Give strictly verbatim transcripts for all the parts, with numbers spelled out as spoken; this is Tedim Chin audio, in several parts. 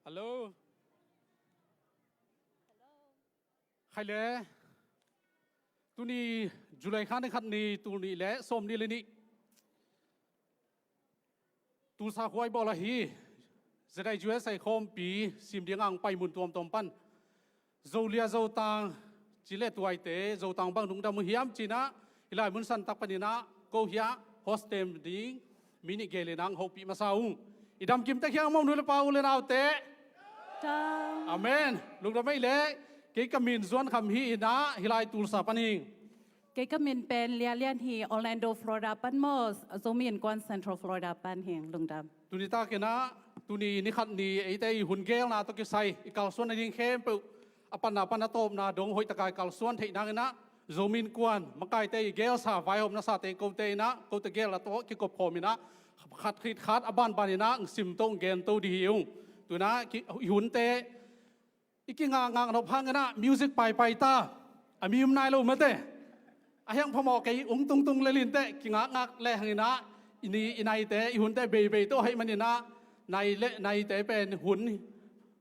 Hello. Khai le. Tuni July kha ni khat ni, tul nih le sawm nih le nih. Tulsa khua i bawl ahi. Zedai U S A khawmpi sim ding ang pai mun tuamtuam pan. Zolia Zotang ci le tuaite, Zotang bang lungdam uh hiam ci-in ah, hih lai mun santak panin ah ko hiah host tem ding mi nih gel in ang hopih masa ung. I dam kim tek hiam maw nu le pa, u le naute? Dam. Amen. Lungdam ei le, kei ka min Zuan Kham hi in ah, hih lai Tulsa pan hi ing. Kei ka min pen Lia Lian hi, Orlando, Florida pan maw, Zomi Innkuan Central Florida pan hi ing, lungdam. Tuni takin ah, tuni ni khat ni eite i hun gelna tawh kisai i kalsuan nading khempeuh, a panna pan a tawpna dong hoih takin i kalsuan theih nangin ah, Zomi Innkuan makaite i gelsa vaihawmnasate kote in ah, kote gelna tawh kikop khawm in ah, khat khit khat a banban in ah, sim to gen to ding hi ung. Tu-in ah, ki-, i hunte i kingakngak nop hangin ah music paipai ta, a mi um nai lo mate. A hiang phamawh kei ung tungtung le lin teh, kingakngak le hangin ah, i ni i naite, i hunte beibei tawh ahih manin ah, nai le naite pen hun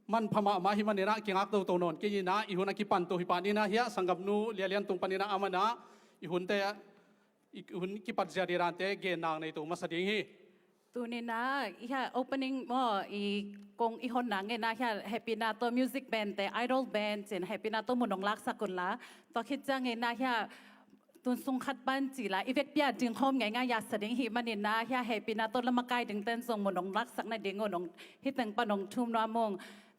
man pha mahmah ahih manin ah, kingak toto nawn kei in ah, i hun a kipan to hi pan in ah, hiah sanggamnu Lia Lian tung panin ah, aman ah i hunte, i hun kipat zia ding dante gen nang nei to masa ding hi. Tuni-in ah, hiah opening maw, i kong i honna ngen ah, hiah hehpihna tawh music band te, Idol Band ci-in hehpihna tawh mun hong laksak un la. Tua khit ciangin ah, hiah tun sung khat pan ci la, i vekpi-a ding khawm ngeingai a sa ding ahih manin ah, hiah hehpihna tawh lamakai dingte'n zong mun hong laksak nading un, hong, hih teng pan hong thum nuam ung.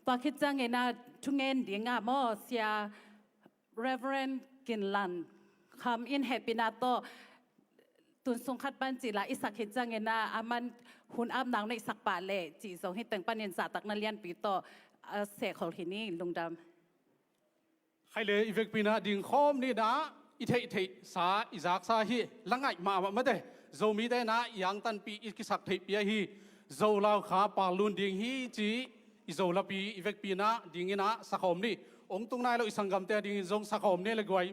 Tua khit ciangin ah, thungen ding ah maw, Sia Reverend Kin Lan Kham in hehpihna tawh tun sung khat pan ci la i sak khit ciangin ah, aman hun ap nang na i sak pah leh cih zong hih teng panin zahtakna lianpi tawh a sehkhol hi ni, lungdam. Khai le, i vekpi-in ah ding khawm ni in ah, i theihtheihsa, i zaksa hi, la ngaih mahmah mate. Zomite in ah i angtanpih, i kisaktheihpih ahi Zo Lau Kha Pal Lun ding hi ci, i Zo lapi i vekpi-in ah dingin ah sakhawm ni. Ong tung nai lo i sanggamte a dingin zong sakhawm ni le guai.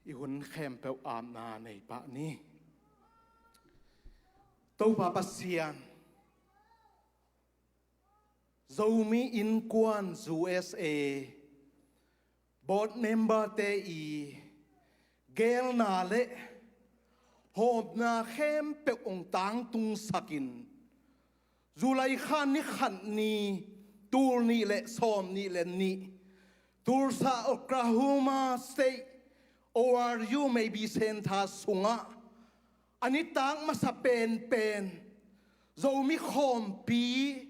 I hun khempeuh apna nei pah ni. Topa Pasian, Zomi Innkuan U S A board member-te i geelna le hawmna khempeuh hong tangtungsakin, July kha ni khat ni, tul nih le sawm nih le nih, Tulsa, Oklahoma State, O R U Mabee Center sungah a nitak masa penpen Zomi khawmpi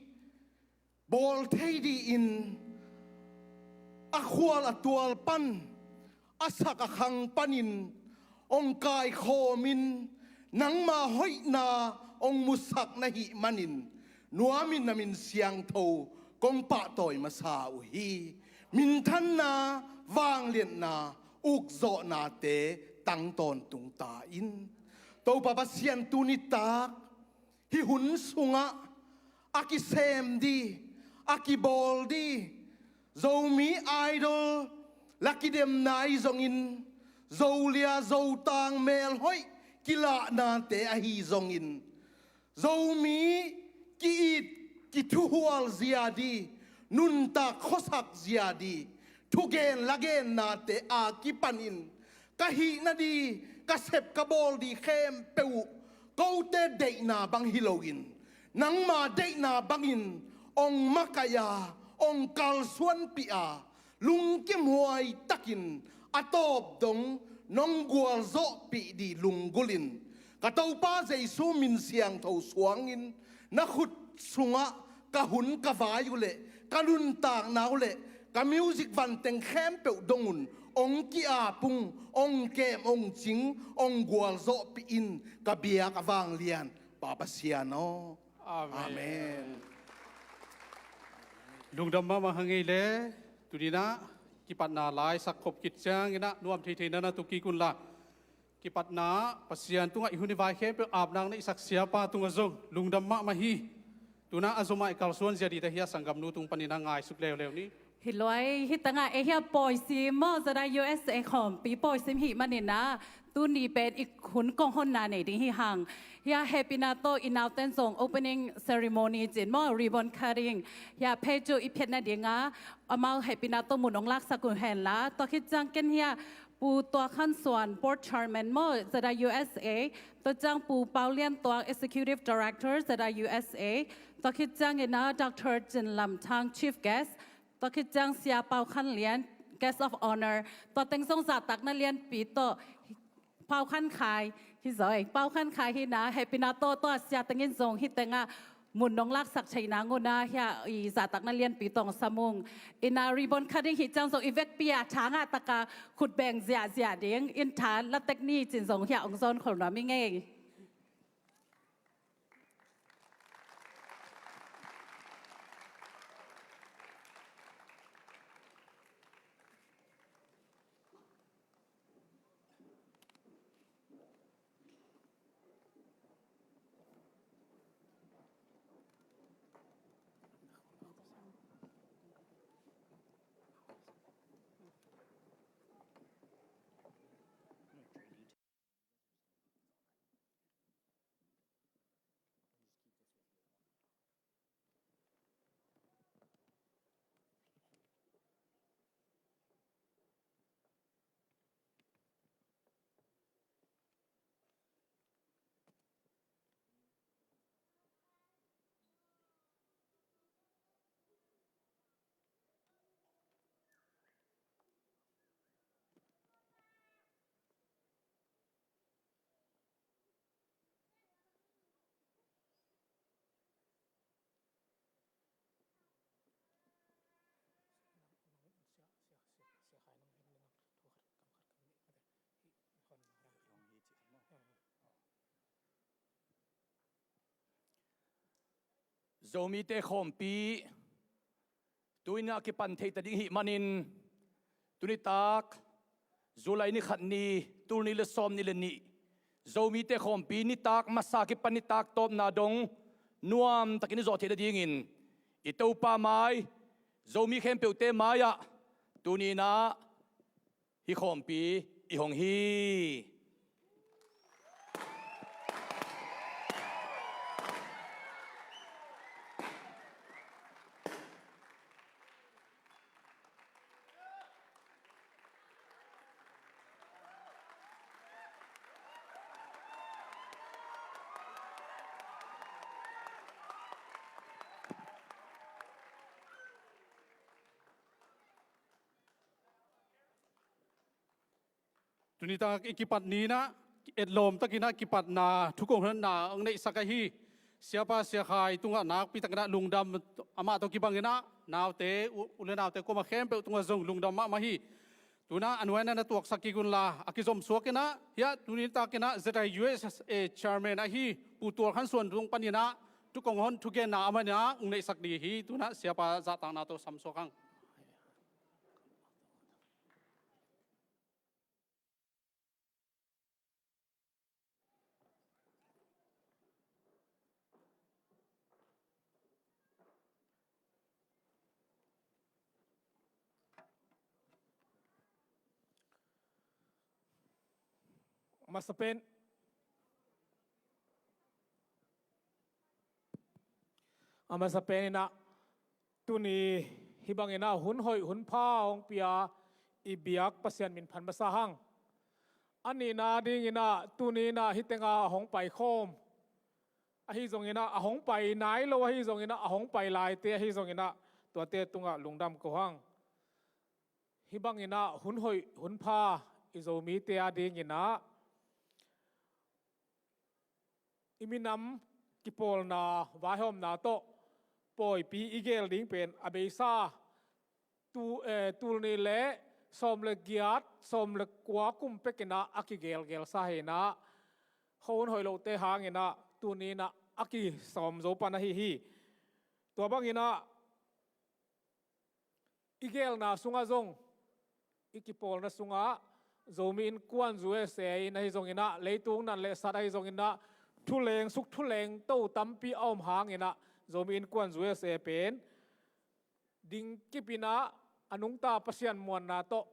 bawl thei dingin a khual a tual pan, a sak a khang panin hong kaikhawmin, nangma hoihna hong musak na hih manin nuamin na min siangtho kong pahtawi masa uh hi. Minthanna, vangliatna, ukzawhnate tang tawntung ta in. Topa Pasian, tuni tak hih hun sungah a kisem ding, a kibawl ding Zomi Idol la kidemna ahi zongin, Zolia Zotang melhoih kilahnate ahi zongin, Zomi ki-it kithuhual zia ding, nuntak khuasak zia ding thugen lagennate a kipanin ka hih nading, ka sep ka bawl ding khempeuh uh kote deihna bang hi loin, nangma deihna bangin hong makaih a, hong kalsuanpih a, lungkimhuai takin a tawp dong nong gualzawhpih ding lunggulhin, ka Topa Jesu min siangtho suangin na khut sungah ka hun ka vai uh le ka nuntakna uh le ka music vanteng khempeuh dong un hong ki-ap ung, hong kem, hong cing, hong gualzawhpih in, ka biak a vanglian Pa Pasian aw. Amen. Amen. Lungdam mahmah hang ei le, tuni-in ah kipatna lai sak khop khit ciangin ah nuam theithei na na tung kik unla, kipatna Pasian tungah i hun i vai khempeuh ap nang na i sak siapa tungah zong lungdam mahmah hi. Tu-in ah a zom a i kalsuan zia ding ta hi a, sanggamnu tung panin ah ngaisuk leuleu ni. Hi lua, hih tangah ei hia pawisim maw, Zada U S A khawmpi pawisim hih manin ah tuni pen i hun kong honna nei ding hi hang. Hia hehpihna tawh i nauten zong opening ceremony cin maw, ribbon cutting, hia phei cu i phiat nadingah amau hehpihna tawh mun hong laksak uh hen la. Tua khit ciang ken hia Pu Tua Khan Suan, Board Chairman maw, Zada U S A, tua ciang Pu Pau Lian Tuang, Executive Director, Zada U S A, tua khit ciangin ah Doctor Cin Lam Thang, Chief Guest, tua khit ciang Sia Pau Khan Lian, Guest of Honor, tua teng zong zahtakna lianpi tawh, Pau Khan Khai, hi zaw ei, Pau Khan Khai hi-in ah hehpihna tawh tua sia tengin zong hih tengah mun nong laksak theih nang un ah hia i zahtakna lianpi tawh hong sam ung. In ah ribbon cutting hi ciang zong i vekpi a tha ngah taka khut beng ziahziah ding in tha la tek ni cin zong hia hong zawn khol nuam ing ei. Zomite khawmpi tu-in a kipan theih ta ding hih manin, tunitak July ni khat ni, tul nih le sawm nih le nih, Zomite khawmpi nitak masa kipan nitak tawpna dong nuamtakin i zawh theih nadingin i Topa mai, Zomi khempeuhte mai-ah tuni-in ah hih khawmpi i hong hi. Tuni tak i kipat ni-in ah, etlawm takin ah kipatna thukong honna hong neihsak ahi Siapa Sia Khai tungah nakpi takin ah lungdam, amah tawh kibanginah naute, u-, u le naute kuamah khempeuh tungah zong lungdam mahmah hi. Tu-in ah a nuai-ah na tuaksak kik unla, a kizom suakin ah, hiah tuni takin ah Z I U S A chairman ahi Pu Tual Khan Suan tung panin ah thukong hon thugenna aman ah hong neihsak ding hi. Tu-in ah Siapa zahtakna tawh sam suak hang. A masa pen, a masa pen in ah, tuni hih bangin ah hun hoih hun pha hong pia i biak Pasian min phat masa hang. A nihna dingin ah tuni in ah hih tengah a hong paikhawm ahi zongin ah, a hong pai nai lo ahi zongin ah, a hong pai laite ahi zongin ah, tuate tungah lungdam ko hang. Hih bangin ah hun hoih hun pha i Zomite a dingin ah i minam kipawlna vaihawmna tawh pawipi i geel ding pen a beisa tu, eh, tul nih le sawm le giat, sawm le kua kum pekin ah a kigeelgeelsa hi in ah, hun hoih lote hangin ah tuni in ah a kisawm zo pan ahi hi. Tua bangin ah i geelna sungah zong, i kipawlna sungah Zomi Innkuan U S A in ahi zongin ah, leitung nat le sat ahi zongin ah, thuleng suk thuleng to tampi a om hangin ah, Zomi Innkuan U S A pen ding kip in ah, a nungta Pasian muanna tawh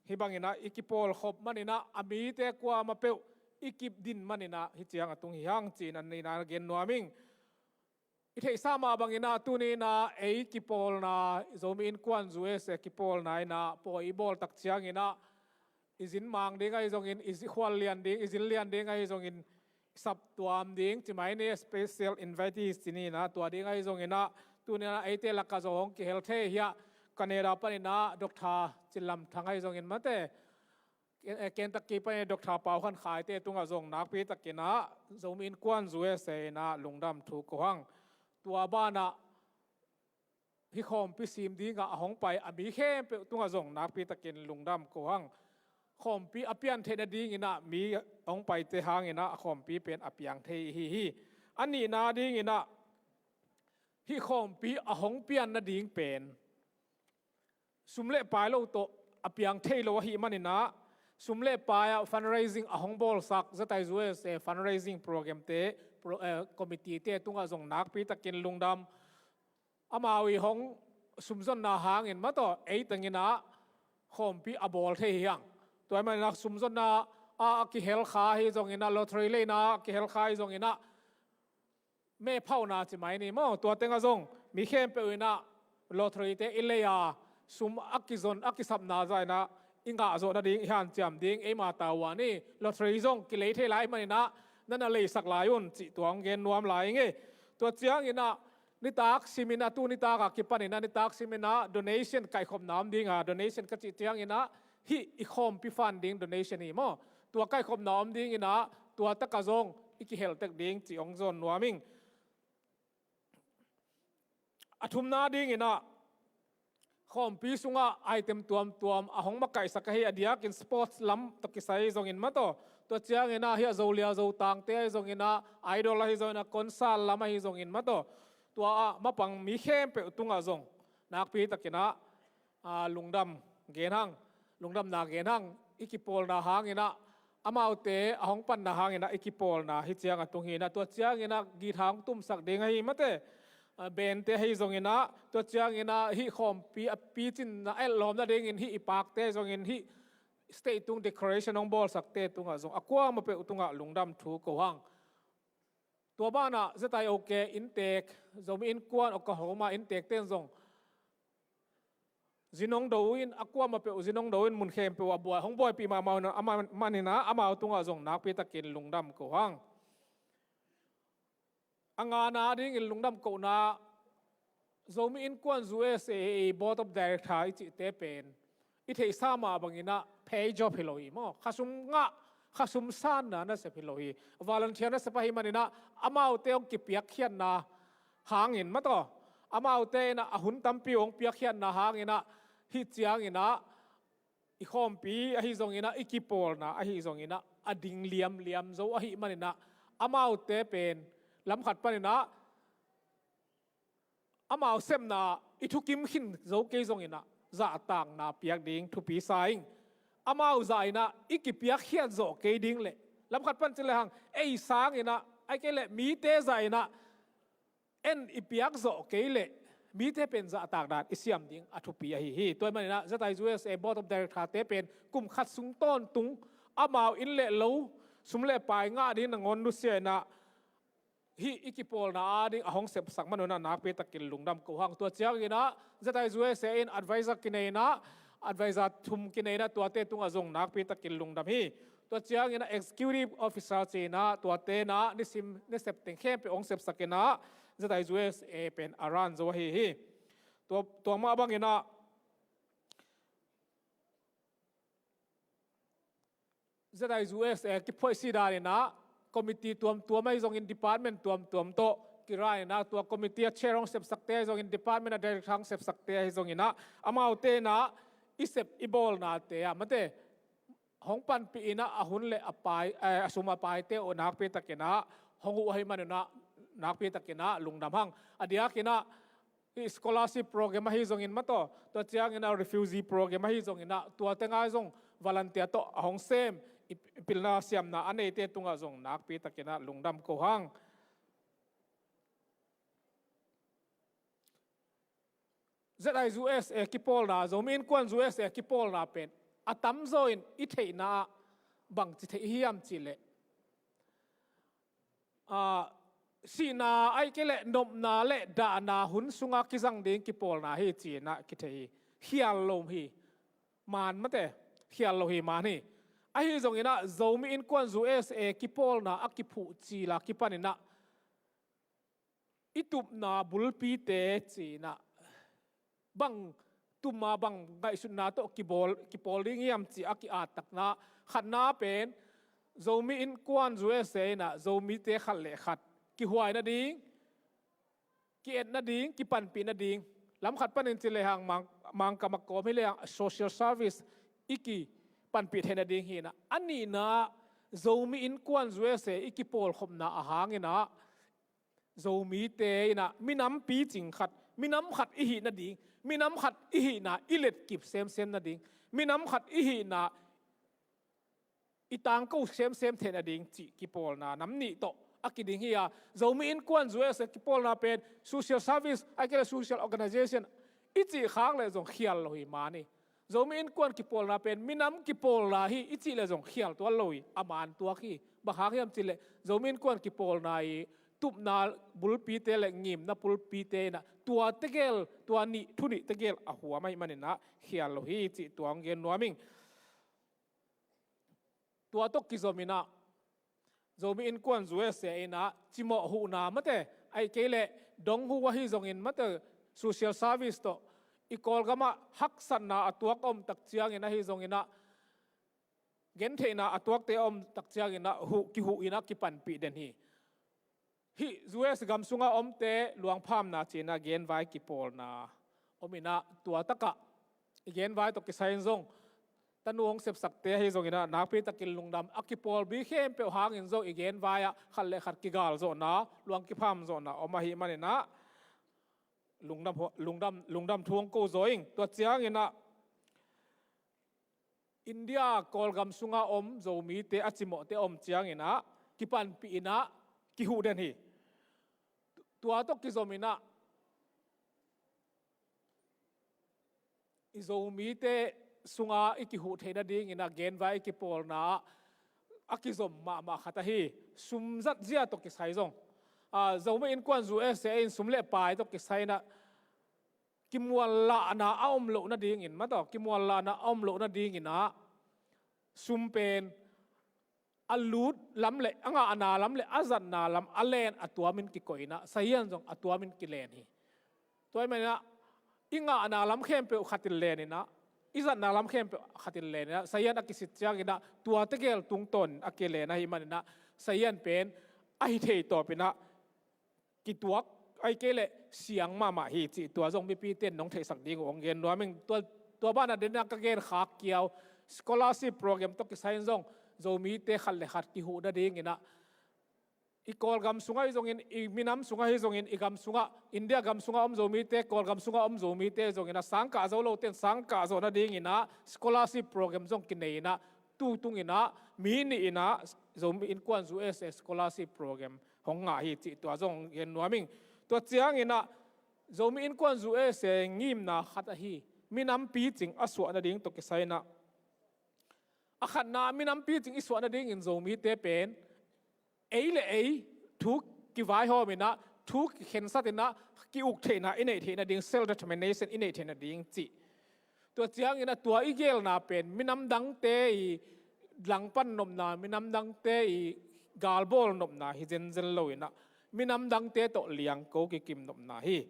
hih bangin ah i kipawl khop manin ah, a mite kuamah peuh i kip din manin ah hih ciang a tung hi hang ci-in a nihna gen nuam ing. I theihsa mah bangin ah tuni in ah ei kipawlna, Zomi Innkuan U S A kipawlna in ah pawi i bawl tak ciangin ah i zin mang ding ahi zongin, i zi-, khual lian ding, i zin lian ding ahi zongin, i saptuam ding ci mai ni, special invitees ci ni in ah, tua ding ahi zongin ah tuni in ah eite lakah zong hong kihel thei hiah, Canada panin ah Doctor Cin Lam Thang ahi zongin mate, Ken-, eh, Kentucky panin Doctor Pau Khan Khaite tungah zong nakpi takin ah Zomi Innkuan U S A in ah lungdam thu ko hang. Tua banah hih khawmpi sim dingah a hong pai a mi khempeuh tungah zong nakpi takin lungdam ko hang. Khawmpi a pian theih nadingin ah mi a hong paite hangin ah a khawmpi pen a piang thei hi hi. A nihna dingin ah hih khawmpi a hong pian nading pen sum le pai lo tawh a piang thei lo ahih manin ah, sum le pai ah fundraising a hong bawlsak Z I U S A fundraising program te, pro-, eh, committee te tungah zong nakpi takin lungdam. Amau i hong sumzonna hangin mah tawh ei tengin ah khawmpi a bawl thei hi hang. Tua ahih manin ah sumzonna ah a kihel kha ahi zongin ah, lottery leina ah a kihel kha ahi zongin ah, mehphauhna ci mai ni maw, tua tengah zong mi khempeuh in ah lottery te i lei a, sum a kizon, a kisapna zah in ah i ngah zawh nading, i hanciam ding eima tavuan hi. Lottery zong kilei thei lai manin ah na na leisak lai un cih tua hong gen nuam lai ing ei. Tua ciangin ah nitak simin ah, tu nitak a kipanin ah nitak simin ah donation kaihkhopna om ding a, donation ka cih ciangin ah hih i khawmpi fund ding donation hi maw. Tua kaihkhopna om dingin ah tua takah zong i kihel tek ding cih hong zawn nuam ing. A thumna dingin ah khawmpi sungah item tuamtuam a hong makaihsak ahi, a diakin sports lam tawh kisai ahi zongin mah tawh, tua ciangin ah hiah Zolia Zotangte ahi zongin ah, Idol ahi zongin ah, concert lam ahi zongin mah tawh, tua ah mapang mi khempeuh tungah zong nakpi takin ah, aa, lungdam gen hang, lungdamna gen hang. I kipawlna hangin ah, amaute a hong panna hangin ah i kipawlna hih ciang a tung hi in ah, tua ciangin ah guitar hong tumsak ding ahi mate, aa, band te ahi zongin ah, tua ciangin ah hih khawmpi a picinna, etlawm nadingin hih i pakte ahi zongin, hih state tung declaration hong bawlsakte tungah zong a kuamah peuh tungah lungdam thu ko hang. Tua banah ZIOK inntek, Zomi Innkuan Oklahoma inntekte in zong zin hong do in, a kuamah peuh zin hong do in, mun khempeuh ah buai, hong buaipih mahmah uh a, amah manin ah amau tungah zong nakpitakin lungdam ko hang. A ngana dingin lungdam kohna, Zomi Innkuan U S A Board of Director i cihte pen i theihsa mah bangin ah pay job hi lo hi maw. Khasum ngah, khasum sanna nasep hi lo hi. Volunteer nasep ahih manin ah amaute hong kipiakkhiatna hangin mataw, amaute in ah a hun tampi hong piakkhiatna hangin ah, hih ciangin ah i khawmpi ahi zongin ah, i kipawlna ahi zongin ah, a ding liamliam zo ahih manin ah, amaute pen lamkhat panin ah amau sepna i thukim khin zo kei zongin ah, zahtakna piak ding thupi sa ing. Amau zah in ah i kipiakkhiat zawh kei ding leh, lamkhat pan ci lehang ei sangin ah, ahih kei leh mite zah in ah en i piak zawh kei leh, mite pen zahtak dan i siam ding a thupi ahi hi. Tua ahih manin ah ZIUSA Board of Director-te pen kum khat sung tawntung amau inn le lo, sum le pai ngah ding nangawn nusia in ah, hih i kipawlna ading a hong sepsak man un ah nakpitakin lungdam ko hang. Tua ciangin ah ZIUSA in advisor kinei in ah, advisor thum kinei in ah, tuate tungah zong nakpitakin lungdam hi. Tua ciangin ah executive officer ci in ah, tuate in ah nisim, nisep teng khempeuh hong sepsak in ah, ZIUSA pen a run zo ahi hi. Tua, tua mah bangin ah ZIUSA kiphoih si dan in ah, committee tuamtuam ahi zongin, department tuamtuam tawh ki run in ah, tua committee a chair hong sepsakte ahi zongin, department a director hong sepsakte ahi zongin ah, amaute in ah i sep i bawlnate ah mate, hong panpih in ah, a hun le a pai, eh, a sum a paite uh nakpitakin ah hong huh ahih man un ah, nakpitakin ah lungdam hang. A diakin ah, i scholarship program ahi zongin mataw, tua ciangin ah refugee program ahi zongin ah, tuate ngai zong volunteer tawh a hong sem, i, i pilna siamna a neite tungah zong nakpitakin ah lungdam ko hang. ZIUSA kipawlna, Zomi Innkuan USA kipawlna pen a tamzaw in i theihna ah bangci theih hiam cih leh, ah, sihna ahih kei leh nopna le dahna hun sungah kizang ding kipawlna hi ci in ah kithei hi. Khial lo hi man mate, khial lo hi man hi. Ahi zongin ah Zomi Innkuan USA kipawlna a kiphuh cil a kipan in ah, i tupna bulpite ci in ah, bang tuma bang ngaihsutna tawh kibawl, kipawl ding hiam cih a ki-at takna, khatna pen Zomi Innkuan USA in ah Zomite khat le khat kihuai nading, ki-et nading, kipanpih nading, lamkhat panin ci lehang Mang, Mangkam a kawm hi lehang social service i kipanpih theih nading hi in ah, a nihna Zomi Innkuan USA i kipawlkhopna a hang in ah, Zomite in ah minam picing khat, minam khat i hih nading, minam khat i hihna i letkip semsem nading, minam khat i hihna i tangko semsem theih nading cih kipawlna nam nih tawh a kiding hi a, Zomi Innkuan USA kipawlna pen social service, ahih kei leh social organization i cih khak leh zong khial lo hi man hi. Zomi Innkuan kipawlna pen minam kipawlna hi i cih leh zong khial tuan lo hi, a man tuak hi. Bang hang hiam cih leh Zomi Innkuan kipawlna i tupna bulpite le ngimna bulpite in ah tua tegel, tua nih, thu nih tegel a huam ahih man in ah khial lo hi cih tua hong gen nuam ing. Tua tawh kizom in ah Zomi Innkuan USA in ah cimawh huhna mate, ahih kei leh dong huh ahi zongin mate, social service tawh i Kawlgam ah haksatna a tuak a om tak ciangin ahi zongin ah, gentheihna a tuakte a om tak ciangin ah huh, kihuh in ah kipanpih den hi. Hih US gam sungah omte luangphamna ci in ah genvai kipawlna om in ah, tua takah i genvai tawh kisai in zong tanu hong sepsakte ahi zongin ah nakpitakin lungdam. A kipawlbi khempeuh hangin zong i genvai ah khat le khat kigal zawhna, luang kipham zawhna om ahih man in ah lungdam, lungdam, lungdam thu hong ko zaw ing. Tua ciangin ah India Kawlgam sungah om Zomite a cimawhte a om ciangin ah kipanpih in ah kihuh den hi. Tua tawh kizom in ah i Zomite sunga i kihuh theih nadingin a genvai i kipawlna ah a kizom mahmah khat ahi. Sum zat zia tawh kisai zong, a, Zomi Innkuan U S A in sum le pai tawh kisai in a kimuanlahna a om loh nadingin, mataw, kimuanlahna a om loh nadingin ah sum pen a lut lam le a ngahna lam le a zatna lam a len a tuamin kikoih in ah, sazian zong a tuamin kilen hi. Tua ahih manin ah i ngahna lam khempeuh khat in len in ah, i zatna lam khempeuh khat in len in ah, sazian a kisit ciangin ah tua tegel tungtawn a kilen ahih manin ah sazian pen a hi thei tawpin ah kituak, ahih kei leh siang mahmah hi cih tua zong mipite in nong theihsak ding uh hong gen nuam ing. Tua, tua banah den ah ka gen khak kiau, scholarship program tawh kisai in zong Zomite khat le khat kihuh nadingin ah, i Kawlgam sungah hi zongin, i minam sungah hi zongin, i gam sungah, India gam sungah om Zomite, Kawlgam sungah om Zomite hi zongin ah, sangkah zo lote in sangkah zawh nadingin ah scholarship program zong kinei in ah, tu tungin ah mi nih in ah Zomi Innkuan U S A scholarship program hong ngah hi cih tua zong gen nuam ing. Tua ciangin ah Zomi Innkuan U S A ngimna khat ahi, minam picing a suah nading tawh kisai in ah, a khatna minam picing i suah nadingin Zomite pen ei le ei thu kivaihawm in ah, thu kikhensat in ah, ki-uk theihna i neih theih nading, self determination i neih theih nading cih. Tua ciangin ah tua i gelna pen minam dangte i langpan nopna, minam dangte i galbawl nopna hi zenzen lo in ah, minam dangte tawh liangko kikim nopna hi.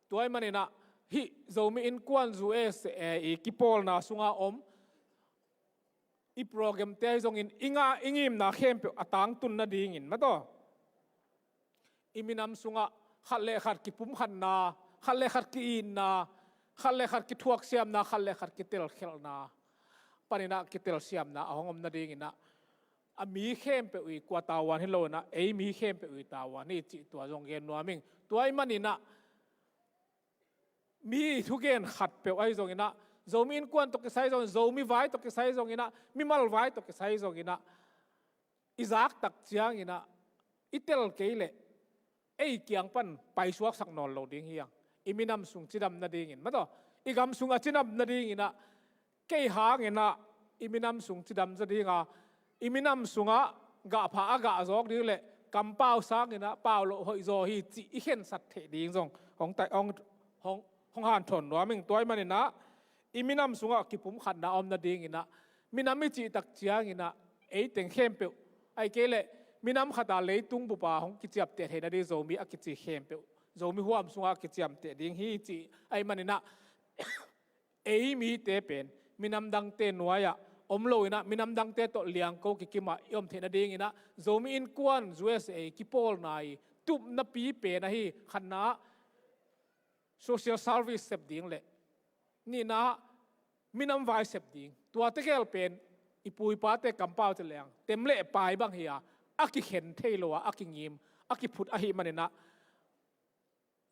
Tua ahih manin ah hih Zomi Innkuan U S A i kipawlna sunga om i programte ahi zongin i ngah i ngimna khempeuh a tangtun nadingin, mataw, i minam sungah khat le khat kipumkhatna, khat le khat ki-itna, khat le khat kithuaksiamna, khat le khat kitelkhelhna panin ah kitelsiamna a hong om nadingin ah, a mi khempeuh i kua tavuan hi lo in ah, ei mi khempeuh i tavuan hi cih tua zong gen nuam ing. Tua ahih manin ah mi thugen khatpeuh ahi zongin ah, Zomi Innkuan tawh kisai zongin, Zomi vai tawh kisai zongin ah, mimal vai tawh kisai zongin ah, i zak tak ciangin ah i tel kei leh ei kiang pan paisuaksak nawn lo ding hi hang. I minam sung cidam nadingin, mataw, i gam sung a cidam nadingin ah, kei hangin ah i minam sung cidam zaw ding a, i minam sungah gahpha a gah zawk ding le kampau sangin ah pau loh hoih zaw hi cih i khensat theih ding zong hong tai, hong, hong, hong hanthawn nuam ing. Tua ahih manin ah i minam sungah kipumkhatna a om nadingin ah, minam i cih tak ciangin ah ei teng khempeuh, ahih kei leh minam khat a leitung bup a hong kiciapteh theih nading Zomi a kici khempeuh, Zomi huam sungah a kiciamteh ding hi cih ahih manin ah, ei mite pen minam dangte nuai-ah om lo in ah, minam dangte tawh liangko kikim ah i om theih nadingin ah, Zomi Innkuan U S A kipawlna i tupna pi pen ahi, khatna ah social service sep ding le nihna ah minam vai sep ding. Tua tegel pen i pu i pate kampau ci leng tem le pai bang hi a, a kikhen thei lo a, a kingim, a kiphut ahih manin ah,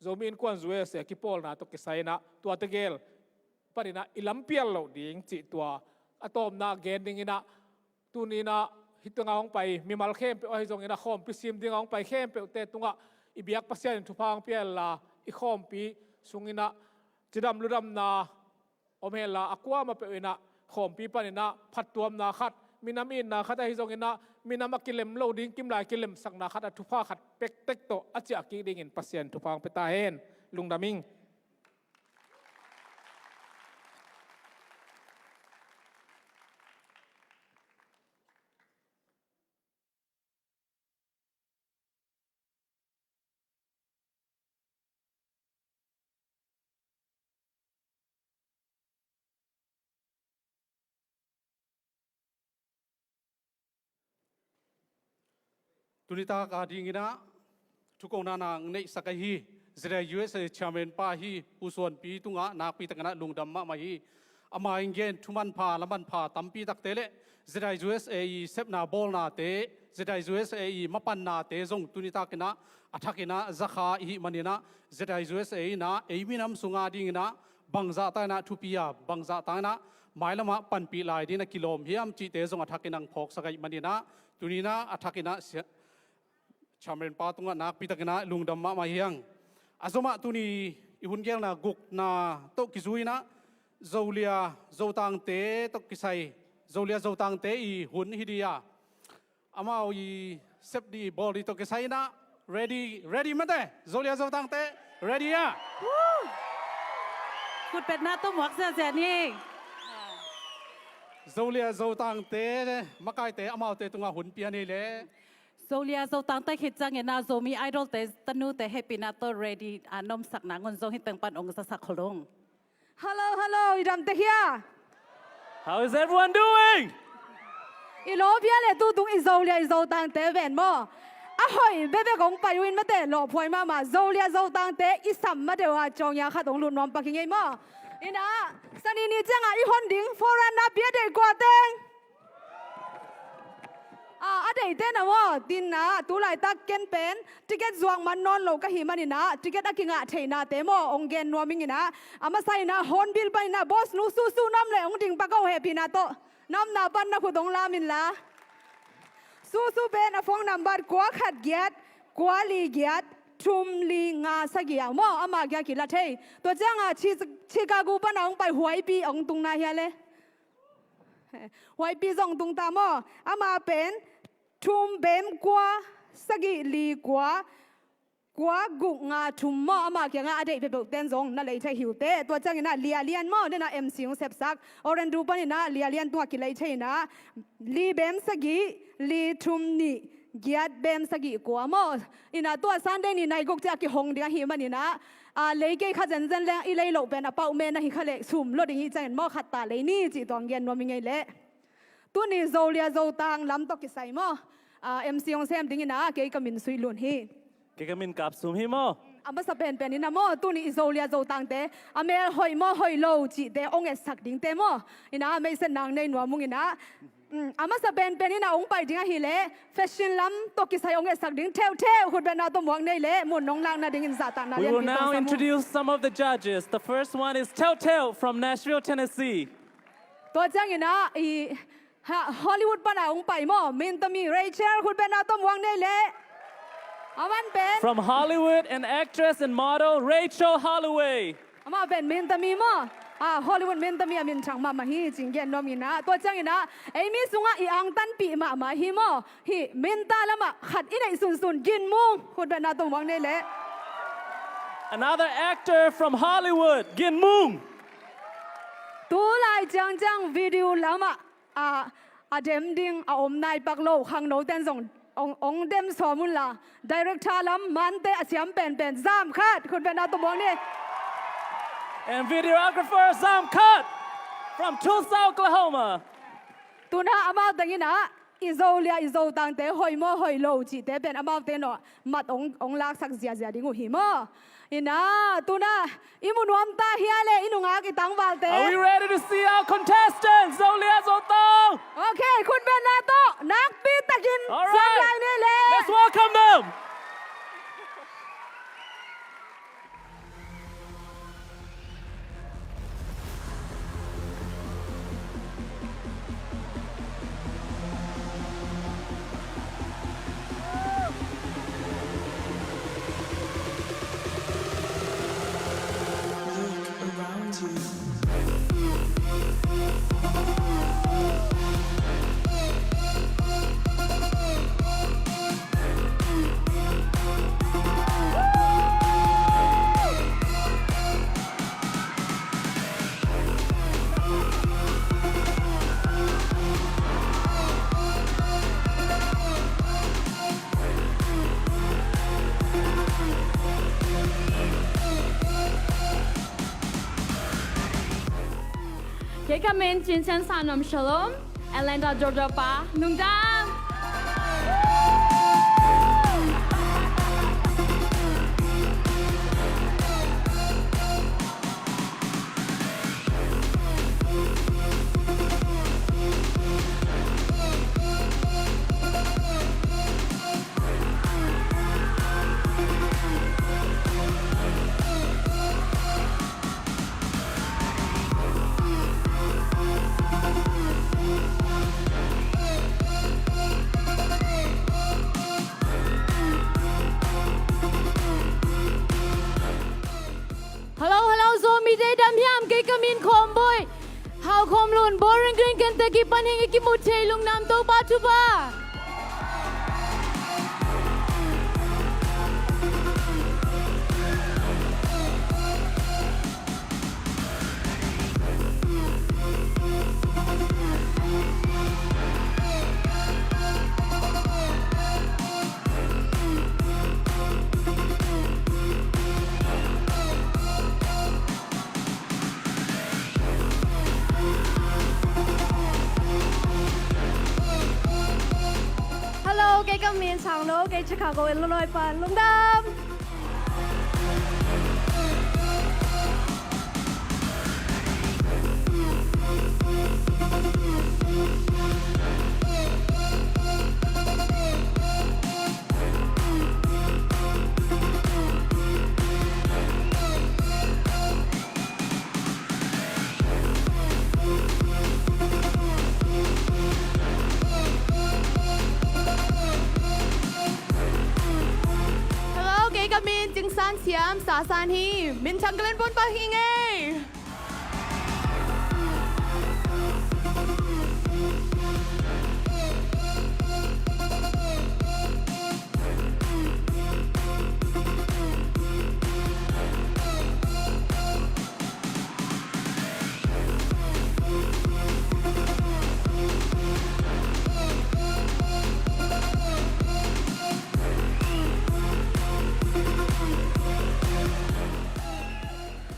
Zomi Innkuan U S A kipawlna tawh kisai in ah tua tegel panin ah i lampial loh ding cih tua a tawpna gen dingin ah, tuni in ah hih tungah hong pai mimal khempeuh ahi zongin ah, khawmpi sim dingah hong pai khempeuhte tungah i biak Pasian in thupha hong pia hen la, i khawmpi sungin ah cidam ludamna om hen la, a kuamah peuh in ah khawmpi panin ah phattuamna khat, minam itna khat ahi zongin ah, minam a kilem lo ding kimlai kilemsakna khat a thupha khat pektek tawh a ciah kik dingin Pasian thupha hong pia ta hen. Lungdam ing. Tunitak a dingin ah thukohna na neihsak ahi, Zedai U S A Chairman pa hi, Pu Suanpi tungah nakpi takin ah lungdam mahmah hi. Ama in gen thu manpha, la manpha tampi takte le Zedai U S A i sepna bawlnate, Zedai U S A i mapannate zong tunitak in ah a thakin ah zakha i hih manin ah, Zedai U S A in ah ei minam sung a dingin ah bangzah takin ah thupi a, bangzah takin ah mailam ah panpih lai dingin a kilawm hiam cihte zong a thakin ah hong phawksak ahih manin ah, tuni in ah a thakin ah sia-, Chairman pa tungah nakpi takin ah lungdam mahmah hi hang. A zomah tuni i hun gelna gukna tawh kizui-in ah, Zolia Zotangte tawh kisai, Zolia Zotangte i hun hi ding a, amau i sep ding bawl ding tawh kisai-in ah, ready, ready mate, Zolia Zotangte, ready a? Khutbetna tawh muak ziahziah ni. Zolia Zotangte makaite, amaute tungah hun pia ni leh. Zolia Zotangte khit ciangin ah Zomi Idol-te tanute hehpihna tawh ready a na omsak nangun zong hih teng pan ong zasak khol ung. Hello, hello, i dam teh hia? How is everyone doing? I lawp hia leh tutung i Zolia i Zotangte pen maw? A hoih bekbek hong pai uh in mate, lawphuai mahmah. Zolia Zotangte i sam ma deuh a, ciang a khat hong lut nuam pak hi ing ei maw? In ah, Sani ni ciangah i hon ding, forehand-na pia deih kua teng. A, a deihte na maw, tin ah, tu laitak ken pen ticket zuak man nawn lo ka hih manin ah, ticket a kingah theihnate maw, hong gen nuam ing in ah, a masa in ah, Hornbill panin ah, boss nu Susu na om leh hong ding pak o, hehpihna tawh. Na omna pan na khut hong lam inla. Susu pen a phone number kua khat giat, kua li giat, thum li nga sagih ah maw, ama kiang kila thei. Tua ciangah Chi-, Chicago pan a hong pai Huaipi hong tungna hia leh. Huaipi zong tung ta maw? Ama pen thum bem kua sagih li kua, kua guk nga thum maw? Ama kiangah a deih peuhpeuh ten zong na lei thei hi uh teh. Tua ciangin ah Lia Lian maw, den ah M C hong sepsak, Orendu panin ah Lia Lian tungah kilei thei in ah, li bem sagih, li thum nih, giat bem sagih kua maw? In ah tua Sunday ni nai guk ciang a kihong ding ahih manin ah, a, lei kei kha zenzen leng, i lei loh pen a pau mena hi kha leh sum lua ding hi ciangin maw, khat ta lei ni cih tua hong gen nuam ing ei leh. Tuni Zolia Zotang lam tawh kisai maw, a, M C hong sem ding in ah, kei ka min Sui Lun hi. Kei ka min Kap Sum hi maw. A masa penpen in ah maw, tuni i Zolia Zotangte a mel hoih maw hoih lo cihte hong etsak dingte maw, in ah, meisen nang nei nuam ung in ah. Mm, a masa penpen in ah hong pai ding ahih leh, fashion lam tawh kisai hong etsak ding Theuhtheuh, khutbetna tawh muak ni leh, mun hong lakna dingin zahtakna lianpi tawh sam ung. We will now introduce some of the judges. The first one is Theuhtheuh from Nashville, Tennessee. Tua ciangin ah, i, ha, Hollywood pan a hong pai maw, Mintami Rachel, khutbetna tawh muak ni leh. Aman pen. From Hollywood, an actress and model, Rachel Holloway. Amah pen Mintami maw? A, Hollywood Mintami a minthang mahmah hi, ci-in gen nuam ing in ah. Tua ciangin ah, ei mi sungah i angtanpih mahmah hi maw? Hih minta lamah khat i neih sunsun, Gin Mung, khutbetna tawh muak ni leh. Another actor from Hollywood, Gin Mung. Tu lai ciangciang video lamah, a, a dem ding a om nai pak lo khangno ten zong hong, hong dem sawm unla. Director lam mante a siam penpen Zam Khat, khutbetna tawh muak ni. And videographer Zam Khat from Tulsa, Oklahoma. Tu-in ah amau teng in ah, i Zolia i Zotangte hoih maw hoih lo cihte pen amaute nawh mat hong, hong laksak ziahziah ding uh hi maw? In ah, tu-in ah i mu nuam ta hia leh, i nungak i tangvalte? Are we ready to see our contestants, Zolia Zotang? Okay, khutbetna tawh nakpi takin, all right, siam lai ni leh. Let's welcome them. Look around you. Kei ka min Cin Sian Sa Nuam Shalom, Atlanta, Georgia pa. Lungdam. Bowling Green Kentucky pan hing i kimu thei lungdam Topa thupha. Hello, kei ka min Sangno, kei Chicago, Illinois pan. Lungdam! Hello, kei ka min Cing San Siam, Sasan hi, minthang ka len pon pa hi ngei.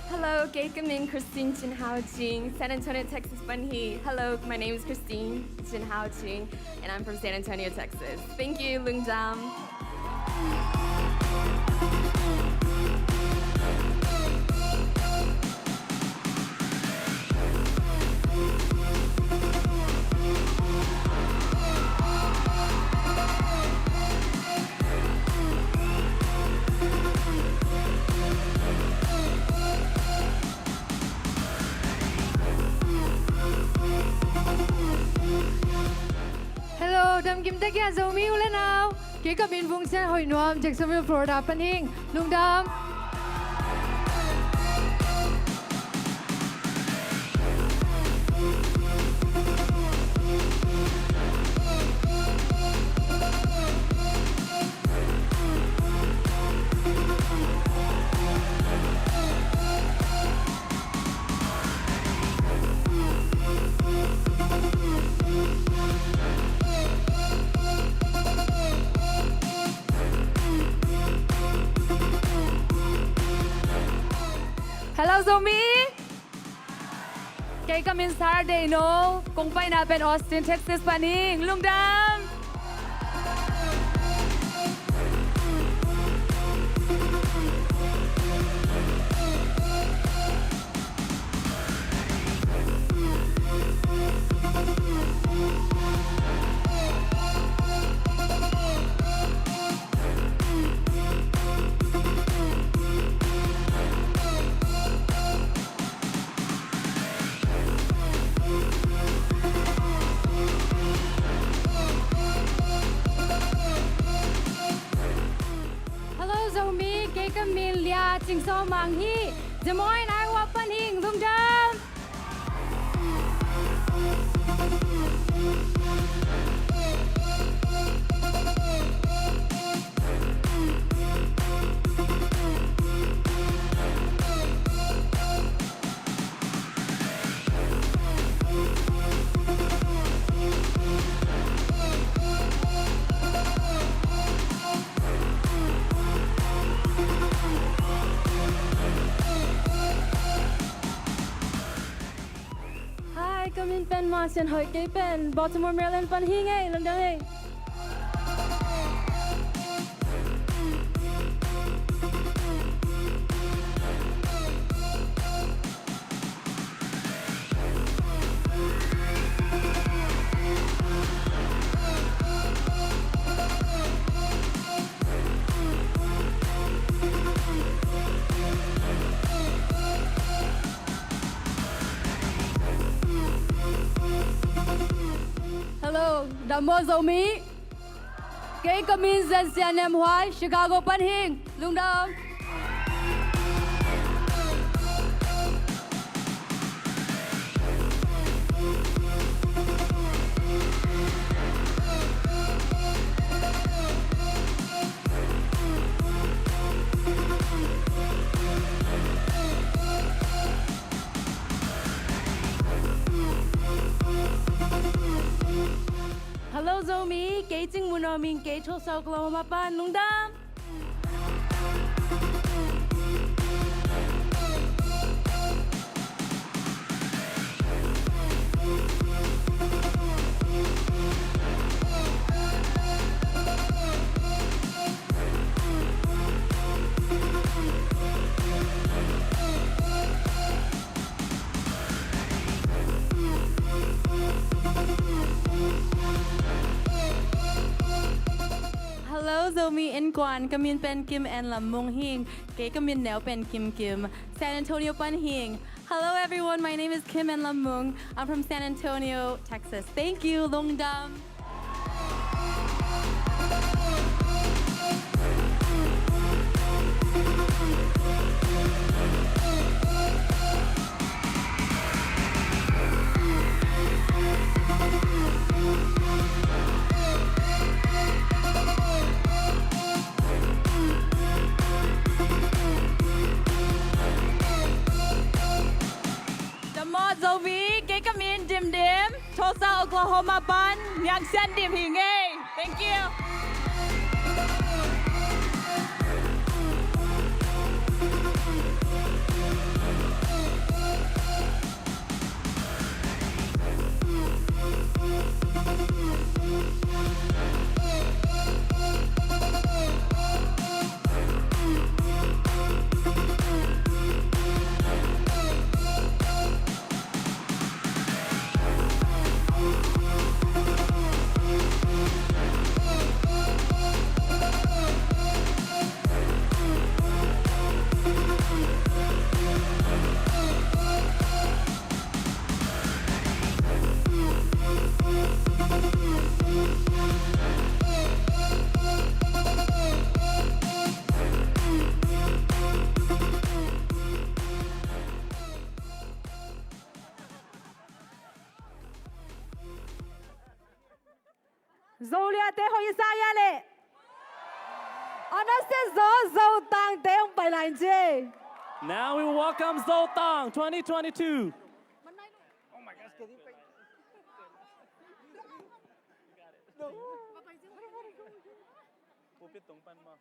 Hello, kei ka min Christine Chin Hao Ching, San Antonio, Texas pan hi. Hello, my name is Christine Chin Hao Ching, and I'm from San Antonio, Texas. Thank you, lungdam. Hello, damkim tek hia Zomi u le nau. Kei ka min Vung Sian Hoih Nuam, Jacksonville, Florida pan hing. Lungdam. Hello, Zomi. Kei ka min Sar Dei No, kong paina pen Austin, Texas pan hing. Lungdam. Hello, Zomi. Kei ka min Lia Ching Saw Mang hi. Des Moines, Iowa pan hing. Lungdam. Hi, ka min pen Ma Sian Hoih, kei pen Baltimore, Maryland pan hing ei, lungdam ei. Hello, dam maw Zomi. Kei ka min Zen Sian Nem Huai, Chicago pan hing. Lungdam. Hello Zomi, kei Cing Mun Aw Ming, kei Tulsa Oklahoma pan, lungdam. Hello Zomi Innkuan, ka min pen Kim En Lam Mung hi ing, kei ka min neu pen Kim Kim. San Antonio pan hi ing. Hello everyone, my name is Kim En Lam Mung. I'm from San Antonio, Texas. Thank you, lungdam. Dam maw Zomi, kei ka min Dim Dim, Tulsa, Oklahoma pan, Niang Sian Dim hi ing ei. Thank you. Zoliate hoih i sa hia leh? A nasia zaw Zotangte hong pai lai in ci. Now we welcome Zotang twenty twenty-two. Pulpit tung pan maw?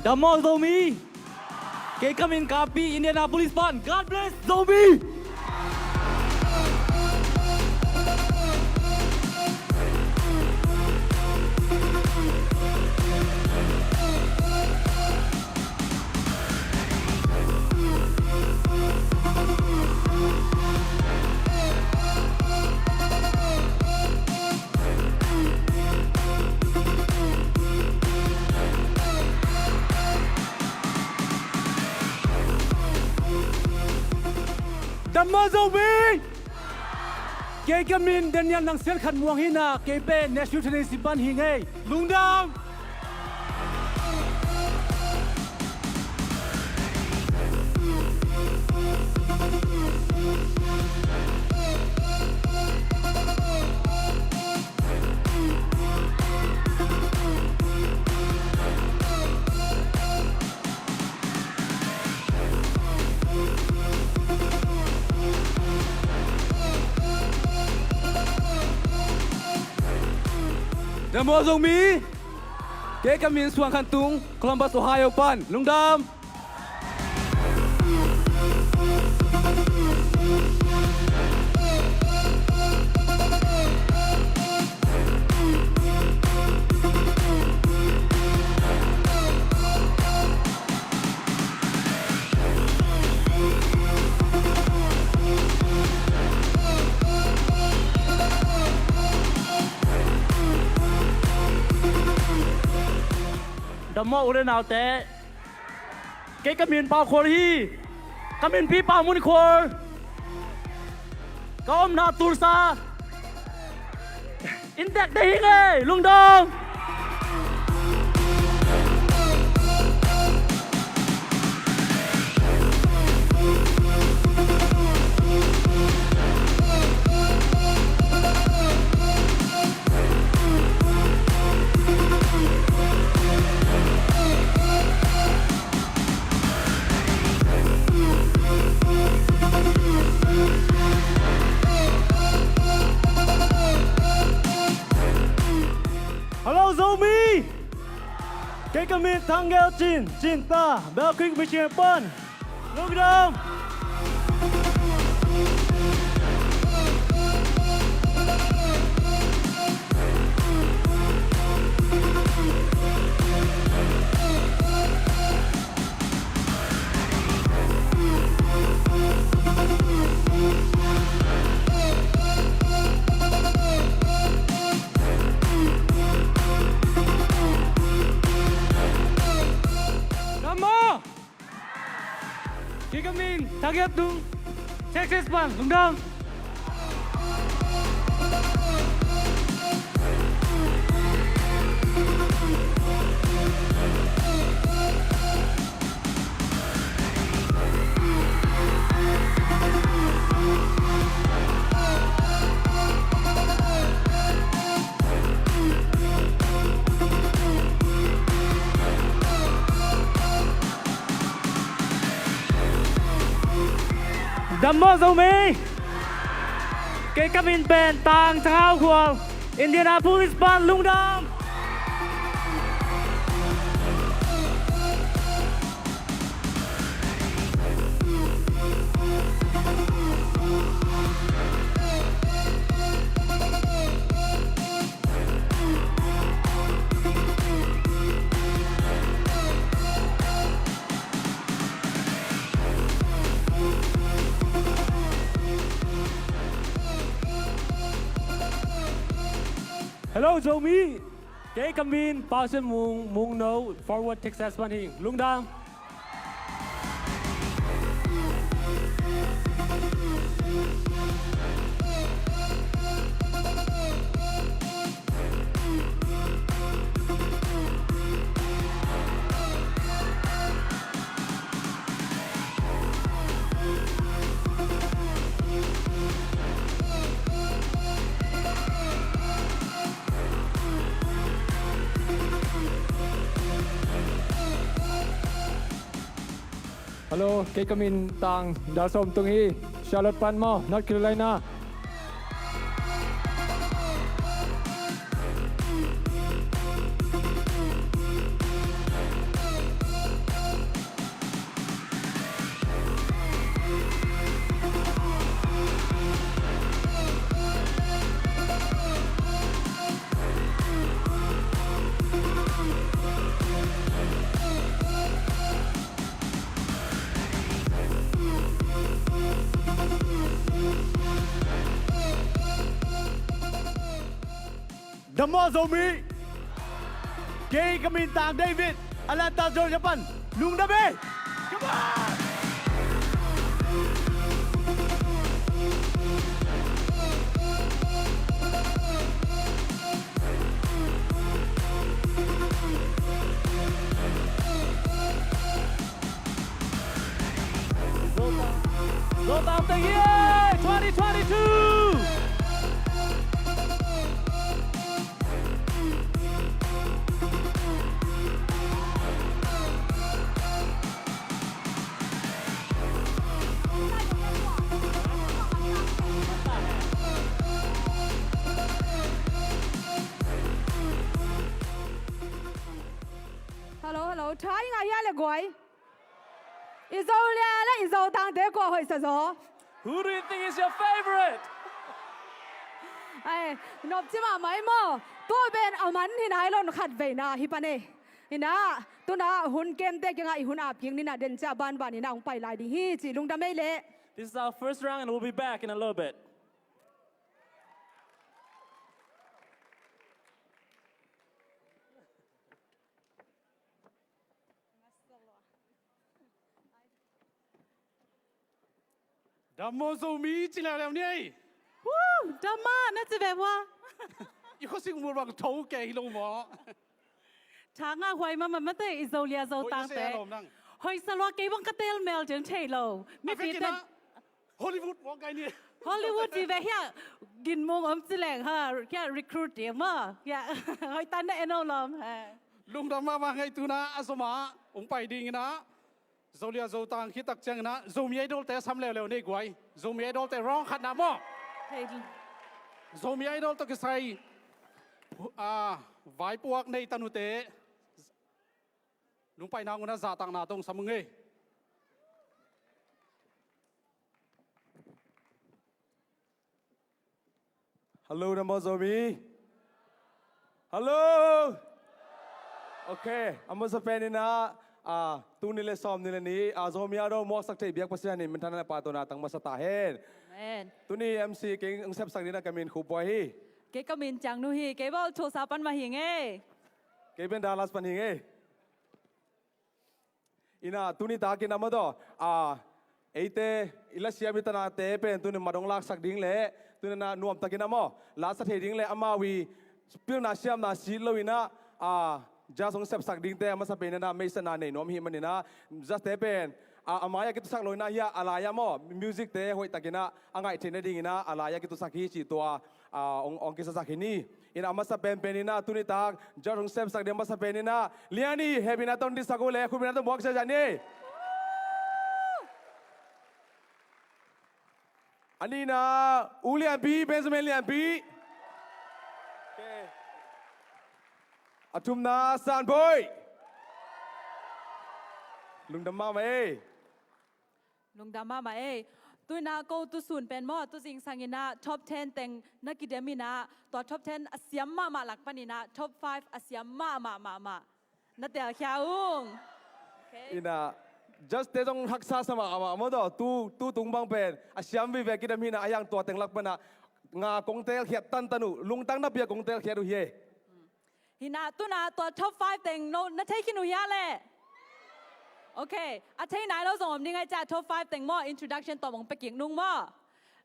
Dam maw Zomi. Kei ka min Kapi, Indianapolis pan. God bless Zomi. Dam maw Zomi. Kei ka min Daniel Nang Sian Khan Muang hi a, kei pen Nashville, Tennessee pan hi ing ei. Lungdam. Dam maw Zomi. Kei ka min Suang Khan Tung, Columbus, Ohio pan. Lungdam. Maw, u le naute, kei ka min Pau Khual hi. Ka min pi Pau Mun Khual. Ka omna Tulsa. Inn tek dei hi ngei, lungdam. Hello, Zomi! Kei ka min Thang Gel Cin, Cin ta, Bell Creek Mission pan. Lungdam! Come on! Kei ka min Thang Gel Tung, Texas pan, lungdam. Dam maw, Zomi? Kei ka min pen Tang Thang Hau Khual, Indianapolis pan, lungdam. Hello, Zomi. Kei ka min Pau Sen Mung, Mung No, Fort Worth, Texas pan hi. Lungdam. Hello, kei ka min Tang Dal Sawm Tung hi, Charlotte pan maw, North Carolina. Dam maw, Zomi. Kei ka min Tang David, Atlanta, Georgia pan. Lungdam hi. Come on! Zotang, Zotang Teng hi, twenty twenty-two. Hello, hello. Tha i ngah hia le guai? I Zo lia le i Zotangte kua hoihsa zaw? Who do you think is your favorite? Ai, nopci mahmah i maw. Tua pen a man hi nai lo, khat veina hi pan e. Hi na, tuna hun kemte kiangah i hun ap kik ni na, den cia banban hi na, hong pai lai ding hi ci. Lungdam ei leh. This is our first round and we'll be back in a little bit. Dam maw Zomi ci leuleu ni ei. Woo! Dam mah na ci ve hua. I khuasik mur bang tho kei hi lo maw? Tha ngah huai mahmah mate i Zolia Zotangte. Hoih sa lua kei bang ka tel mel den thei lo. Mi a vekin fiten ah Hollywood mawk kai ni. Hollywood ci ve hia. Ginmung om ci leng ha, hia recruit ding maw. Hia. Hoih tan na en o lawm. Lungdam mahmah ngei tuna a zom a hong pai dingin ah Zolia Zotang khit tak ciangin ah Zomi Idol-te sam leuleu nei guai. Zomi Idol-te round khatna maw. Hei. Zomi Idol tawh kisai, ah, vaipuak nei tanute nungpaina ngun ah zahtakna tawh hong sam ung ei. Hello, dam maw Zomi. Hello. Ok, a masa penin ah, ah, tul nih le sawmnih le nih, ah, Zomi Idol muaksak thei biak Pasian in minthanna le pahtawina tang masa ta hen. Amen. Tuni M C kei hong sepsak dingin ah ka min Khup Buai hi. Kei ka min Ciang Nu hi, kei bel Tulsa pan mah hi ing ei. Kei pen Dallas pan hi ing ei. Ina tuni takin a maw tawh, a, eite i lasiam i tanate pen tuni mat hong laksak ding le tuni na nuamtakin a maw, la sa thei ding le amau i pilna siamna sit lo in ah, a, judge hong sepsak dingte a masa penin ah meisana nei nuam hi manin ah, judge-te pen, a, a mai-ah kitusak lo in ah hia a lai-ah maw, music-te hoihtakin ah a ngaih theih nadingin ah a lai-ah kitusak hi cih tua, a, hong, hong kisasak hi ni. Ina a masa penpen in ah tuni tak judge hong sepsak ding a masa penin ah Liani hehpihna tawh hong disak uh le khutbetna tawh muak ziahziah ni. A nihna U Lianpi, Benjamin Lianpi. A thumna San Bawi. Lungdam mahmah ei. Lungdam mahmah ei. Tuina ko tusun pen maw, tu zingsang in ah top ten teng na kidem in ah, tua top ten a siam mahmah lak panin ah top five a siam mahmah mahmah na telkhia ung. Ok. Ina judge-te zong haksa sa mahmah maw tawh, tu, tu tung bang pen a siam vive kidem hi in ah, a hiang tua teng lak pan ah nga kong telkhiat tantan uh, lungtang napi-a kong telkhiat uh hi ei. Hi in ah tuna tua top five teng no na thei khin uh hia le? Ok, a thei nai lo zong om ding ahih ciang top five teng maw, introduction tawm hong pia kik nung maw.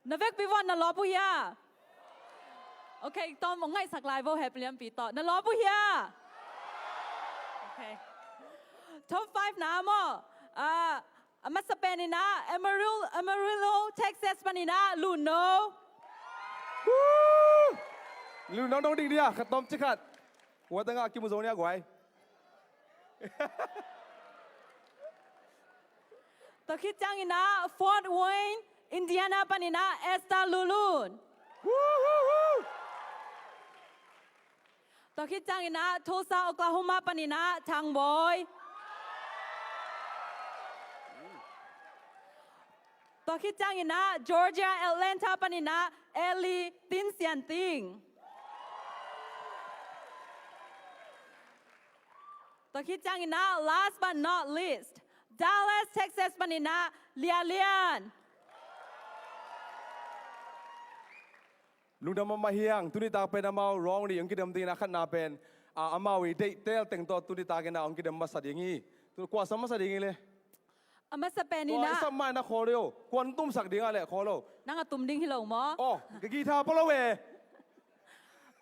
Na vekpi vua na lawp uh hia? Ok, tawm hong ngaihsak lai vo, hehpih lianpi tawh. Na lawp uh hia? Ok. Top five na maw. Ah, a masa pen in ah Amarillo, Amarillo, Texas panin ah Luno. Woo! Luno dong ding dia, khat tawm ci khat. Kua tengah kimu zo nia guai. Tua khit ciangin ah Fort Wayne, Indiana panin ah Esther Lulun. Woo, woo, woo! Tua khit ciangin ah Tulsa, Oklahoma panin ah Thang Bawi. Tua khit ciangin ah Georgia, Atlanta panin ah Ellie Tin Sian Ting. Tua khit ciangin ah last but not least, Dallas, Texas panin ah Lia Lian. Lungdam mahmah hi hang, tuni tak pen amau round nih hong kidem dingin a khatna pen, a, amau i deihtel teng tawh tuni takin a hong kidem masa ding hi. Tu kua sam masa ding hi le? A masa pen in ah. Kua i sam mai na khawl lo. Kua hong tumsak ding a le khawl lo. Nang a tum ding hi lo maw? Oh, ka guitar pua lo e.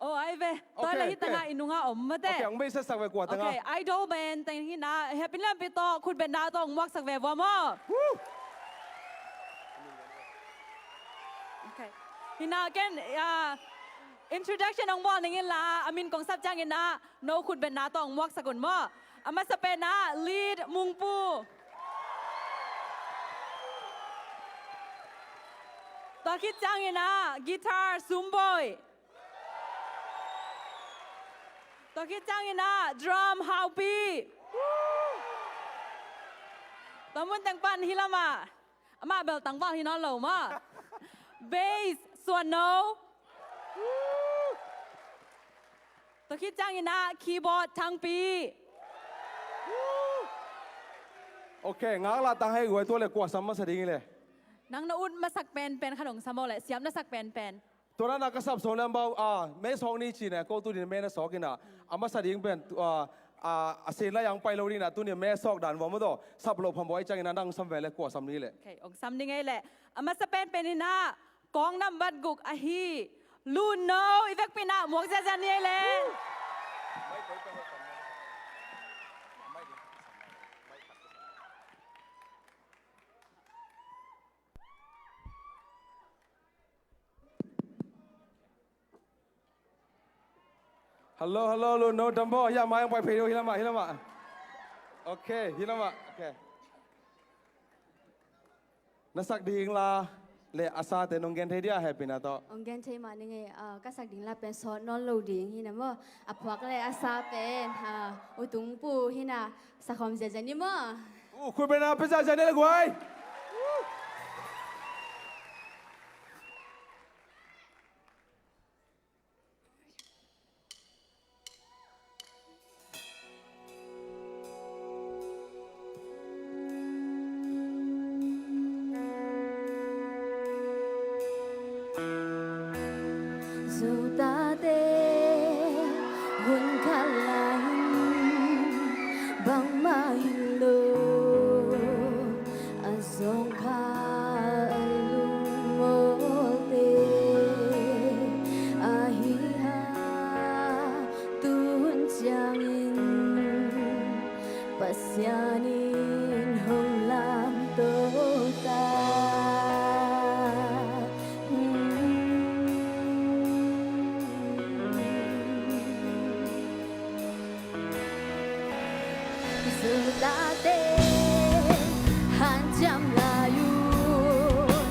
Oh, ai ve. Tua le hi tangah i nungah om mate. Ok, hong beisetsak ve kua tangah. Ok, idol band teng hi na. Happy Lampi tawh khutbetna tawh hong muaksak ve vua maw? Woo! Ok. Hi na ken, ah, introduction hong bawl ning in la, a min kong sap ciangin ah no khutbetna tawh hong muaksak un maw? A masa pen ah lead Mungpu. Tua khit ciangin ah guitar Sumbawi. Tua khit ciangin ah drum Haupi. Tua mun teng pan hi lamah amah bel tangval hi nawn lo maw? Bass Suanno. Tua khit ciangin ah keyboard Thangpi. Ok, ngaklah tang hei guai, tua le kua sam masa ding hi le? Nang na ut masak penpen khat hong sam aw le, siam na sak penpen. Tua na ka sap sawng lem bau, ah, mei sawng ni ci ne, ko tu din mei na sawk in ah, a masa ding pen, ah, a, a sen lai ang pai lo ding a, tuni a mesawk dan vua maw taw, sap loh phambawi ciangin a nang sam ve le kua sam ni le. Ok, ong sam ni ngei le. A masa penpen in a, kawng nambat guk ahi Lunno, i vekpi in a muak ziazia ni ei le. Hallo, hallo, Lunno, dam baw, hiah mai ang pai phei ding, hih lamah, hih lamah. Ok, hih lamah, ok. Na sak ding la le a sate nong gen thei dia, hehpihna tawh? Ong gen thei mah ning ei, ah, ka sak ding la pen sawt nawn lo ding hi na maw. A phuak le a sa pen, ah, U Tung Pu hi na, sa khawm ziazia ni maw. U khut pen a pia ziazia ni le guai. Zotate hun khat lai-in bangmah hi lo. A zawngkhal a lungmawlte ahi hang, tu hun ciangin Pasian in hong lamto ta. Zotate hanciam lai un,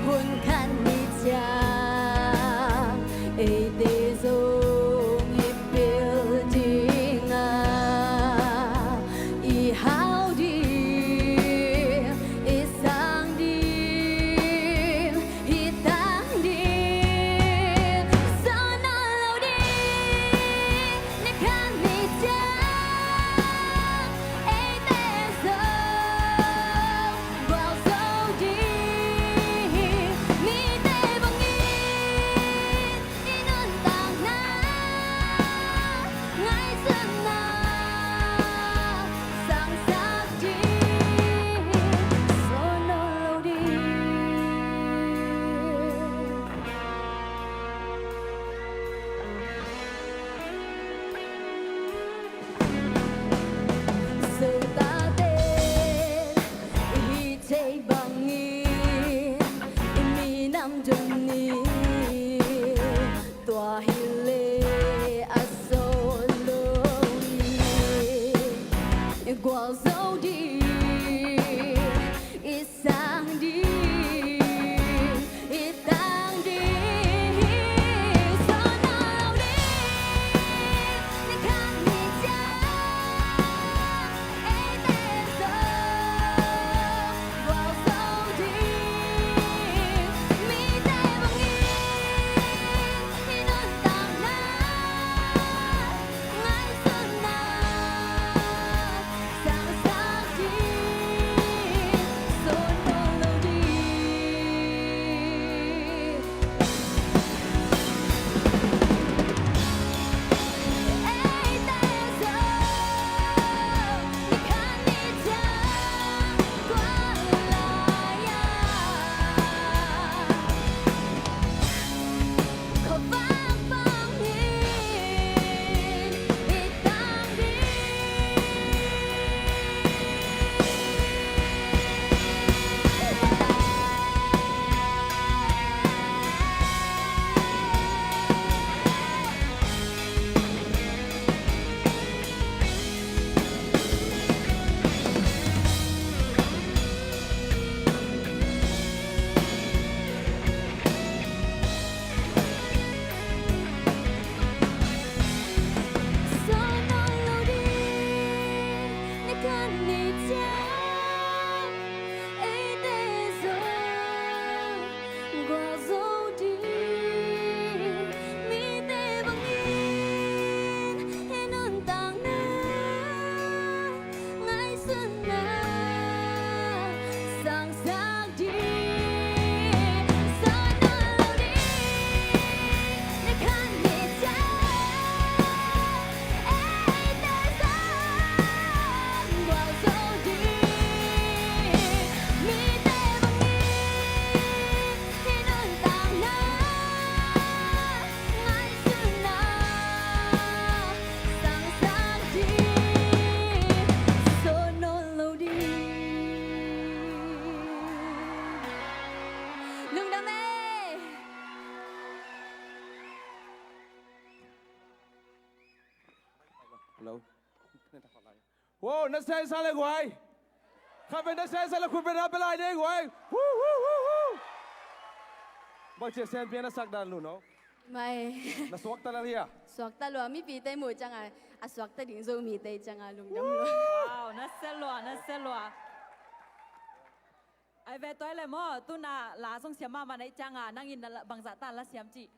hun khat ni ciang eite zong i pil ding a, i hau ding, i sang ding, i tang ding, sawt nawn lo ding. Ni khat ni ciang eite zong gualzo ding, mite bangin i nuntakna, ngaihsutna sangsak ding, sawt nawn lo ding. Zotate i hih theih bangin i minam don ni, tua hi leh a sawt lo hi. Gualzo ding, i sang ding, i tang ding, sawt nawn lo ding. Ni khat ni ciang eite zong gualzo ding, mite bangin i nuntakna, ngaihsutna sangsak ding, sawt nawn lo ding. Oh, na sen sa le guai. Kha pen na sen sa le khut pen na pe lai de guai. Hu, hu, hu, hu. Bang ci a sen pian na sak dan Lu No. Mai. Na suakta lel hia? Suakta lua, mipite mu cianga a suakta ding Zomite cianga lungdam lua. Wow, na sia lua, na sia lua. Ai ve tuai le maw, tuna la zong siam mahmah na i cianga nangin na la, bangzah ta la siam cih.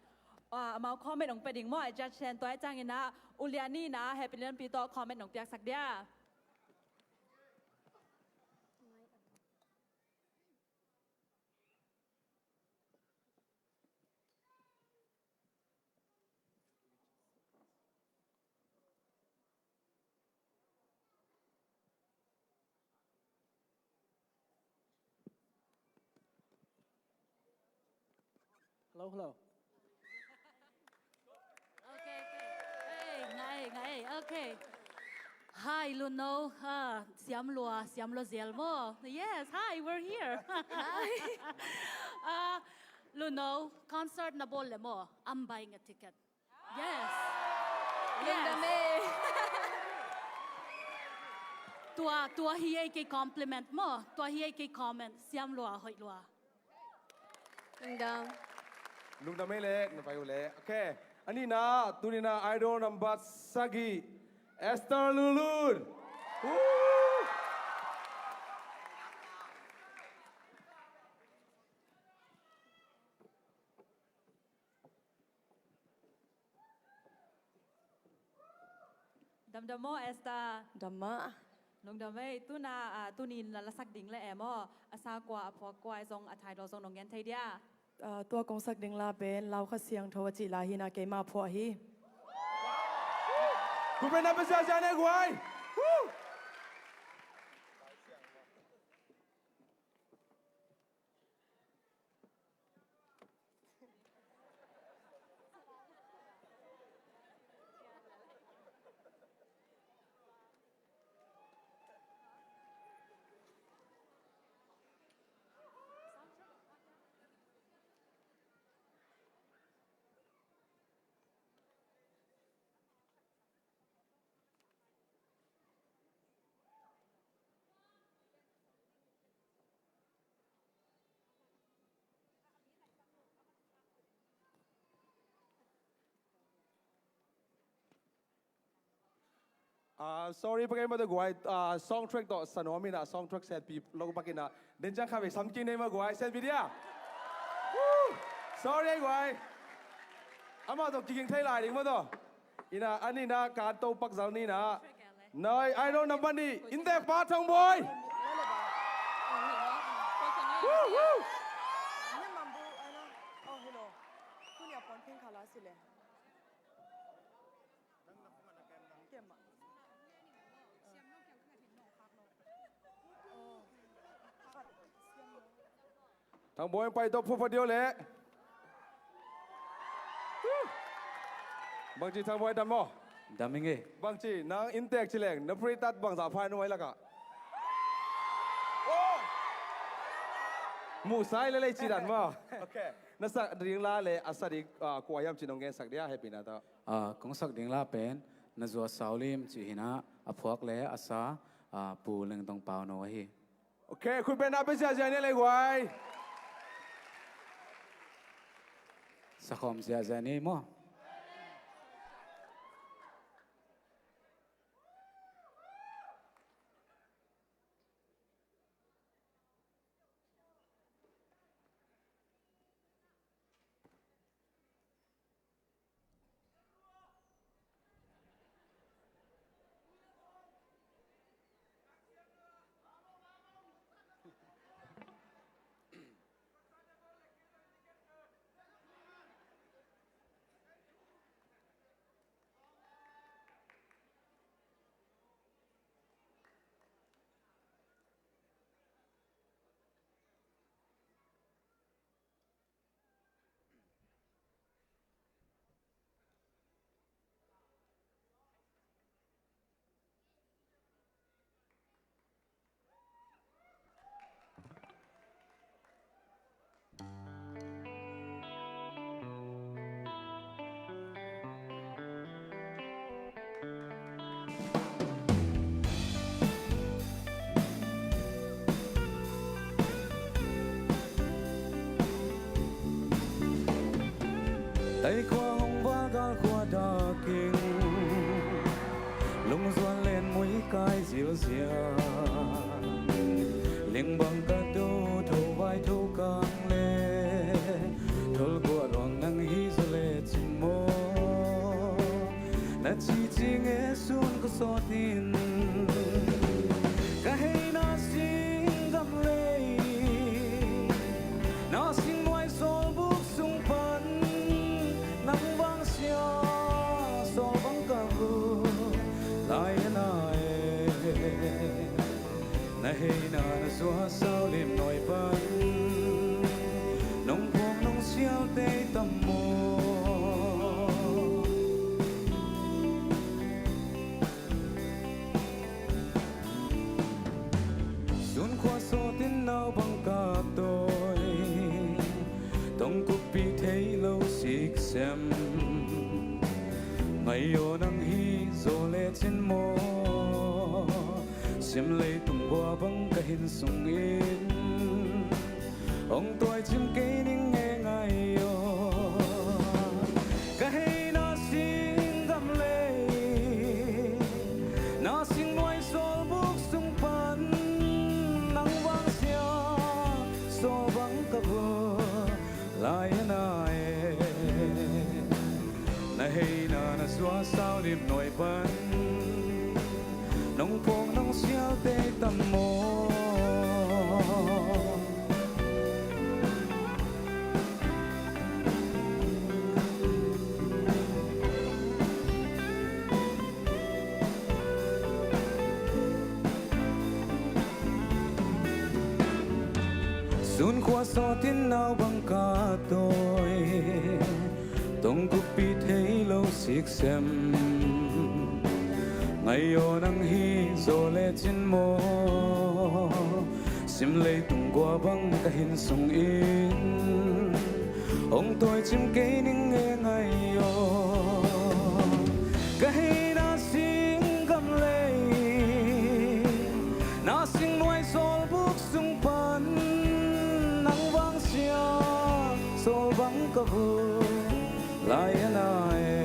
Ah, amau comment hong pia ding maw, ai judge ten tuai ciangin ah, ulian ni na Happy Lianpi tawh comment hong piaksak dia. Hello, hello. Okay, okay. Hey, ngai, ngai. Okay. Hi, Lu No. Ah, siam lua, siam lua zel maw. Yes, hi, we're here. Hi. Ah, Lu No, concert na bawl le maw. I'm buying a ticket. Yes. Yes. Lungdam e. Tua, tua hi ei kei compliment maw. Tua hi ei kei comment. Siam lua, hoih lua. Lungdam. Lungdam e le, na pai uh le. Okay. A nihna, tuni na Idol number sagih, Esther Lulun. Woo! Damdam maw, Esther? Dam mah. Lungdam ei, tuna, ah, tuni na lasak ding le e maw? A sa kua, a phuak kua zong, a title zong nong gen thei dia? Ah, tua kong sak ding la pen Lau Kha Siangtho a cih la hi na, keima phuak hi. Kupen na pesa siang ne guai. Woo! Ah, sorry, pakai mah tawh guai, ah, song track tawh sa nuam ina, song track setpi lo pakin a, den ciang kha vei sam kik nei mah guai, setpi dia. Woo! Sorry guai. Amah tawh kiging thei lai ding mah tawh. Ina, a nihna kan to pak zal ni na. Nai, Idol number nih, Inntek pa Thang Bawi. Woo, woo. Thang Bawi pai tawh phuaphuat dih o leh. Bangci Thang Bawi dam maw? Dam ing e. Bangci nang inntek ci leng na free tat bangzah pha nuai lakah. Muhsai le lei ci dan maw? Okay. Na sak ding la le a sa ding, ah, kua hiam ci nong gensak dia, hehpihna tawh. Ah, kong sak ding la pen Na Zuat Sau Lim cih hi na, a phuak le a sa, ah, Pu Leng Tong Pau No ahi. Okay, khut beng na pe ziahziah ni le guai. Sakhawm ziahziah ni maw? Taikhua hong val galkhua daking, lungzuan len muikai zilzial. Lingbang ka do tho vai tho kang le, tholguah luang nang hi zaw lecin maw? Na cici nge sun ka sawtin, ka hei na sing gam lei, na sing nuai sawlbuk sung pan, nang vang sia sawl bang ka bu lai a na e. Na hei na na sua sau lim nuai pan, nong phawk nong sial tei tam maw? Sunkhua sawtin nau bang ka tawi, tongkuppi thei lo siksem. Ngai aw nang hi zaw lecin maw? Sim leitung gua bang ka hin sungin, hong tawi cim kei ning e ngai aw. Ka hei na sing gam lei, na sing nuai sawlbuk sung pan, nang vang sia sawl bang ka bu lai a na e. Na hei na na sua sau lim nuai pan, nong phawk nong sial tei tam maw? Sunkhua sawtin nau bang ka tawi, tongkuppi thei lo siksem. Ngai aw nang hi zaw lecin maw? Sim leitung gua bang ka hin sungin, hong tawi cim kei ning e ngai aw. Ka hei na sing gam lei, na sing nuai sawlbuk sung pan, nang vang sia sawl bang ka bu lai a na e.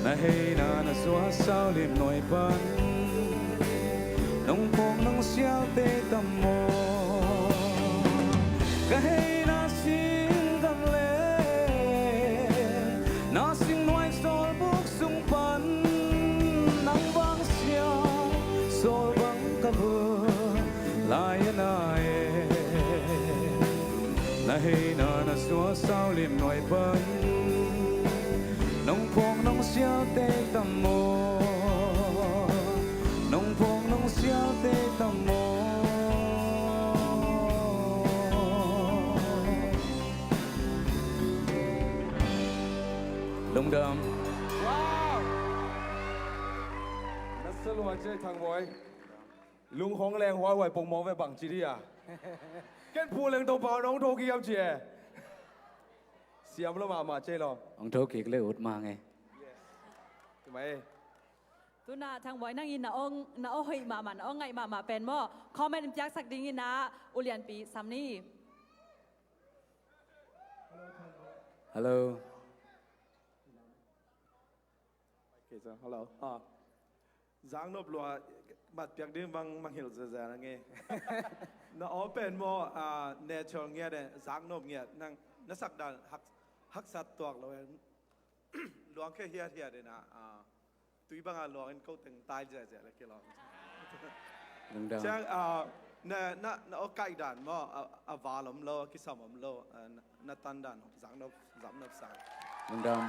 Na hei na na sua sau lim nuai pan, nong phawk nong sial tei tam maw? Ka hei na sing gam lei, na sing nuai sawlbuk sung pan, nang vang sia sawl bang ka bu lai a na e. Na hei na na sua sau lim nuai pan, nong phawk nong sial tei tam maw? Nong phawk nong sial tei tam maw? Lungdam. Wow! Na sa lua cia Thang Bawi. Lung hong leng huaihuai pongmawk ve bang ci dia. Ken phu leng Topa nong tho kik hiam ci e. Siam lo mahmah cia lo. Hong tho kik le ut mang e. Yes. Tumai. Tuna Thang Bawi nangin na ong, na ong hoih mahmah, na ong ngaih mahmah pen maw? Comment in piaksak dingin ah ulianpi sam ni. Hello. Okay, so, hello. Ah. Zaknop lua mat piak ding bang mangngilh zia zia na nge. Na aw pen maw, ah, natural ngiat e, zaknop ngiat. Nang na sak dan hak, haksat tuak lo e. Luang khe hiat hiat e na, ah, tui bang a luang in ko teng tai zia zia le kilawm. Lungdam. Ciang, ah, na, na, na aw kaih dan maw, a, a val om lo, a kisam om lo, ah, na, na tan dan, zaknop, zaknop sang. Lungdam.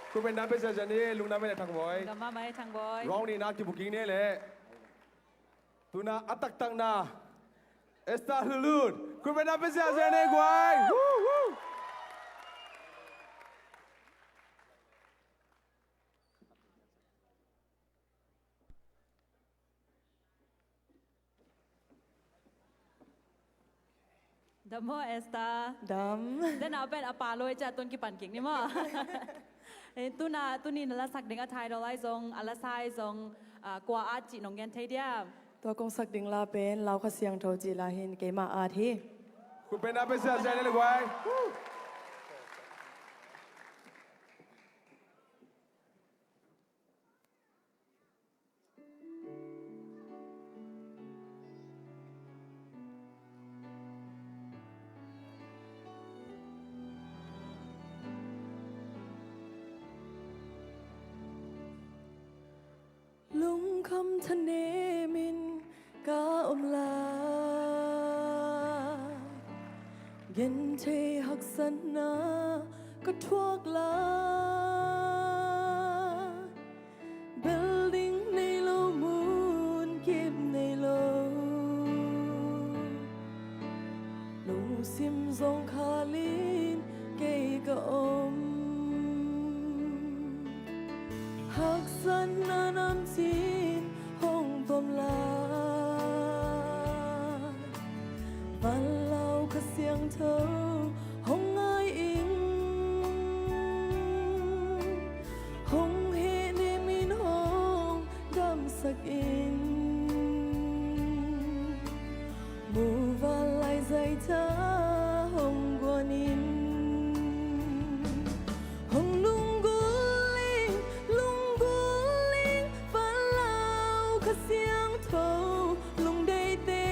Khupen dan pe zia zia ni, lungdam e Thang Bawi. Lungdam mahmah e Thang Bawi. Round nihna kibooking ni le. Tuna a taktakna Esther Hulun. Khupen dan pe zia zia ni guai. Woo, woo. Dam maw, Esther? Dam. Dena pen a pa loi cia tun kipan kik ni maw? Eh, tuna, tuni na lasak ding a title ahi zong, a lasa ahi zong, ah, kua at cih nong gen thei diam? Tua kong sak ding la pen Lau Kha Siangtho cih la hin keima at hi. Khupen dan pe zia zia ni le guai. Woo! thanemin ka om lai, genthei haksatna ka thuak lai, building nei lo, munkip nei lo, lungsim zawngkhal in kei ka om. Haksatna namcin hong tuam lai, Van Lau Kha Siangtho hong ngai in, hong hehnem in hong damsak in, muvanlai zaitha hong guan in. Hong lunggulh ing, lunggulh ing, Van Lau Kha Siangtho, lungdeite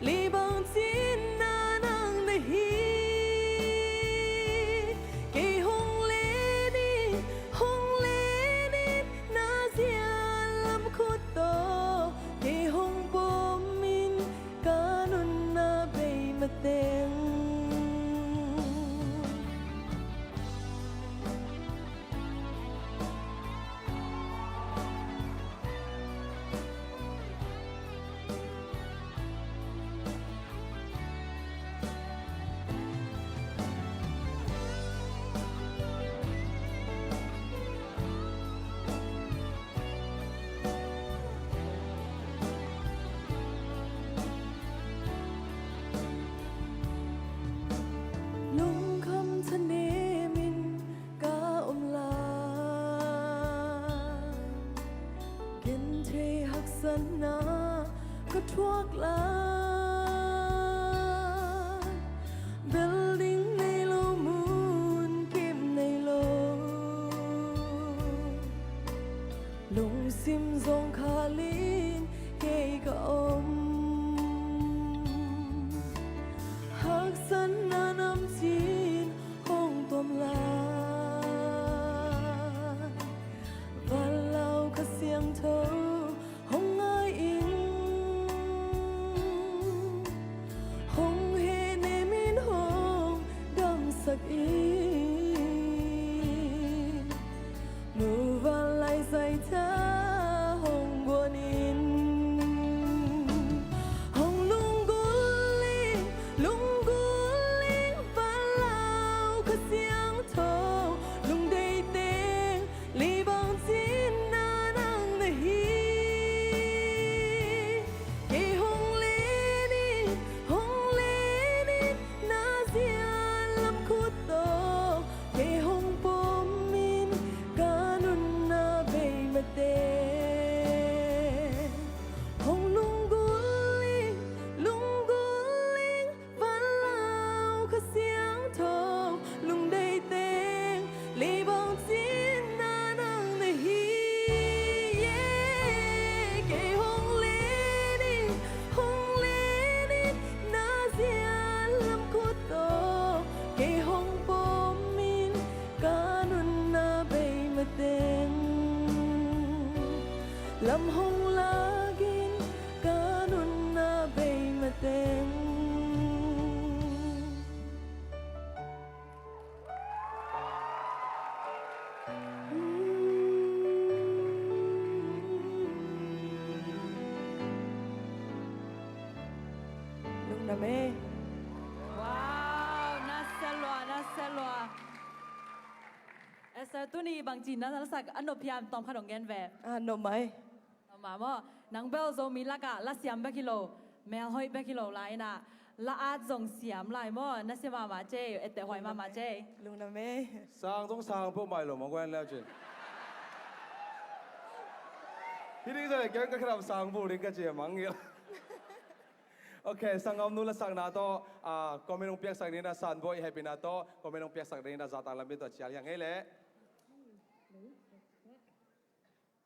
li bangcin na nang na hi. Kei hong len in, hong len in, na zian lam khut tawh kei hong pom in, ka nunna bei mateng. Lungkham thanemin ka om lai, genthei haksatna ka thuak lai, building nei lo, munkip nei lo, lungsim zawngkhal in kei ka om. Haksatna namcin hong tuam lai, Van Lau Kha Siangtho hong ngai in, hong hehnem in hong damsak in, muvanlai zaitha hong guan in. Hong lunggulh ing, lunggulh ing, Van Lau Kha Siangtho, lungdeite li bangcin na nang na hi. Kei hong len in, hong len in, na zian lam khut tawh kei hong pom in, ka nunna bei mateng. Hong lunggulh ing, lunggulh ing, Van Lau Kha Siangtho, lungdeite li bangcin na nang na hi. Yeah. Kei hong len in, hong len in, na zian lam khut tawh kei hong pom in, ka nunna bei mateng. Lam hong lak in, ka nunna bei mateng. Lungdam e. Wow, nasia lua, nasia lua. Esther, tuni bangci na lasak a nop hiam, tawm khat hong gen ve. A nop mai. Nop mah maw. Nang bel Zomi lakah lasiam bek hi lo, melhoih bek hi lo lai inah, la at zong siam lai maw. Nasia mahmah cei, etteh huai mahmah cei. Lungdam e. Sang zong sang peuhmah hi lo maw, guan leu cin. Hih ding zong kei ka khedap sang bul ding ka ci a mangngilh. Ok, sanggamnu lasakna tawh, ah, comment hong piaksak dingin a Sanboi hehpihna tawh comment hong piaksak dingin a zahtak lam bia tawh cial hiang ei leh.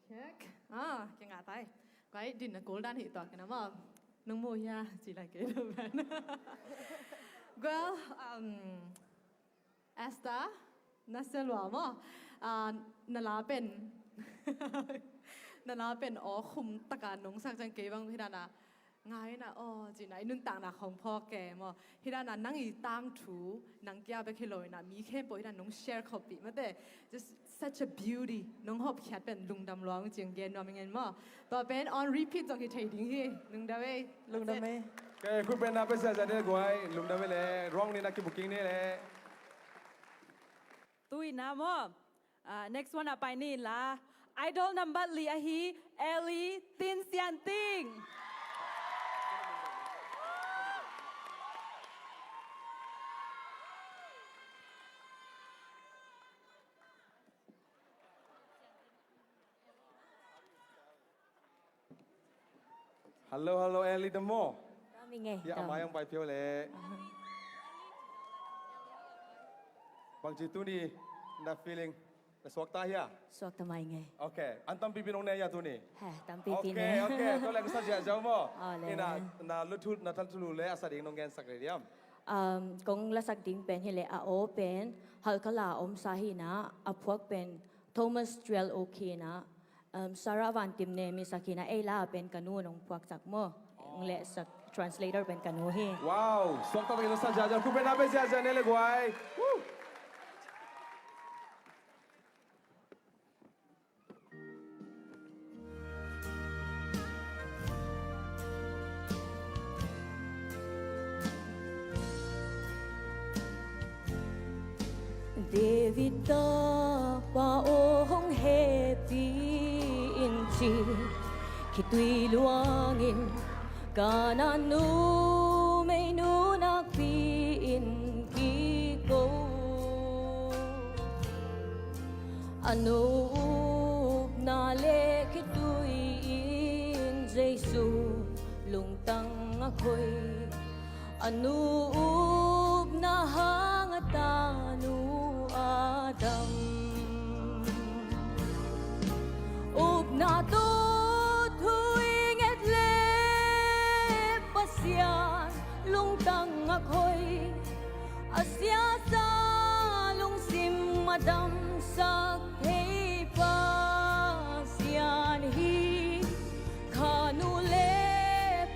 Check. Ah, kei ngah tai. Guai, din na kul dan hi tua kei na maw. Nung mu hia, ci lai kei na ban. Well, um, Esther, nasia lua maw. Ah, na la pen. Na la pen aw khum taka nong sak ciang kei bang hi dana ngai na aw cina i nuntakna khong phawk ke maw? Hi dana nang i tangthu nang kia bek hi lo ina mi khempeuh hi dana nong share khawp pi mate. Just such a beauty. Nong hawp khiat pen lungdam lua ung ciang gen nuam ingen maw? Tua pen on repeat zong hi thei ding hi. Lungdam ei. Lungdam ei. Ke khut pen na pe sia sia de guai. Lungdam ei le. Ruang ni na ki booking ni le. Tu ina maw? Ah, next one a pai ni la. Idol number li ahi Ellie Tin Sian Ting. Hello, hello, Ellie, the mo. Kami nge. Ya, amai ang pai pio le. Bang ci tuni na feeling na suak ta hia. Suak ta mai nge. Okay, an tampi pi nong ne ya tuni. He, tampi pi ne. Okay, okay, to le sa ja ja mo. Ina na lu thu na thal thulu le asa ding nong gen sak le diam. Um, kong la sak ding pen hi le a o pen halkala om sa hi na a phuak pen Thomas Twelve Oki na. Um, Sarah Van Tim ne mi sak hi na ei la pen ka nu nong phuak sak mo. Nong le sak translator pen ka nu hi. Wow, suak ta ta ki sa ja ja ku pen a pe ja ja ne le guai. Woo. David tapa aw hong hehpih in ci khitui luangin Kanaan numeinu nakpi in kiko. A nu upna le khitui in Jesu lungtang a khoi. A nu upna hang a tanu a dam. Upna tawh thu i nget le Pasian lungtang a khoi. A siasa lungsim a damsak thei Pasian hi. Kha nu le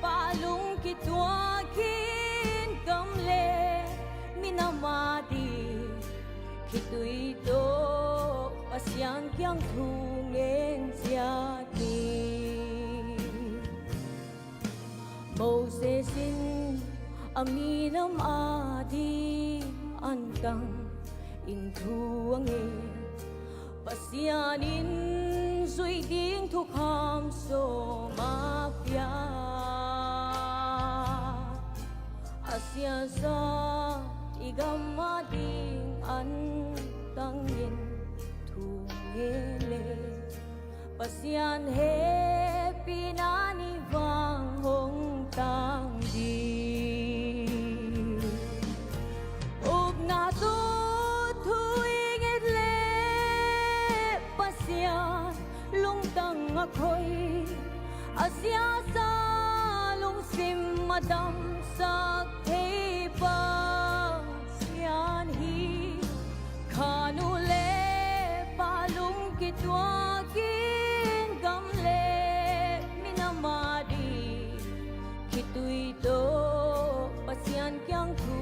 pa lung kituak in gam le minam a ding khitui tawh Pasian kiang thu ngen ciat ni. Moses in a minam a ding antang in thu a ngen. Pasian in zuih ding thukham sawm a pia. A siasa i gam a ding antang in thu ngen le Pasian hehpihna ni vang hong tang ding. Upna tawh thu i nget le Pasian lungtang a khoi. A siasa lungsim a damsak thei Pasian hi. Kha nu le pa lung kituak in gam le minam a ding khitui tawh Pasian kiang thu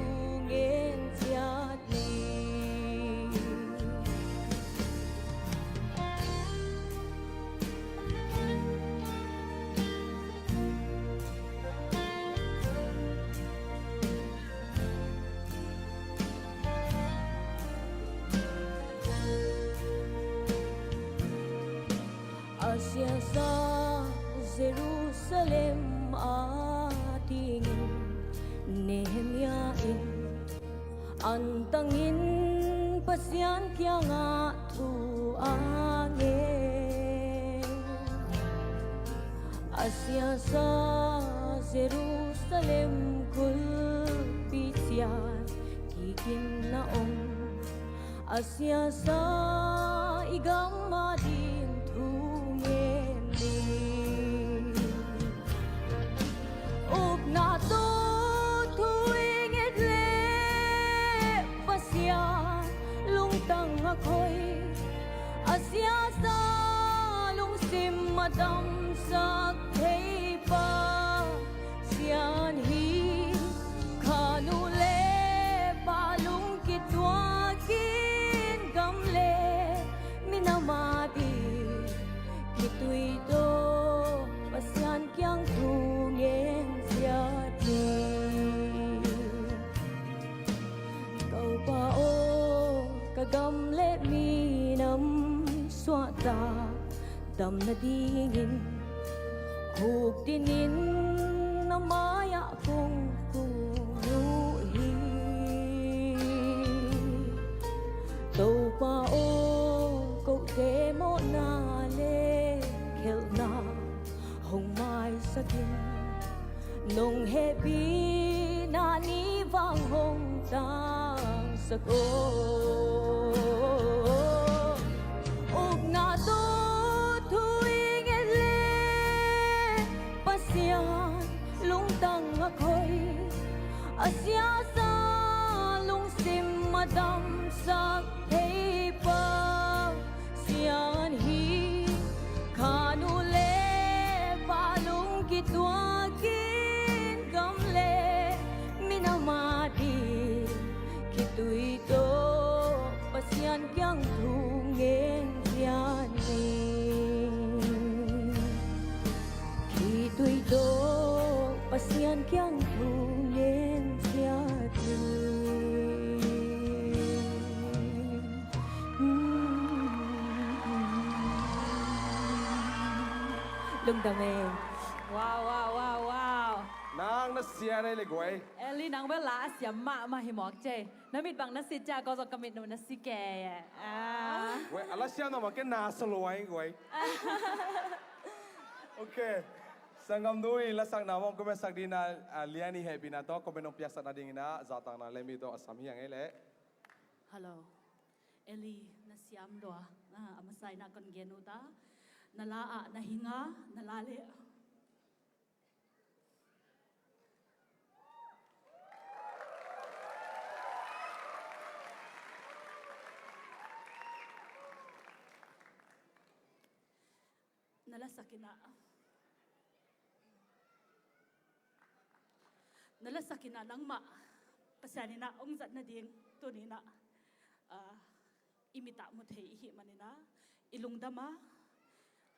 ngen ciat ni. A siasa Jerusalem a dingin Nehemiah in antangin Pasian kiangah thu a ngen. A siasa Jerusalem kulhpi ciat kikin a om. A siasa i gam a ding thu ngen ni. Upna tawh thu i nget le Pasian lungtang a khoi. A siasa lungsim a Uk dinin na mai-ah kong kun uh hi. Topa aw, kote mawhna le khelhna hong maisak in. Nong hehpihna ni vang hong tangsak aw. Ukna tawh thu i nget le Pasian lungtang a khoi, a siasa lungsim a damsak thei Pasian hi. Khan u le pa lung kituakin gam le minam ading khitui tawh Pasian kiang thu ngen ciat ni. Khitui tawh Pasian kiang thu ngen ciat ni. Lungdam e. Wow, wow, wow, wow. Nang na sia nei le guai. Eli, nang bel la a siam mahmah hi mawk cei. Na mit bang na si cia, ko zong ka mit nu na si ke. Ah. Guai, a la siam na ma ke na sa luai guai. Ok. Sanggam nu i la sakna mawng kume sak dina, ah, Lian i hehpihna tawh kume nong piaksak na dingina, zahtakna le mi tawh a sam hiang ei le. Hello. Eli, na siam lua. Ah, a masa ina kon gen uh ta. Na la ah, na hinga, na la le. Na la sak ina. Na la sak ina nangmah Pasian ina ong zat nading tuni ina, ah, i mit ah mu thei i hih man ina i lungdam a,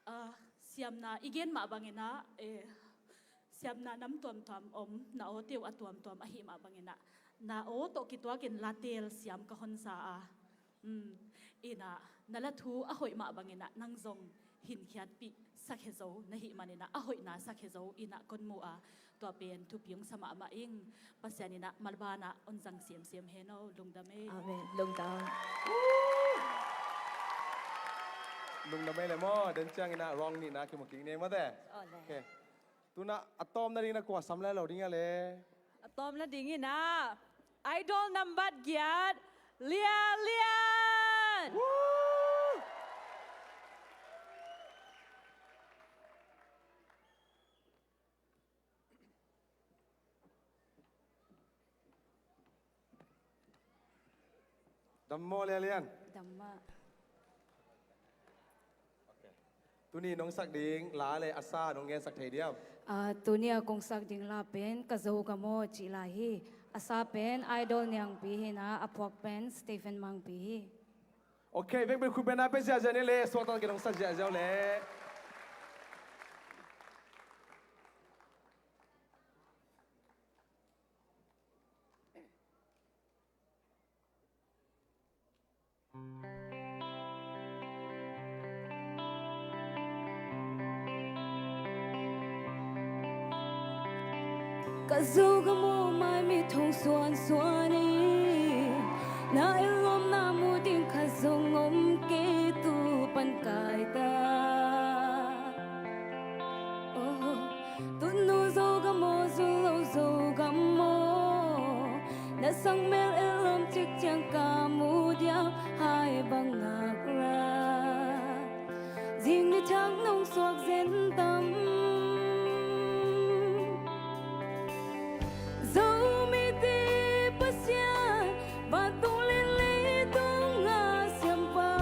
ah, siamna i gen mah bang ina, eh, siamna nam tuamtuam om, na aw teu a tuamtuam ahih mah bang ina, na aw tawh kituakin la teel siam ka hon sa a. Um, ina, na la thu a hoih mah bang ina nang zong hinkhiatpih sak he zo na hih man ina, a hoihna sak he zo ina kon mu a, tua pen thupi ong sa mahmah ing. Pasian ina malbana on zang siamsiam hen aw, lungdam e. Amen. Lungdam. Lungdam e le maw, den ciang ina rong nihna kimu kik ni maw te. Aw le. Ok. Tuna a tawm nading na kua sam le lo ding a le. A tawm nading ina Idol nambat giat, Lia Lian. Woo! Dam maw, Lia Lian? Dam mah. Ok. Tuni nong sak ding la le a sa nong gensak thei diam? Ah, tuni a kong sak ding la pen Ka Zogam Aw cih la hi. A sa pen Idol Niangpi hi na, a phuak pen Stephen Mangpi hi. Ok, vekpi khut beng na pia ziahziah ni le, suakta kei nong sak ziahziah uh le. Ka Zogam Aw, mai mit hong suansuan in, na ellawmna mu ding khat zong om kei, tu pan kai ta. Oh, tunu Zogam Aw, zul lo Zogam Aw, na sang mel ellawm cik ciang ka mu diam, hai bang ngak ra. Zing ni thak nong suak zen tam. Zomite Pasian, vantung le leitung a siampa.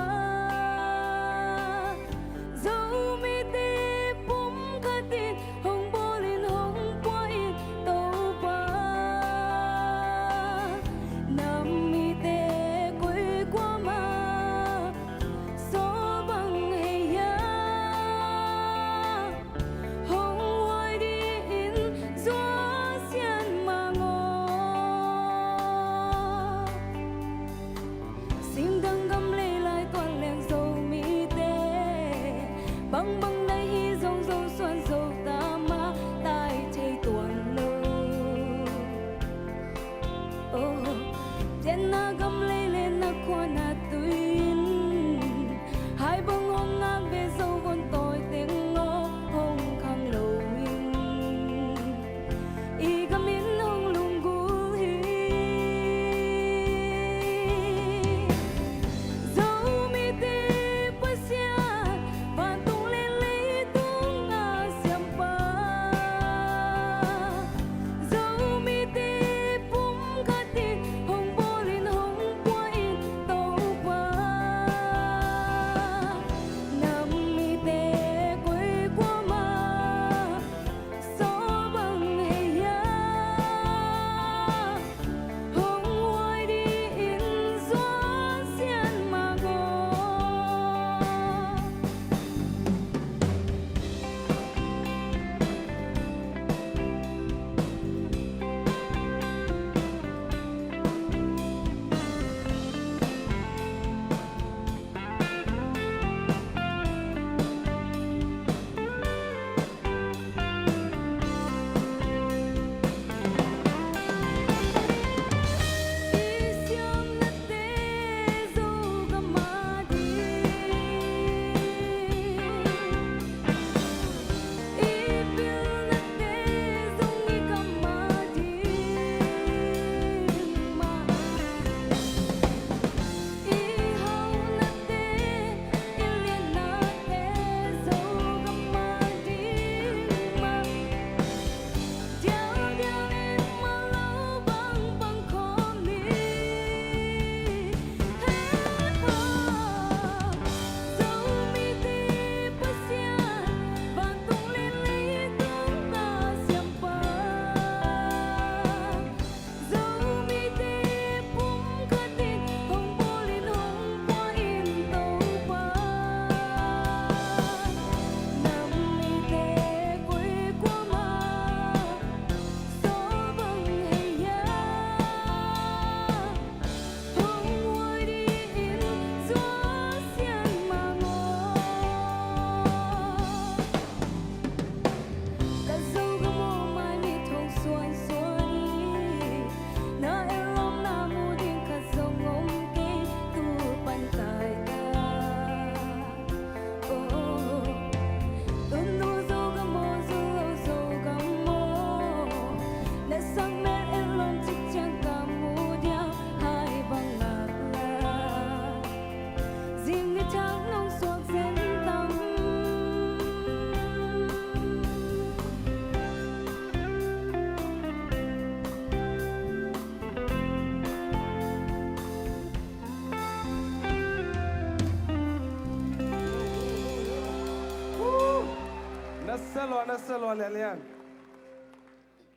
Lian Lian.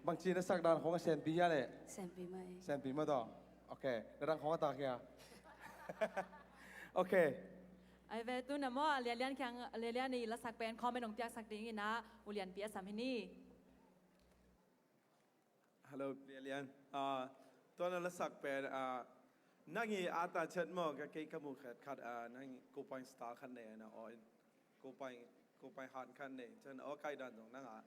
Bangci na sak dan khong a senpi hia le? Senpi mai. Senpi mai to. Ok. Na dang khong a tak hia? Ok. Ai ve tu na maw, Lian Lian kiang, Lian Lian i lasak pen comment hong piaksak ding ina, U Lianpi a sam hi ni. Hello, Lian Lian. Ah, tua na lasak pen, ah, nang i ata chet maw, ka kei ka mu khat khat, ah, nang i ko point star khat nei na aw in. Ko point, ko point han khat nei. Chan aw kai dan zong nang a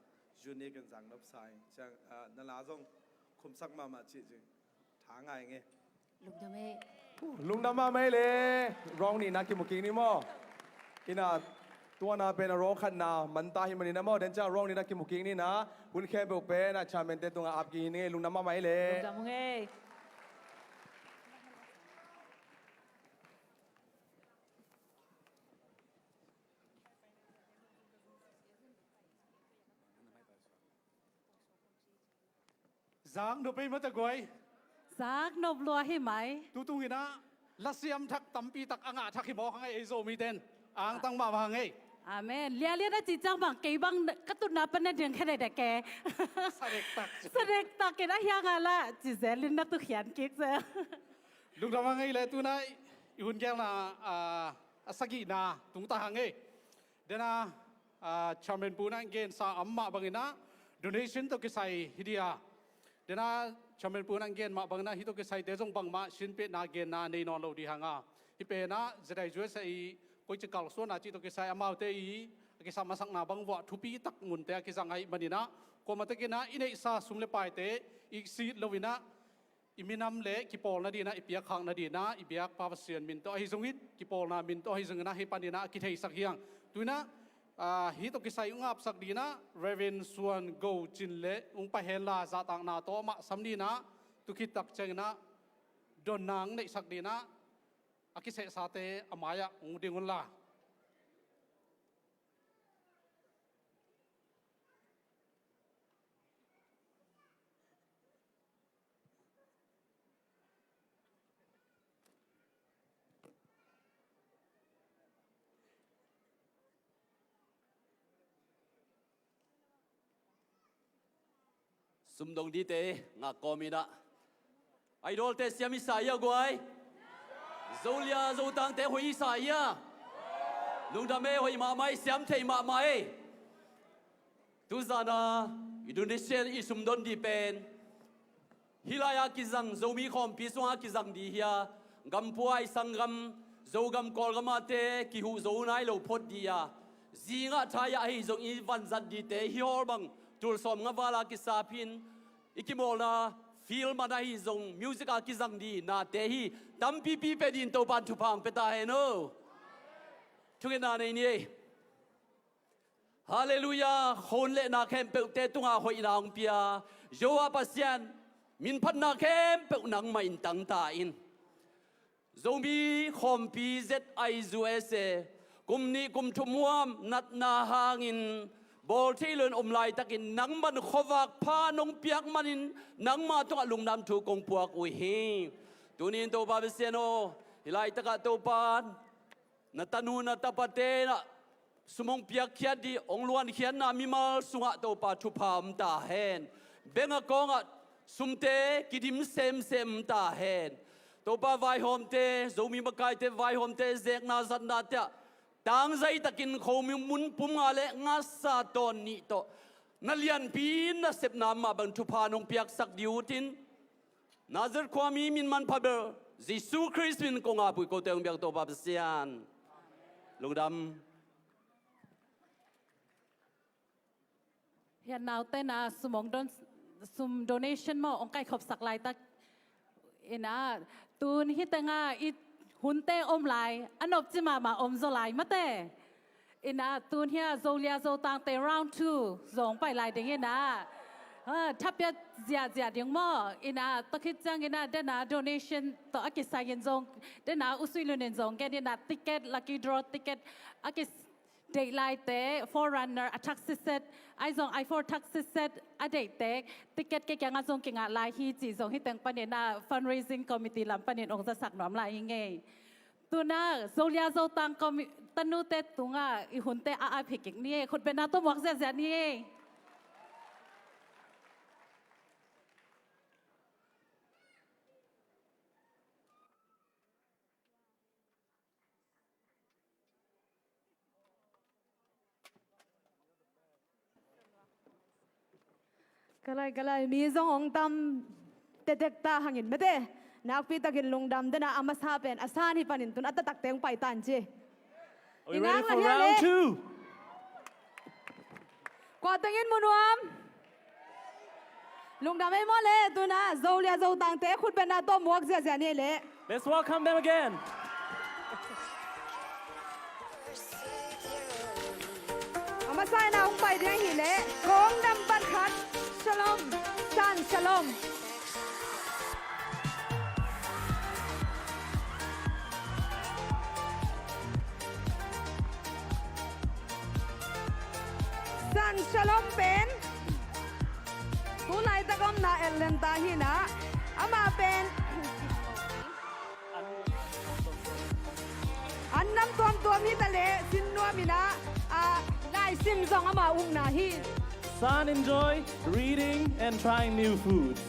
unique in zang nop sai. Chan, ah, na la zong khumsak mama ci ci. Tha ngai nge. Lungdam e. Lungdam mahmah e le. Round nihna kimu kik ni maw? Ina, tua na pen a round khatna man ta hi manin a maw, den ciang round nihna kimu kik ni na. Hun khempeuh pen a chairman te tungah ap kik hi ni. Lungdam mahmah e le. Lungdam e. Zak nop ei mata guai. Zak nop lua hi mai. Tutung ina lasiam thak tampi tak a ngah thak hi mawk hang ei, Zomi ten. Angtang mahmah hang ei. Amen. Lian Lian a ci ciang bang kei bang ka tutna pan na ding khe dek dek ke. Sadek tak ci. Sadek tak in a hiang a la ci zelin na tu khian kik zel. Lungdam hang ei le tuna i hun gelna, ah, a sagihna tungta hang ei. Dena, ah, chairman pu na gensa a om mah bangin ah donation tawh kisai hi dia. Dena chairman pu na gen mah bangin ah hih tawh kisaite zong bangmah sinpetna genna nei nawn lo ding hang a. Hih pen ah Z I U S A i koici kalsuanna cih tawh kisai amaute i a kisam a sakna bang vuah thupi tak ngunte a kizang ahih manin ah kuamah takin ah i neihsa sum le paite i sih loin ah i minam le kipawlna dingin ah, i piakkhakna dingin ah, i biakpa Pasian min tawh ahi zongin, kipawlna min tawh ahi zongin ah, hih panin ah a kitheisak hi hang. Tu-in ah, ah, hih tawh kisai ung apsak dingin ah Reverend Suan Go Cin le ung pai henla zahtakna tawh amah sam dingin ah, tu khit tak ciangin ah donna ung neihsak dingin ah a kisehsate a mai-ah ung ding unla. Sumdong dite ngak kawm in ah, Idol te siam i sa hia guai? Zolia Zotangte hoih i sa hia? Lungdam e, hoih mahmah e, siam thei mahmah e. Tuzan a i donation, i sumdon dih pen hih lai-a kizang, Zomi khawmpi sungah kizang dih hi a, gampuai sanggam, Zogam Kawlgam ahte kihuh zo nai lo phot dih a, zingah thai-ah ahi zong i vanzat dihte hih hawl bang tul sawmnga val a kisap hi-in, i kimawlna field man ahi zong music a kizang dih nate hi. Tampipi pia dih in Topa'n thupha hong pia ta hen aw. Thungetna nei ni ei. Halleluiah. Khawng le na khempeuhte tungah hoihna hong pia Jehovah Pasian, minphatna khempeuh nangmah in tang ta in. Zomi khawmpi Z I U S A kum nih kum thum huam natna hangin bawl thei lo in om laitakin nangman khuavak pha nong piak manin nangma tungah lungdam thu kong puak uh hi. Tuni-in Topa Pasian aw, hih laitakah Topa na tanu na tapate na sum hong piakkhiat dih, hong luankhiatna mimal sungah Topa thupha om ta hen. Bank account ah sumte kidim semsem ta hen. Topa vaihawmte, Zomi makaite vaihawmte zekna zatnate ah tangzai takin khomun pum nga le ngasa tawn nih tawh na lianpi nasepna mah bang thupha nong piaksak dih uh in, Nazareth khuami min manpha bel Jesu Khrist min kong ap uh hi. Kote hong biak Topa Pasian, lungdam. Hiah naute na sum hong don, sum donation maw hong kaikhopsak laitak in ah, tun hih tengah i hunte om lai, a nopci mahmah om zaw lai mate. In ah tun hiah Zolia Zotangte round two zong pai lai ding in ah, ha, thapiat ziahziah ding maw. In ah tua khit ciangin ah dena donation tawh a kisangin zong, dena U Sui Lun in zong gen in ah ticket, lucky draw ticket a ki deih laite, Forerunner a thak siset, ahi zong i four thak siset a deihte ticket kei kiangah zong kingah lai hi cih zong hih teng panin ah fundraising committee lam panin hong zasak nuam lai hi ngei. Tuna Zolia Zotang commi-, tanute tungah i hunte a ap hi kik ni ei, khutbetna tawh muak ziahziah ni ei. Ka lai, ka lai, mi zong hong tam tektek ta hangin mate. Nakpi takin lungdam den a, a masa pen a san hi panin tun a taktakte hong pai tan ci. Are we ready for round two? Kua teng in mu nuam? Lungdam ei maw le, tun a Zolia Zotangte khutbetna tawh muak ziahziah ni le. Let's welcome them again. A masa in a hong pai ding ahih leh kawng nambat khat, Shalom, San Shalom. San Shalom pen tu laitak omna Atlanta hi in a, amah pen an nam tuamtuam hi ta leh sin nuam in a, a, laisim zong ama ukna hi. San enjoy reading and trying new foods.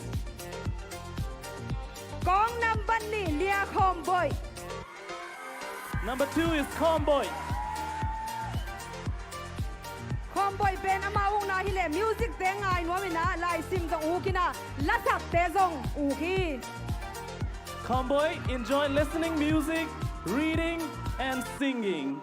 Kawng nambat nih, Lia Khawmboih. Number two is Khawmboih. Khawmboih pen ama ukna hi leh music te ngai nuam in a, laisim zong uk in a, lasakte zong uk hi. Khawmboih enjoy listening music, reading and singing.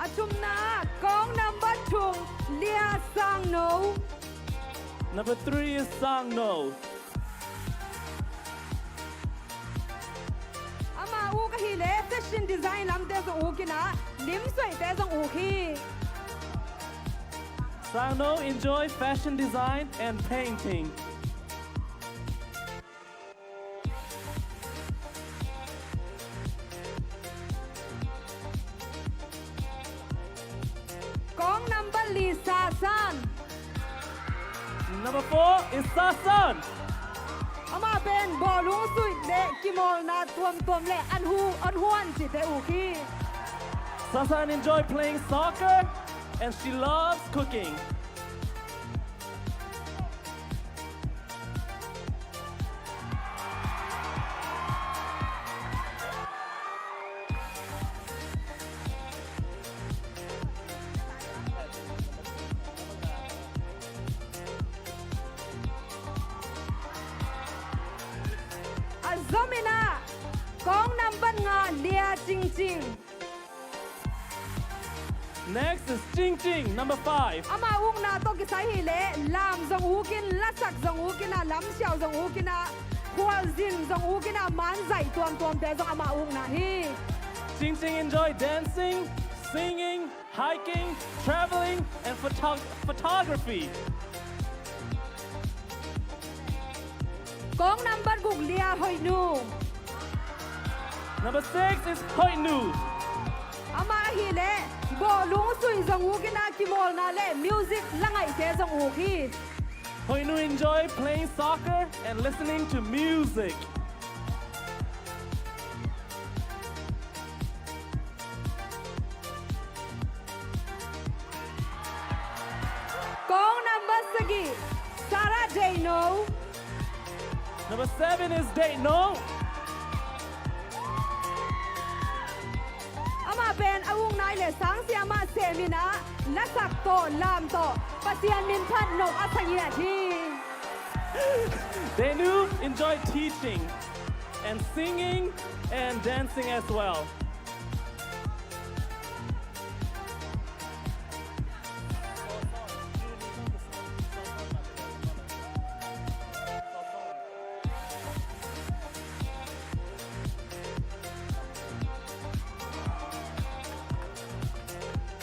A thumna, kawng nambat thum, Lia Sangno. Number three is Sangno. Ama uk ahih leh fashion design lamte zong uk in a, lim suaihte zong uk hi. Sangno enjoy fashion design and painting. Kawng nambat li, Sasan. Number four is Sasan. Amah pen bawlung suih le kimawlna tuamtuam le an hu, an huan cihte uk hi. Sasan enjoy playing soccer and she loves cooking. A zom in ah, kawng nambat nga, Lia Cingcing. Next is Cingcing, number five. Ama ukna tawh kisai hileh lam zong uk in, lasak zong uk in ah, lamsiau zong uk in ah, khualzin zong uk in ah, manzaih tuamtuamte zong ama ukna hi. Cingcing enjoy dancing, singing, hiking, traveling and photo- photography. Kawng nambat guk, Lia Hoihnu. Number six is Hoihnu. Amah ahileh bawlung suih zong uk in ah, kimawlna le music la ngaihte zong uk hi. Hoihnu enjoy playing soccer and listening to music. Kawng nambat sagih, Sarah Deino. Number seven is Deino. Amah pen a ukna hileh sang siamah sem in ah, lasak tawh lam tawh Pasian min phat nop a sa ngiat hi. Deino enjoy teaching and singing and dancing as well.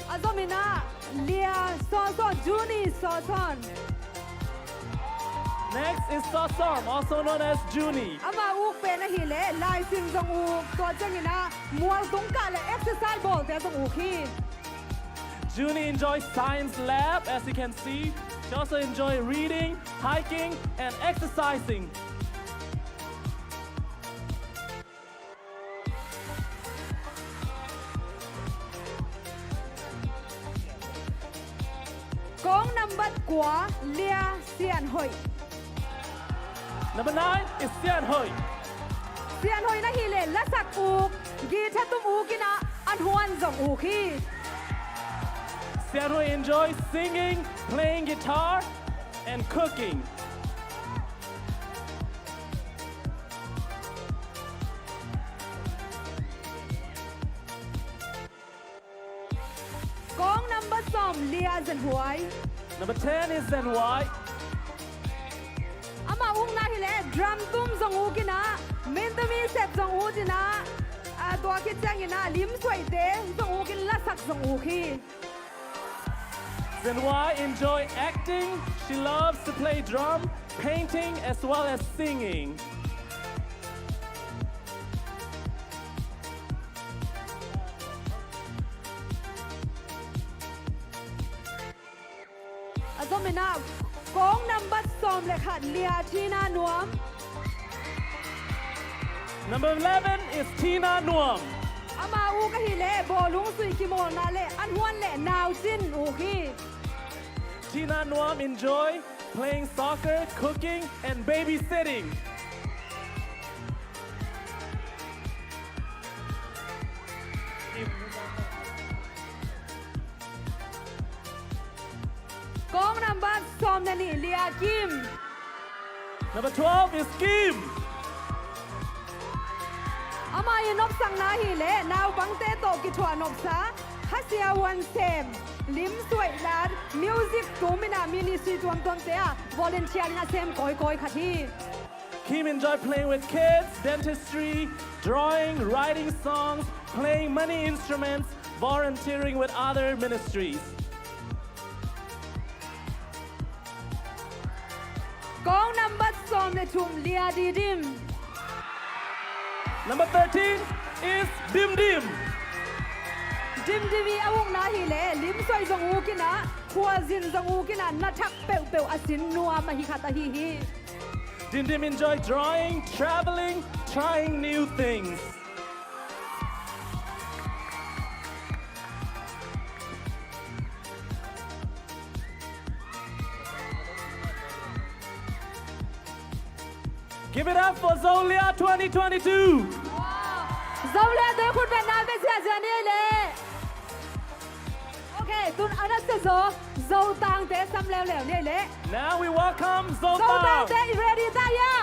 A zom in ah, Lia Sawsawn, Junie Sawsawn. Next is Sawsawn, also known as Junie. Ama uk pen ahileh laisim zong uk, tua ciangin ah mualtung kah le exercise bawlte zong uk hi. Junie enjoys science lab, as you can see. She also enjoys reading, hiking and exercising. Kawng nambat kua, Lia Sian Hoih. Number nine is Sian Hoih. Sian Hoih na hileh lasak u Guitar tum uk in ah, an huan zong uk hi. Sian Huai enjoy singing, playing guitar, and cooking. Kawng number sawm lia Zen Huai. Number ten is Zen Huai. Ama ukna hi leh drum tum zong uk in ah, min tumi sep zong uk in ah, a, tua khit ciangin ah lim suaite zong uk in lasak zong uk hi. Zen Huai enjoy acting. She loves to play drum, painting, as well as singing. A zom in ah, kawng number sawm le khat lia Tina Nuam. Number eleven is Tina Nuam. Ama uk ahi leh bawlung sui kimawlna le an huan le naucin uk hi. Tina Nuam enjoy playing soccer, cooking, and babysitting. Kawng number sawm le nih lia Kim. Number twelve is Kim. Ama i nopsakna hi leh naupangte tawh kithuah nopsa, khasia huan sem, lim suaih lat, music tum in ah ministry tuamtuamte ah volunteer in a sem kawikawi khat hi. Kim enjoy playing with kids, dentistry, drawing, writing songs, playing many instruments, volunteering with other ministries. Kawng number sawm le thum lia Didim. Number thirteen is Dimdim. Dimdim i a ukna hi leh lim suai zong uk in ah, khualzin zong uk in ah, na thak peuhpeuh a sin nuam ahi khat ahi hi. Dimdim enjoy drawing, traveling, trying new things. Give it up for Zolia twenty twenty-two. Zolia te khut beng na ve ziazia ni le. Okay, tun a na se zo, Zotangte sam leuleu ni le. Now we welcome Zotang. Zotangte, i ready ta ya?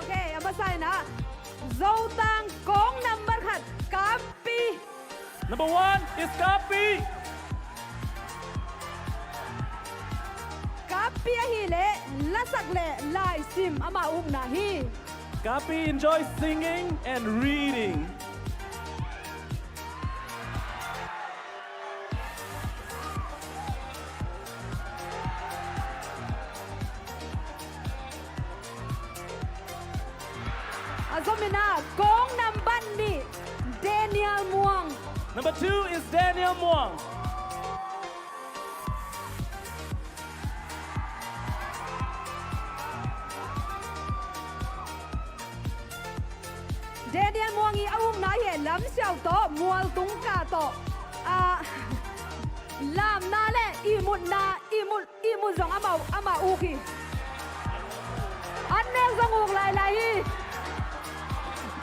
Okay, a masa in ah, Zotang kawng number khat, Kapi. Number one is Kapi. Kapi ahi leh lasak le laisim ama ukna hi. Kapi enjoy singing and reading. A zom in ah, kawng number nih, Daniel Muang. Number two is Daniel Muang. Daniel Muang i a ukna hi, lamsiau tawh, mualtung ka tawh, a, lamna le ihmutna, ihmut, ihmut zong ama, ama uk hi. An nek zong uk lailai hi.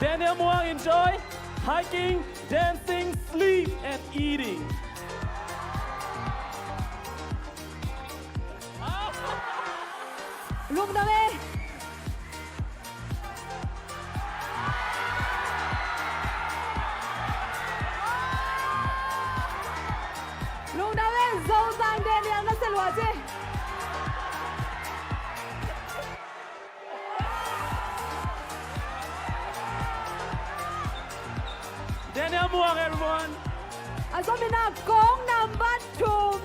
Daniel Muang enjoy hiking, dancing, sleep and eating. Lungdam e. Lungdam e, Zotang Daniel na se lua ci. Daniel Muang, everyone. A zom in ah, kawng number thum,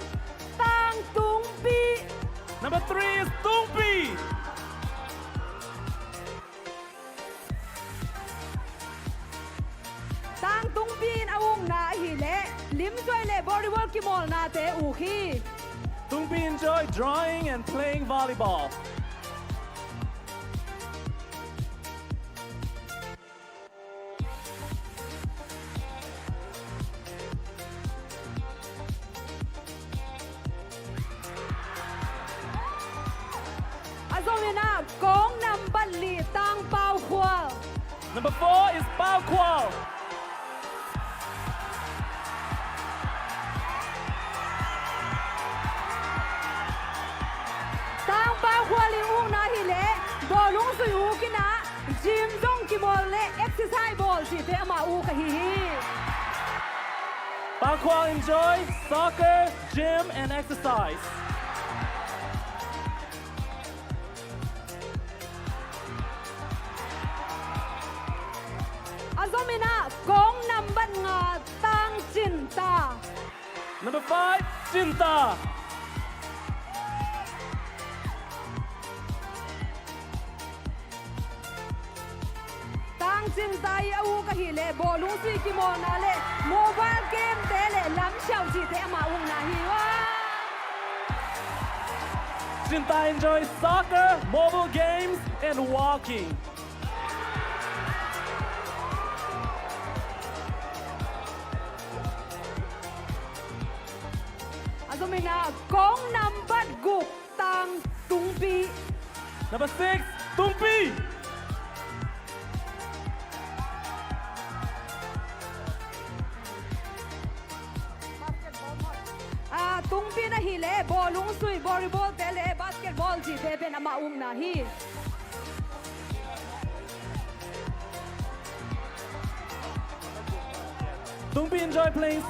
Tang Tungpi. Number three is Tungpi. Tang Tungpi in a ukna ahi leh limsuai le volleyball kimawlnate uk hi. Tungpi enjoy drawing and playing volleyball. A zom in ah, kawng nambat li, Tang Pau Khual. Number four is Pau Khual. Tang Pau Khual in ukna hi leh bawlung sui uk in ah, gym zong kimawl leh exercise bawl cihte ama uk ahi hi. Pau Khual enjoy soccer, gym and exercise. A zom in ah kong nambat nga Tang Cin Ta. Number five, Cin Ta. Tang Cin Ta i a uk ahi leh bawlung sui kimawlna leh mobile game te leh lamsiau cihte ama ukna hi ua. Cin Ta enjoy soccer, mobile games and walking. A zom in ah kong nambat guk Tang Tung Pi. Number six, Tung Pi. Ah, Tung Pi in ahi leh bawlung sui, volleyball te leh basketball cihte pen ama ukna hi. Tung Pi enjoy playing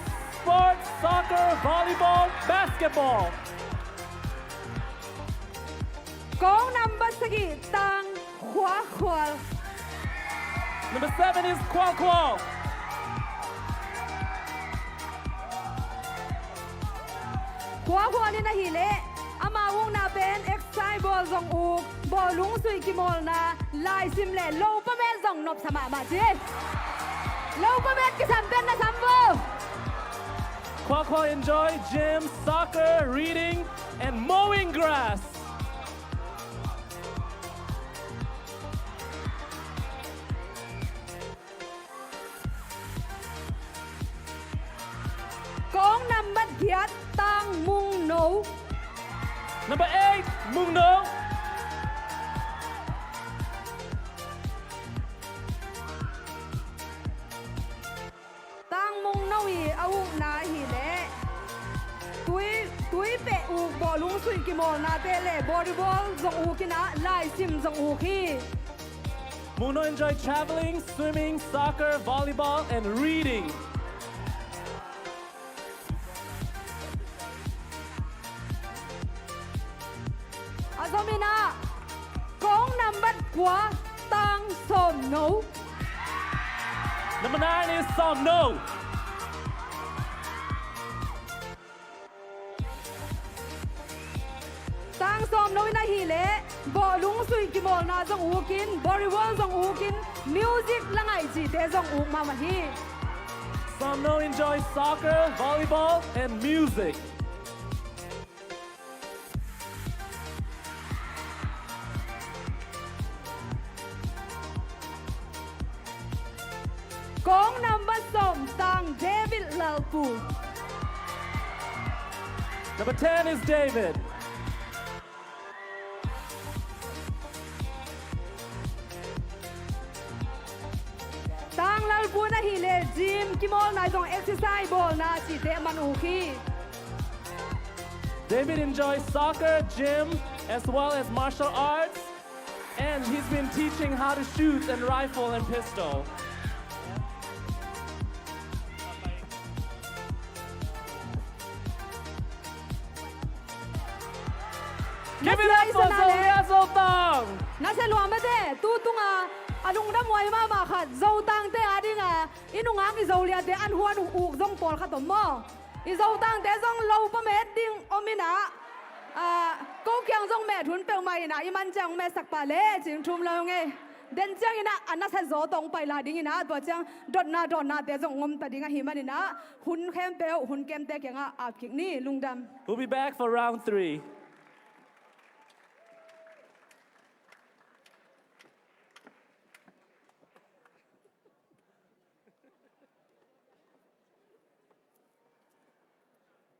sports, soccer, volleyball, basketball. Kong nambat sagih Tang Khua Khual. Number seven is Khua Khual. Khua Khual in ahi leh ama ukna pen exercise bawl zong uk, bawlung sui kimawlna, laisim leh lopa met zong nopsa mahmah ci. Lopa met kisam pen na sam vo. Khua Khual enjoy gym, soccer, reading and mowing grass. Kong nambat giat Tang Mung No. Number eight, Mung No. Tang Mung No i a ukna ahi leh tui, tui peh uk, bawlung sui kimawlna te leh volleyball zong uk in ah, laisim zong uk hi. Mung No enjoy traveling, swimming, soccer, volleyball and reading. A zom in ah kong nambat kua Tang Sawm No. Number nine is Sawm No. Tang Sawm No in ahi leh bawlung sui kimawlna zong uk in, volleyball zong uk in, music la ngaih cihte zong uk mahmah hi. Sawm No enjoy soccer, volleyball and music. Kong nambat sawm Tang David Lalpu. Number ten is David. Tang Lalpu in ahi leh gym kimawlna zong, exercise bawlna cihte a man uk hi. David enjoys soccer, gym, as well as martial arts, and he's been teaching how to shoot and rifle and pistol. Give it up for Zolia Zotang. Nasia lua mate, tu tunga a lungdam huai mahmah khat, Zotangte a dinga i nungak i Zoliate an huan uk zong pawlkhat om maw? I Zotangte zong lopa met ding om in ah, ko kiang zong met hun peuhmah in ah, i man ciang metsak pah le cing thum lo ngei. Den ciangin ah a nasia zaw tawh hong pai lai ding in ah, tua ciang dotna dawnate zong om ta ding ahih manin ah, hun khempeuh hun kemte kiangah ap kik ni. Lungdam. We'll be back for round three.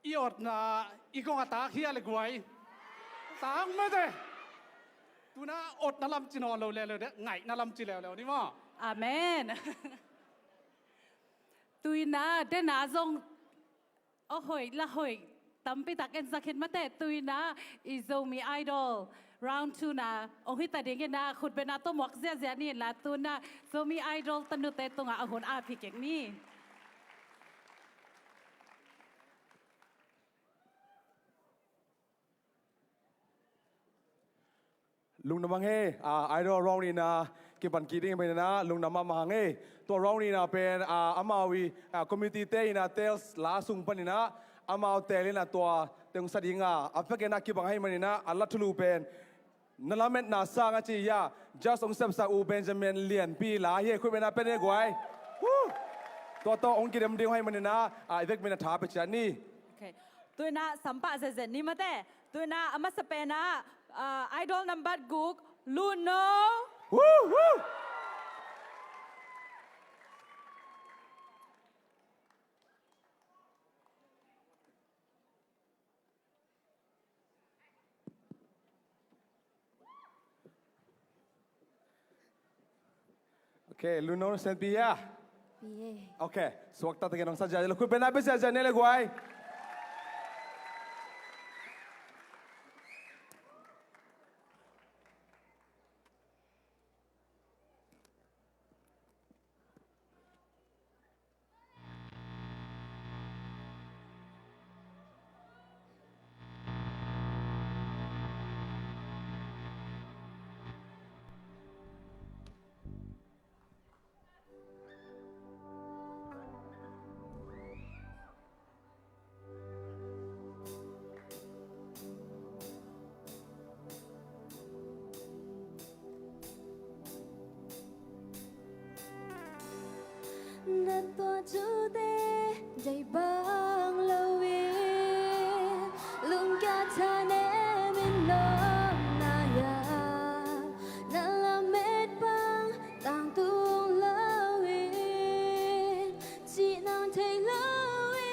I otna i kong a tak hia le guai. Tak mete. Tuna otna lam ci nawn lo leuleu de, ngaihna lam ci leuleu ni maw? Amen. Tuina dena zong a hoih la hoih tampi tak en zak hi mate. Tuina i Zomi Idol round two na ong hita dingina khutbena tawh muak ziazia ni la, tuna Zomi Idol tanute tungah a hun ap hi keng ni. Lungdam hang e, ah, Idol round nihna kipan kik ding paninah lungdam mahmah hang e. Tua round nihna pen, ah, amau i, ah, committee te inah tels la sung paninah amau tel inah tua teng sa dinga a vekena kibang ahih maninah a la thulu pen na lametna sang a ci-a, just ong sepsak uh Benjamin Lianpi la hi e, khutbena pia ni guai. Woo! Tua tawh ong kidem ding ahih maninah, ah, i vekpi-in a tha pia ciat ni. Okay. Tuinah sampah zenzen ni mate. Tuinah a masa penah, ah, Idol nambat guk, Luno. Woo, woo. Okay, Luno, sen pi ya. Pi e. Okay, suakta takin ong sa zia lo, khutbena pia zia zia ni le guai. Na tua cute dei bang lo in, lungkia thanem in lawm na hiam? Na lamet bang tangtung lo in, cih nang thei lo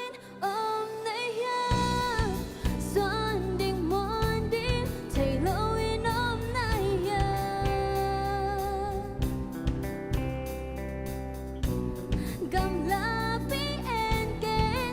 in om na hiam? Suan ding muan ding thei lo in om na hiam? Gamlapi en kei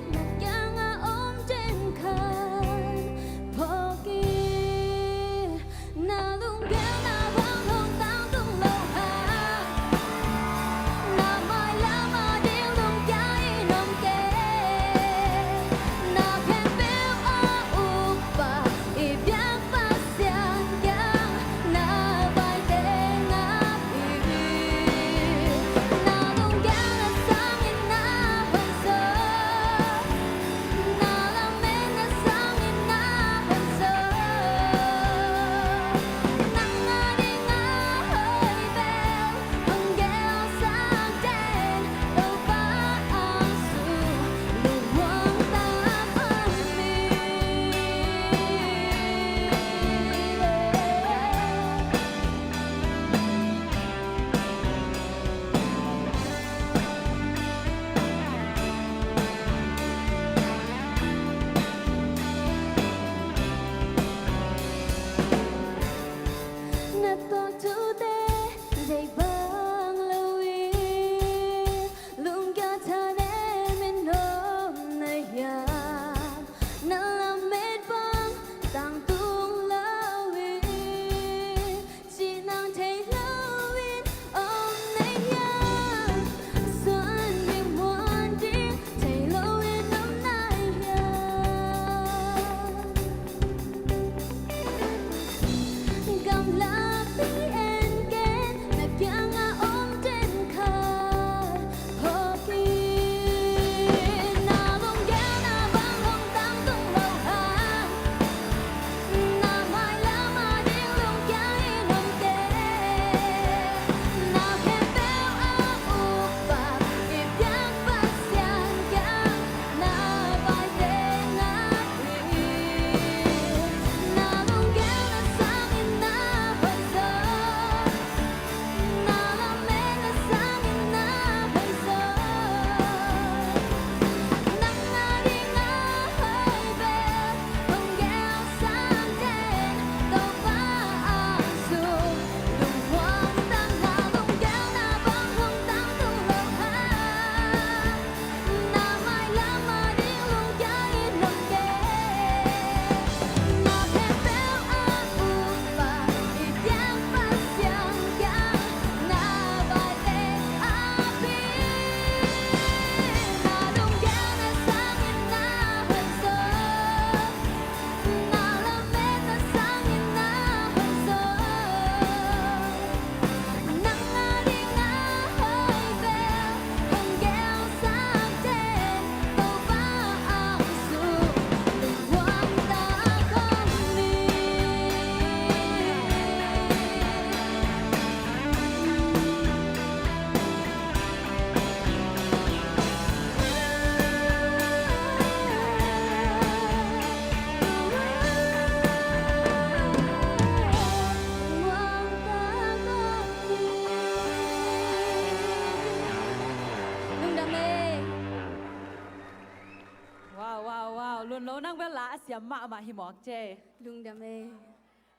Wow, wow, wow. Lunlo, nang bel la a siam mahmah hi mawk ce. Lungdam e.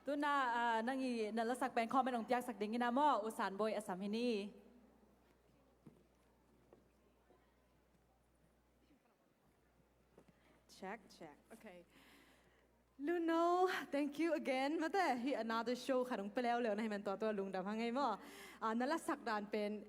Tuna, ah, nang i na lasak pen comment hong piaksak ding hi na maw, U Sanboi a sam hi ni. Check, check. Okay. Luno, thank you again. Mate, hi another show khat hong pia leuleu na hi man tua tua lungdam hang ei maw. Ah, na lasak dan pen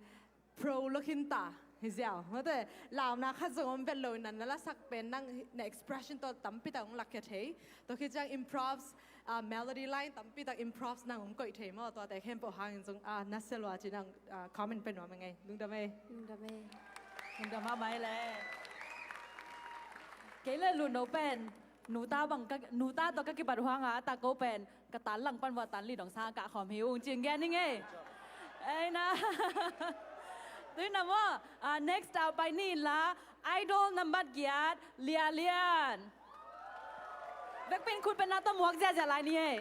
pro lo khin ta hi ziau. Mate, launa khat zong om vet lo in na lasak pen nang na expression tawh tampi tak hong lakkhia thei. Tua khit ciang improvs, ah, melody line tampi tak improvs nang hong koih thei maw. Tuate khempeuh hangin zong, ah, na sia lua ci nang, ah, comment pia nuam ing ei. Lungdam ei. Lungdam ei. Lungdam mahmah ei le. Kei le Luno pen nuta bang ka, nuta tawh ka kibat uh hang a, a tak ko pen ka tan lang pan vua tan li dong sang a kah khawm hi ung ci-in gen ing ei. Ei na. Tui na maw, ah, next up pai ni in la, Idol nambat giat, Lia Lian. Vekpi in khut pen na tawh muak ziahziah lai ni ei.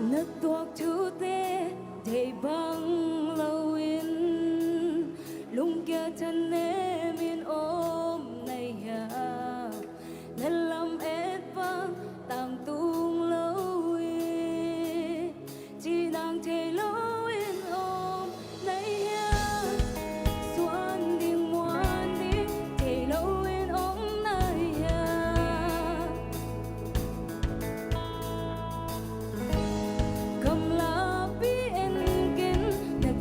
Na tuak thute thei bang loin lungkia thanem in om na hia? Na lam et bang tangtung lo in, ci nang thei lo in om na hia? Suan ding muan ding thei lo in om na hia? Gamlapi en ken na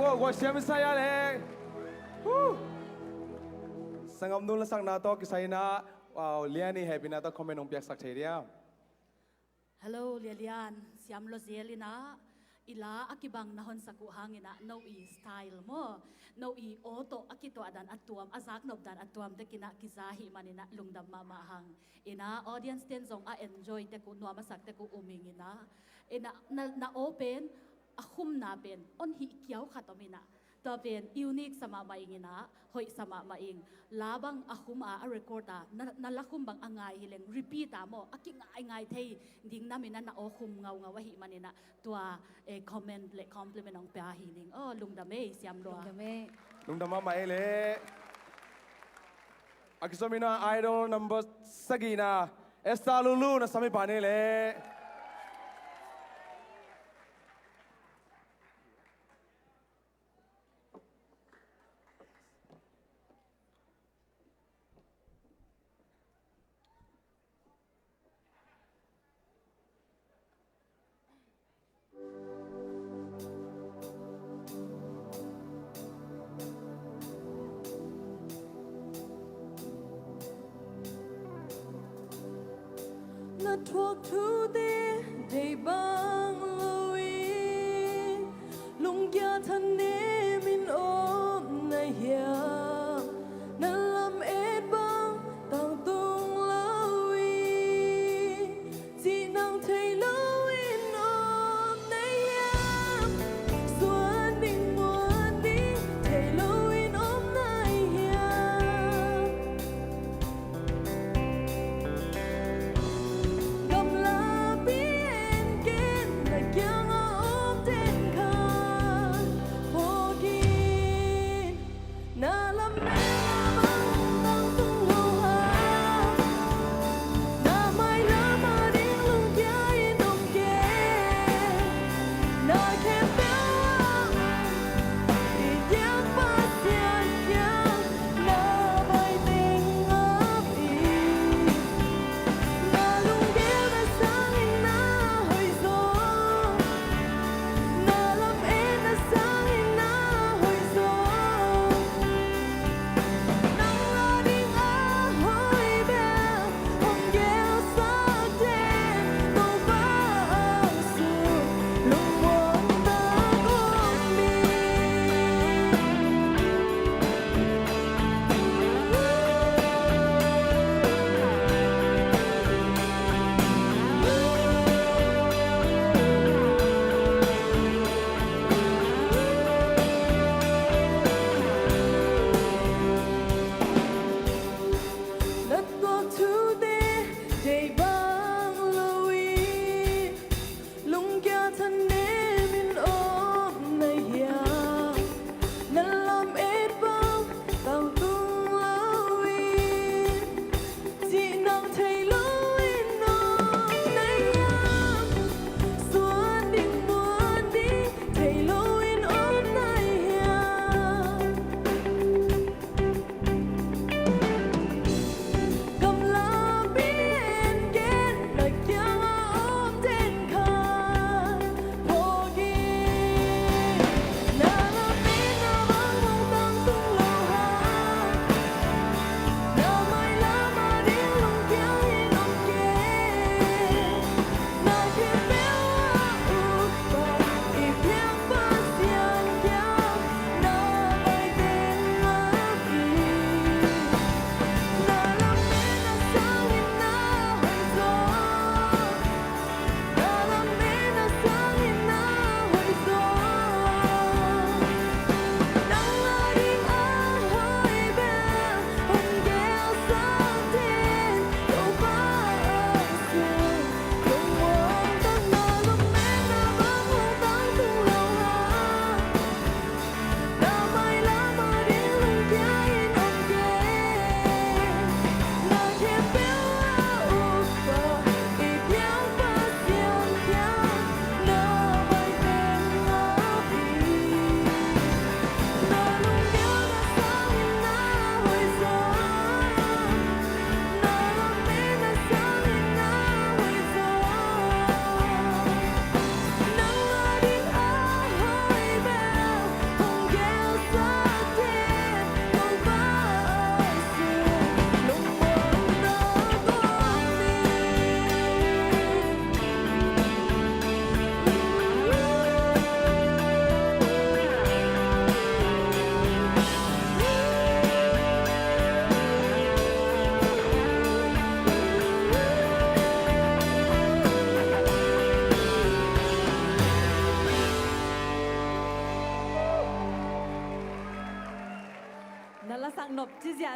Guai siam i sai a leh. Huh. Sangam nu lasakna tawh kisai in ah, wow, Lian i hehpihna tawh comment hong piaksak thei diam? Hello, Lia Lian, siam lua zel in ah, i la a kibang na honsak uh hangin ah, no i style maw, no i aw tawh a kituah dan a tuam, a zaknop dan a tuam tek in ah kiza ahih manin ah lungdam mahmah hang. In ah audience ten zong a enjoy tek uh, nuam a sak tek uh um ing in ah, in ah na, na aw pen, a khumna pen, on hih kiau khat om in ah, tua pen unique sa mahmah ing in ah, hoih sa mahmah ing. La bang a khum a, a record a, na, na la khum bang a ngai hi leng repeat a maw, a kingaingai thei ding nam in ah na aw khum ngaungau ahih manin ah, tua, eh, comment le compliment hong pia hi ning. Oh, lungdam ei, siam lua. Lungdam ei. Lungdam mahmah ei leh. A kizom in ah Idol number sagihna, Esther Lulu, na sam i pan ei leh. Na thuak thute deih bang loin, lungkia thanem in om na hiam? Na lamet bang tangtung lo in, cih nang thei lo in om na hiam? Suan ding muan ding thei lo in om na hiam? Gamlapi en ken na kiang a om ten khat phawk in, na la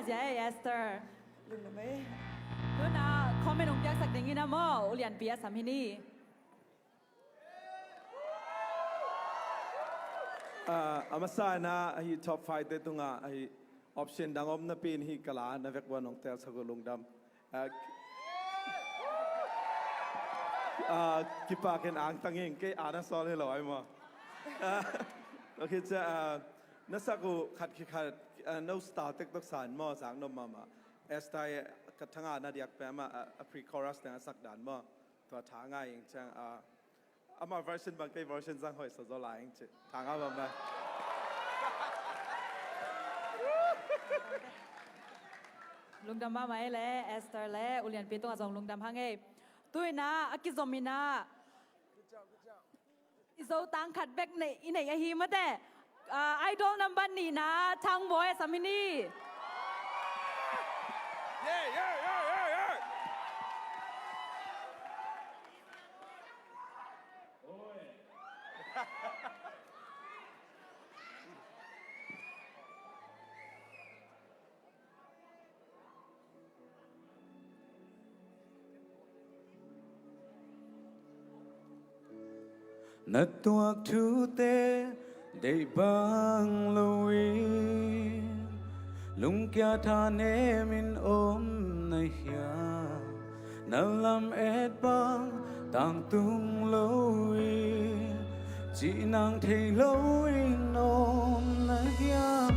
Zia ei Esther. Lungdam ei. Tuna comment hong piaksak dingin a maw, U Lianpi a sam hi ni. Ah, a masa in ah, ahi top five te tungah ahi option dang om napi in hih ka la na vek ua nong telsak uh lungdam. Ah, ah, kipak in angtang ing, kei a na sawl hi lo ai maw. Ah, okay, cia, ah, na sak uh khat khit khat, ah, no style tektok san maw, sang no mahmah. Esther, ka thanga na diak pia mah, ah, a pre-chorus teng a sak dan maw. Tua tha ngai ing ciang, ah, ama version bang kei version zang hoih sa zaw lai ing ci. Thanga bang bang. Lungdam mahmah ei le, Esther le U Lianpi tungah zong lungdam hang ei. Tu in ah, a kizom in ah, i Zo tang khat bek nei, i nei ahi mate. Ah, Idol number nihna, Thang Bawi a sam hi ni. Yeah, yeah, yeah, yeah, yeah. Na tuak thute deih bang loin lungkia thanem in om na hiam? Na lamet bang tangtung loin cihnang thei loin om na hiam?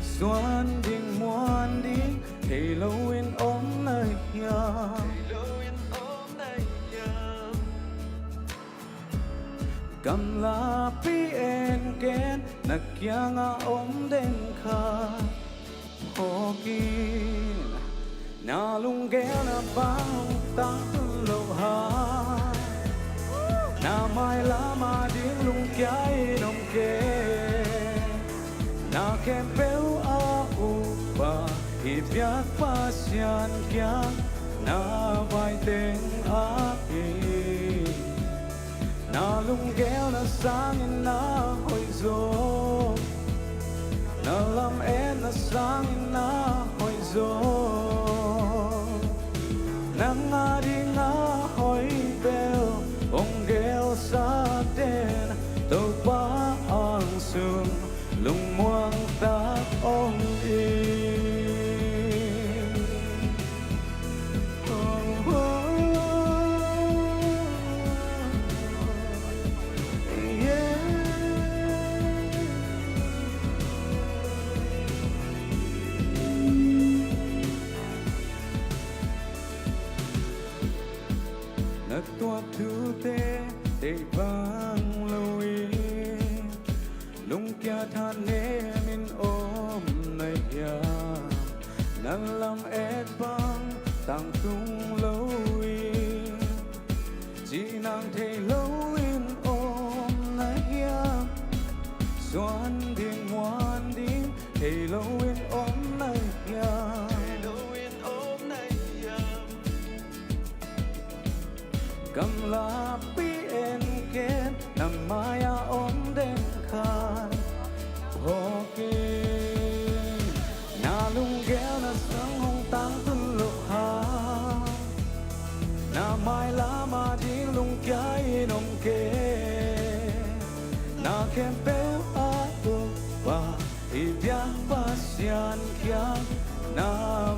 Suan ding muan ding thei loin om na hiam? Gamlapi en ken na kiangah om den kha. Phawk in, na lunggelna bang tangtun lo hang? Na mailam ading lungkia in om kei. Na khempeuh a upa i biak Pasian kiang na vai teng ah i Na lunggelna sangin na hoih zaw, na lametna sangin na hoih zaw. Nang ading a hoih bel hong gelsak den, Topa angsung lungmuang tak om in. Na tuak thute deih bang lo in, lungkia thanem in om na hiam? Na lamet bang tangtung lo in, cihnang thei lo in om na hiam? Suan ding muan ding thei lo in om na hiam? Gamlapi en ken na mai-ah om den khan. Phawk in, na lunggelna sang hong tangtun lo hang? Na mailam ading lungkia in om kei. Na khempeuh a upa i biak Pasian kiang na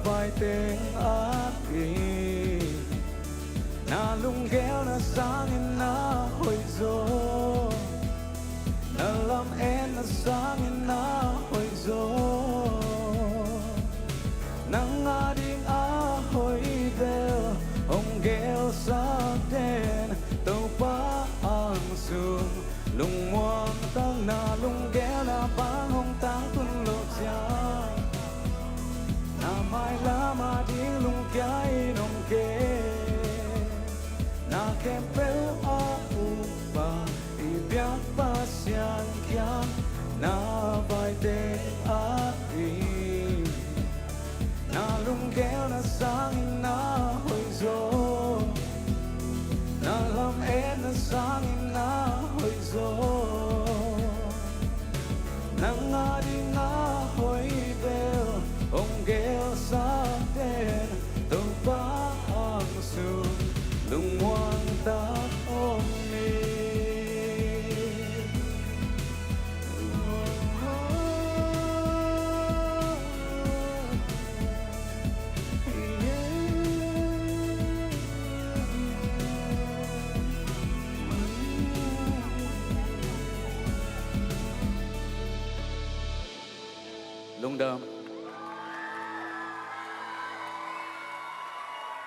vai teng ah i Na lunggelna sangin na hoih zaw, na lametna sangin na hoih zaw. Nang ading a hoih bel hong gelsak den, Topa angsung lungmuang tak. Na lunggelna bang hong tangtun lo ciang, na mailam ading lungkia in om kei. Na khempeuh a upa i biak Pasian kiang na vai teng ah i Na lunggelna sangin na hoih zaw, na lametna sangin na hoih zaw. Nang ading a hoih bel hong Dam.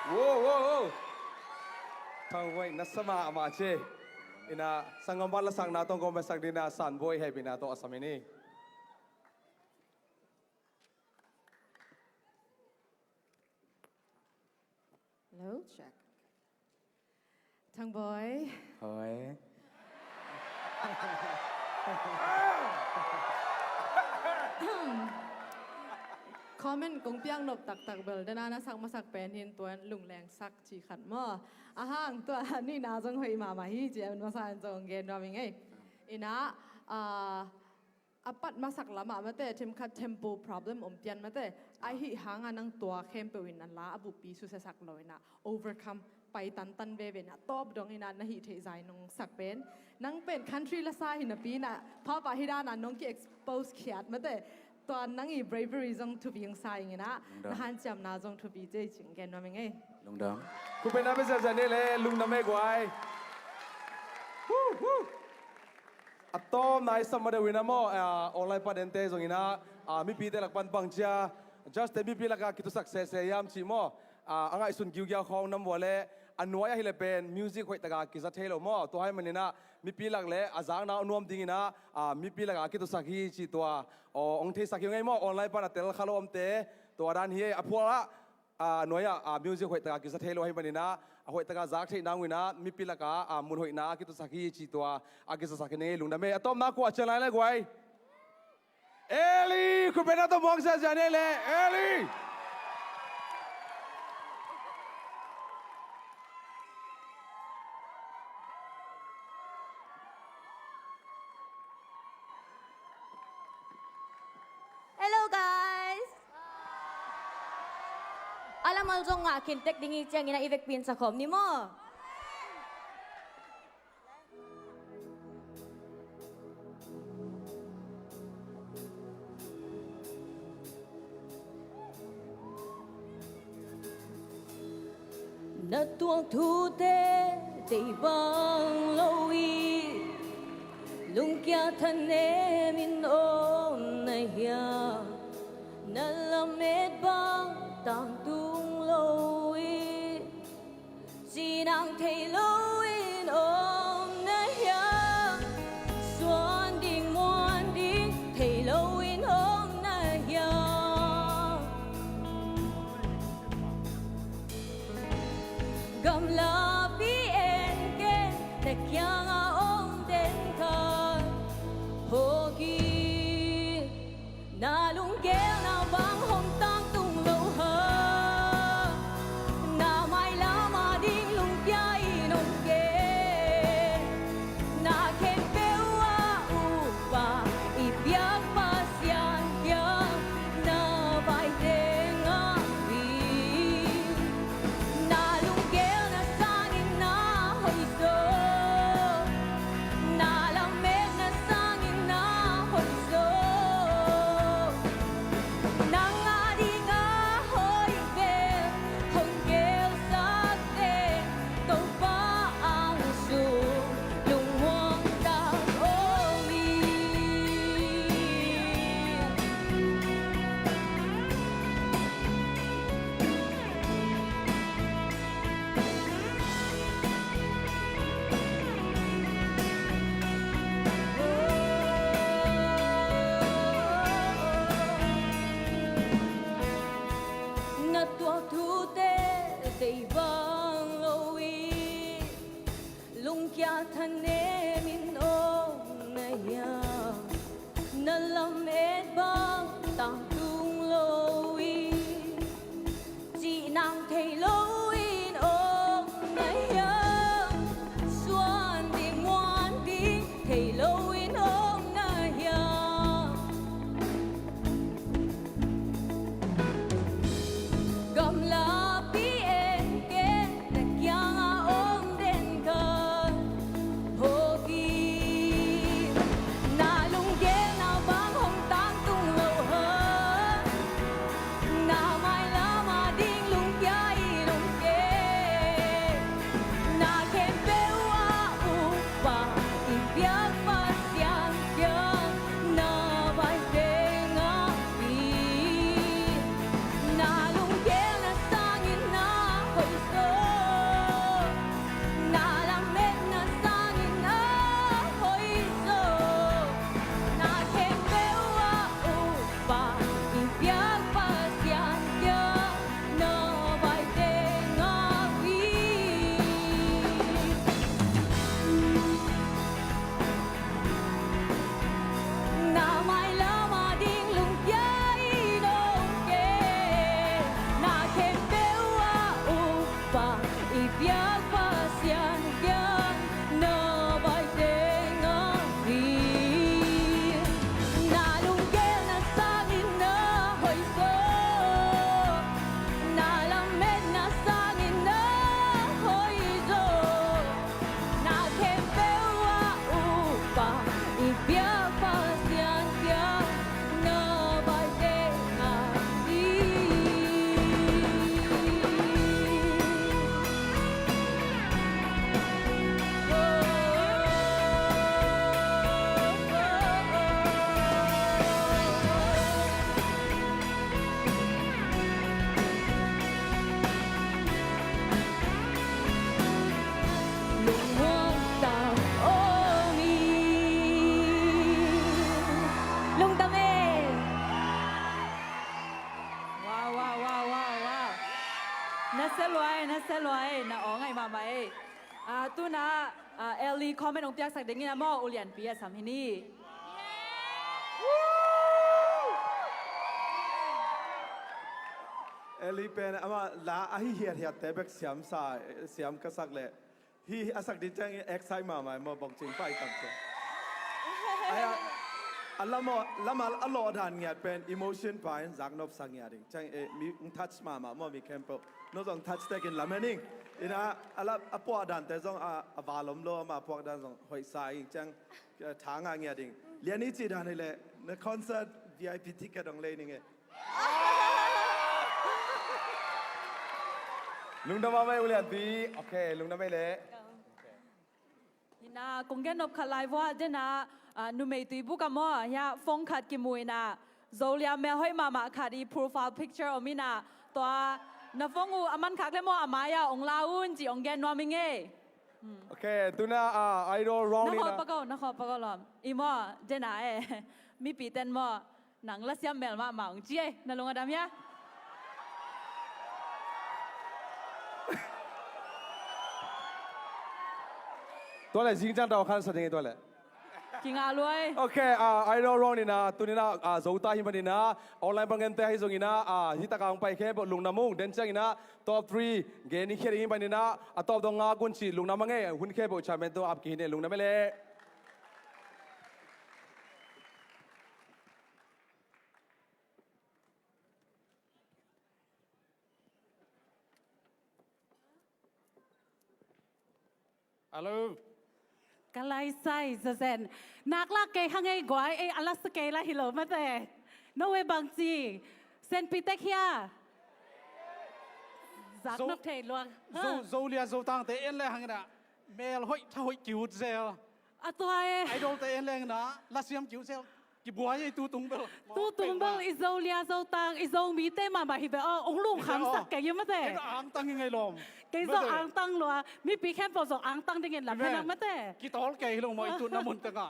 Wow, wow, wow. Thang Voi, na sa mahmah ci. Ina, sanggam bang lasakna tawh kong paisak ding a, San Voi hehpihna tawh a sam hi ni. Hello, check. Thang Voi. Hoi. Comment kong piak nop taktak bel, dena na sak masak pen hi in, tua lungleng sak ci khat maw. A hang tua nihna zong hoih mahmah hi ci a, masa in zong gen nuam ing ei. Ina, ah, a pat masak lamah mate, themkhat tempo problem om pian mate. Ahi hanga nang tua khempeuh in a la a buppi susia sak lo ina, overcome, pai tantan veve ina, tawp dong ina, na hih theih zai nong sak pen. Nang pen country lasa hi napi ina, papa hi dana nong ki-expose khiat mate. Tua nang i bravery zong thupi ing sa ing ina, lungdam, na hanciamna zong thupi ci ei cing gen nuam ing ei. Lungdam. Khupena bia ziazia ni le, lungdam ei guai. Woo, woo. A tawmna i sam ma deuh ina maw, ah, online pan ente zong ina, ah, mipite lak pan bang cia, just te mipi laka kitusak sese hiam cih maw, ah, a ngaihsun giugiau khawng nam vua le, a nuai ahih le pen music hoihtaka kiza thei lo maw, tua hih manin ah mipi lak le a zakna a nuam ding ina, ah, mipi laka kitusak hi cih tua, aw, hong theisak hi ung ei maw, online pan a tel kha lo omte, tua dan hi ei, a phual ah, a nuai ah, a music hoihtaka kiza thei lo ahih manin ah, a hoihtaka zak theih nang un ah, mipi laka, a mun hoihna a kitusak hi cih tua a kizasak hi ning ei, lungdam ei. A tawpna kua a cian lai le guai? Eli, khupena tawh muang ziazia ni le, Eli. Hello, guys. A lamal zong ngah khin tek ding hi ciangin a i vekpi in sa khawm ni maw. Na tuak thute tei bang lo i, lungkia thanem in om na hia? Na lamet bang tangtung lo i, cinang thei lo in om na hia? Suan ding muan ding thei lo in om na hia? Gamlapi en ken, na kiangah om den khat hawk in. Na lunggelna bang hong tangtung lo hang, na mailam ading lungkia in om ken. Na khempeuh ah upa i piak Pasian kiang na vai teng ah hi. Na lunggelna sangin na hoih zaw. Na sia luai, na sia luai, na aw ngai mahmah ei. Ah, tuna, ah, L E comment hong piaksak dingin a maw, ulianpi a sam hi ni. L E pen ama la ahi hiathiatte bek siam sa, siam ka sak leh. Hi a sak ding ciangin excite mahmah maw, bawngcing pai kam ciang. Ai a, a lam aw, lam a, a lawh dan ngiat pen emotion pai in zaknop sa ngiat ding. Ciang, eh, mi, ng touch mahmah maw mi khempeuh. No zong touch tekin lamen ing. Ina, a la, a puak dante zong a, a valom lo, ama puak dan zong hoih sa ing. Ciang, eh, tha ngah ngiat ding. Lian i ci dan hi leh, na concert V I P ticket hong lei ning e. Lungdam a mei ulianpi. Ok, lungdam mei leh. Hina, kong gen nop khat lai vua, dena, ah, numei tui buk a maw, hia, phone khat kimu ina, Zolia melhoih mahmah khat i profile picture om ina, tua, na phone uh a man khak le maw, a mai a, ong la un, ci ong gen nuam i ngei. Hmm. Ok, tuna, ah, idol round ina. Na khawh pakaw, na khawh pakaw lawm. I maw, dena e, mipi ten maw, nang lasiam mel mahmah ong ci ei, na lung a dam hia? Tua leh zing ciang tawh khan sa ding ei tua leh. Kingah luai. Ok, ah, idol round ina, tuni ina, ah, Zota hi man ina, online bang gente ahi zong ina, ah, hi taka hong pai khempeuh lungdam ung, den ciang ina, top three, gen i khia ding hi man ina, a top dong ngak un ci, lungdam a ngei, hun khempeuh chairman tung ap kihi ne, lungdam e leh. Hello. Ka lai sai zazen. Nak lak kei hang ei guai ei a la sa kei la hi lo mate. No we bang ci. Senpi tek hia. Zak Zo-, nop thei luang. Zo, Ha. Zolia Zotangte en le hang ina. Mel hoih, tha hoih kiut zel. A tua e. Idol te en le hang ina. Lasiam kiut zel. Kibuai ei tu tung bel. Tu tung bel i Zolia Zotang, i Zomite mahmah hi ve aw, ong lungkham sak kei hi mate. Kei zong angtang hi ngei lawm. Kei zong angtang lua, mipi khempeuh zong angtang dingin lam henang mate. Kitawl kei hi lo maw i tun na mun tengah.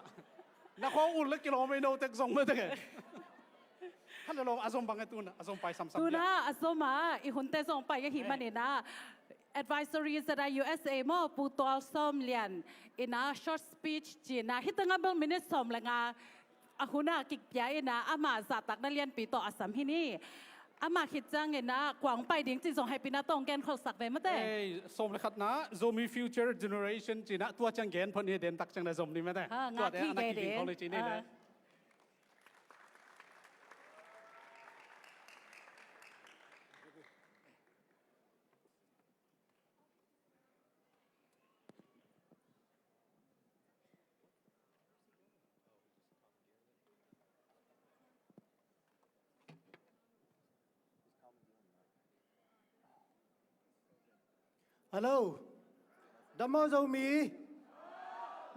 Na khawng ul le kilawm ei no tek zong mate. Hale lawm a zom bang e tun, a zom pai samsam. Tuna a zom a, i hunte zong pai ahi manin a. Advisory Z I U S A maw, Pu Tual Sawm Lian ina short speech cina, hi tengah bel minute sawm le nga a hun a kikpia ina, ama zahtakna lianpi tawh a sam hi ni. Ama khit ciang ina kuang pai ding ci zong haipina tawh gen kholsak ve mate. Ei, sawm le khatna, Zomi Future Generation cina, tua ciang gen phot ni, den tak ciang na zom ni mate. Ha, tua ngak te hi ana kei kiking ding. Khol ni ci ni le. Ha. Hello. Dam maw Zomi.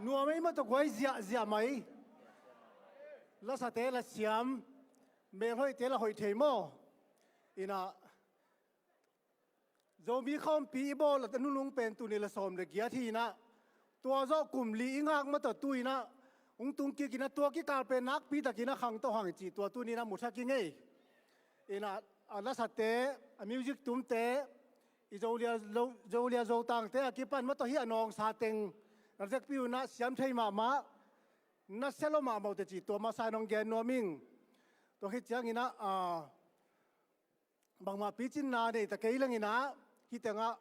Nuam ei maw tawh guai ziahziah mai. Lasate la siam. Melhoihte la hoih thei maw. Ina. Zomi khawmpi i bawl a nunung pen tuni le sawm le giat hi ina. Tua zawh kum li i ngak maw tawh tu ina. Ung tung kik ina tua kikal pen nakpi tak ina khang tawh hang cih tua tuni ina mu thak i ngei. Ina a lasate, a music tumte, i Zolia, Zo-, Zolia Zotangte a kipan maw tawh hi a nawngsa teng. Na vekpi una siam thei mahmah. Na sia lo mahmah uh te cih tua masa nong gen nuam ing. Tua khit ciang ina, a, bangmah picinna nei ta kei leng ina, hi tengah,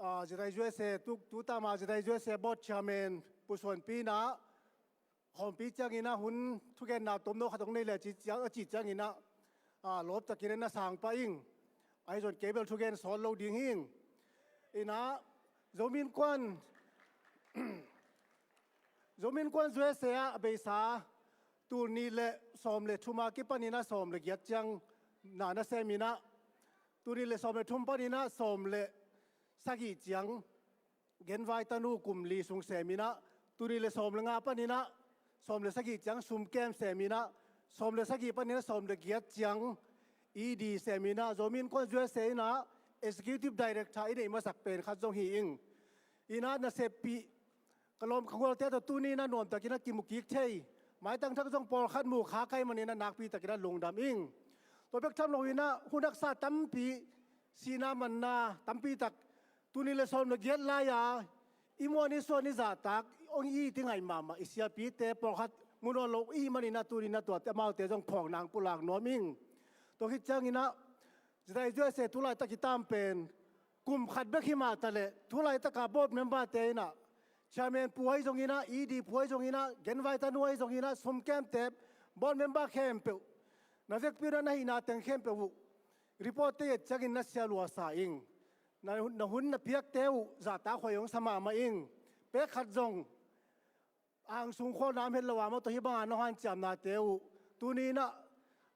ah, Zidai U S A, tu, tu tama Zidai U S A board chairman, Pu Suanpi ina, khawmpi ciang ina hun thugenna tomno khat hong nei le ci ciang, a ci ciang ina, ah, lawp takin na sang pah ing. Ahi zong kei bel thugen sawt lo ding hi ing. Ina, Zomi Innkuan, Zomi Innkuan U S A ah a beisa, tul nih le sawm le thum a kipan ina sawm le giat ciang na na sem ina, tul nih le sawm le thum pan ina sawm le sagih ciang genvai tanu kum li sung sem ina, tul nih le sawm le nga pan ina sawm le sagih ciang sumkem sem ina, sawm le sagih pan ina sawm le giat ciang E D sem ina, Zomi Innkuan U S A ina Executive Director i neih masak pen khat zong hi ing. Ina naseppih ka lawm ka gualte tawh tuni ina nuamtakin a kimu kik thei. Maitang thak zong pawlkhat mu kha kai manin a nakpi takin a lungdam ing. Tua bek tham lo ina hun haksa tampi sihna manna tampi tak tuni le sawm le giat lai-a i muan i suan i zahtak hong i it i ngaih mahmah i siapite pawlkhat mu nawn lo i hih manin ah tuni-in ah tuate amaute zong phawkna hong pulak nuam ing. Tua khit ciangin ah Jedi U S A tu laitak i tam pen kum khat bek hi mah ta leh tu laitaka board member-te in ah chairman pu ahi zongin ah, E D pu ahi zongin ah, genvaitanu ahi zongin ah, sumkemte board member khempeuh na vekpi un ah na hihna teng khempeuh uh report-te i et ciangin na sia lua sa ing. Na, na hun na piakte uh zahtakhuai hong sa mahmah ing. Pek khat zong angsung khualna om het lo a maw, tua hih banga nong hanciamnate uh tuni-in ah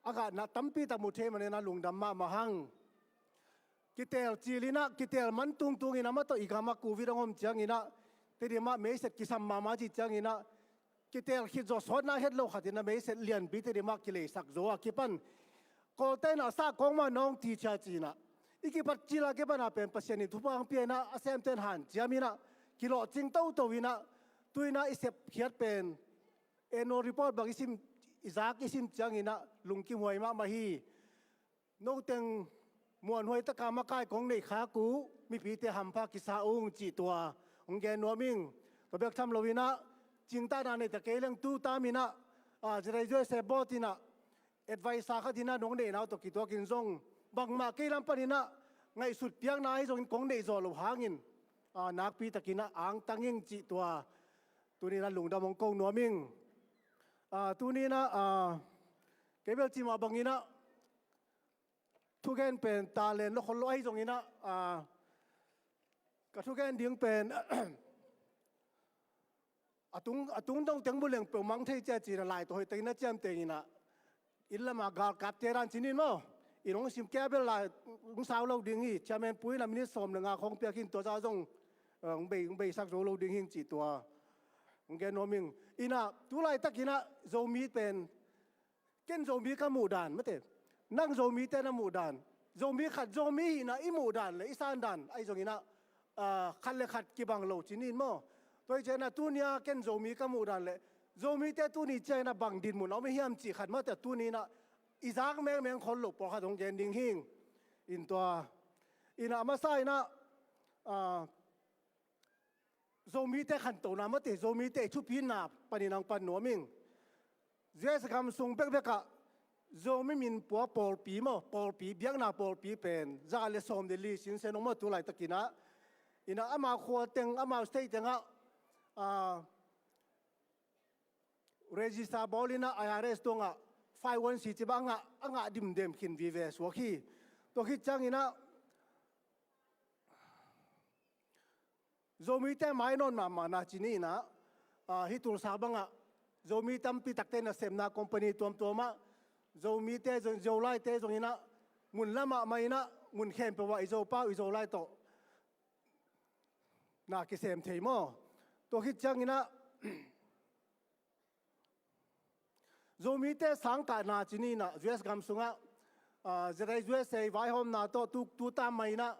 a gahna tampi tak mu thei manin ah lungdam mahmah hang. Kiteel cil in ah, kiteel man tungtungin ah maw, tua i gamah covid hong om ciangin ah Tedim ah meiset kisam mahmah cih ciangin ah kiteel khit zawh sawtna het lo khatin ah meiset lianpi Tedim ah kileisak zo a kipan Kawlte in ah sahkawng mah nong ti cia ci-in ah i kipat cil a kipan ah pen Pasian in thupha hong pia in ah a semte in hanciam in ah kilawhcing toto in ah tu-in ah i sepkhiat pen annual report bang i sim, i zak i sim ciangin ah lungkimhuai mahmah hi. Noteng muanhuai taka makai kong neih khak uh mipite hampha kisa ung cih tua hong gen nuam ing. Tua bek tham loin ah cingtahna neita kei leng tu tamin ah, ah, Jedi U S A board in ah advisor khat in ah nong neihna uh tawh kituakin zong bangmah kei lam panin ah ngaihsut piakna ahi zongin kong neih zawh loh hangin, ah, nakpi takin ah angtang ing cih tua tuni-in ah lungdam hong ko nuam ing. Ah, tuni-in ah, ah, kei bel cih mah bangin ah thugen pen talent lo khol lo ahi zongin ah, ah, ka thugen ding pen a tung, a tung dong teng mu leng peuh mang thei cia ci-in ah lai tawh hoih takin a ciamtengin ah inn lama galkapte dan ci-in maw, i nong sim kei a bel lai hong sau lo ding hi. Chairman pu in ah minute sawm le nga khawng piak hi in tua zah zong, eh, hong bei, hong beisak zo lo ding hi ing cih tua hong gen nuam ing. In ah tu laitakin ah Zomi pen ken Zomi ka muh dan, mate, nang Zomite na muh dan, Zomi khat Zomi hihna i muh dan le i san dan ahi zongin ah, ah, khat le khat kibang lo ci-in maw. Tua hi ciangin ah tuni-a ken Zomi ka muh dan le Zomite tuni ciangin ah bang dinmun a om i hiam cih khat, mate, tuni-in ah i zak mengmeng khol loh pawlkhat hong gen ding hi ing. In tua, in ah a masa in ah, ah, Zomite khantohna, mate, Zomite i thupina panin ah hong pan nuam ing. U S gam sung bekbek ah Zomi min pua pawlpi maw, pawlpi, biakna pawlpi pen za le sawm le li sinsen hong maw tu laitakin ah. In ah amau khua teng, amau state teng ah, ah, register bawl in ah I R S tungah five one C ci bang a ngah, a ngah dimdem khin vive suak hi. Tua khit ciangin ah Zomite mai nawn mahmahna ci-in ah, ah, hih Tulsa bangah Zomi tampi takte nasepna company tuamtuam ah Zomite, Zo-, Zolaite zongin ah mun la mahmah in ah mun khempeuh ah i Zopa uh i Zolai tawh na kisem thei maw. Tua khit ciangin ah Zomite sangkahna ci-in ah U S gam sungah, ah, Jedi U S A vaihawmna tawh tu, tu tam mah in ah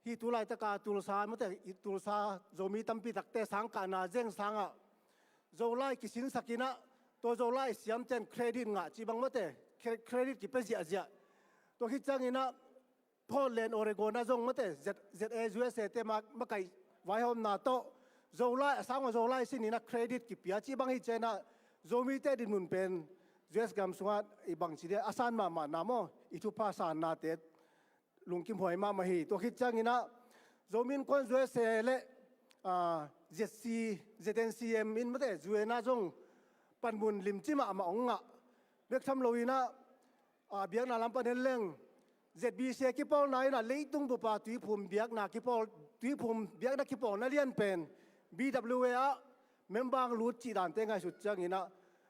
hih tu laitaka Tulsa, mate, i Tulsa Zomi tampi takte sangkahna zeng sangah Zolai kisinsak in ah tua Zolai siamten credit ngah ci bang, mate, cre-, credit kipia ziahziah. Tua khit ciangin ah Portland, Oregon ah zong, mate, Z-, Z A U S A te ma-, makaih vaihawmna tawh Zolai, a sang uh Zolai sin in ah credit kipia ci bang hi ciangin ah Zomite dinmun pen U S gam sungah i bangci dia a san mahmahna maw, i thupha sannate lungkimhuai mahmah hi. Tua khit ciangin ah Zomi Innkuan U S A le, ah, Z C, Z N C M in, mate, U N ah zong panmun limci mahmah hong ngah. Bek tham loin ah, ah, biakna lam pan en leng Z B C a kipawlna in ah leitung bupa tuiphum biakna kipawl, tuiphum biakna kipawlna lian pen B W A ah member hong lut cih dante ngaihsut ciangin ah,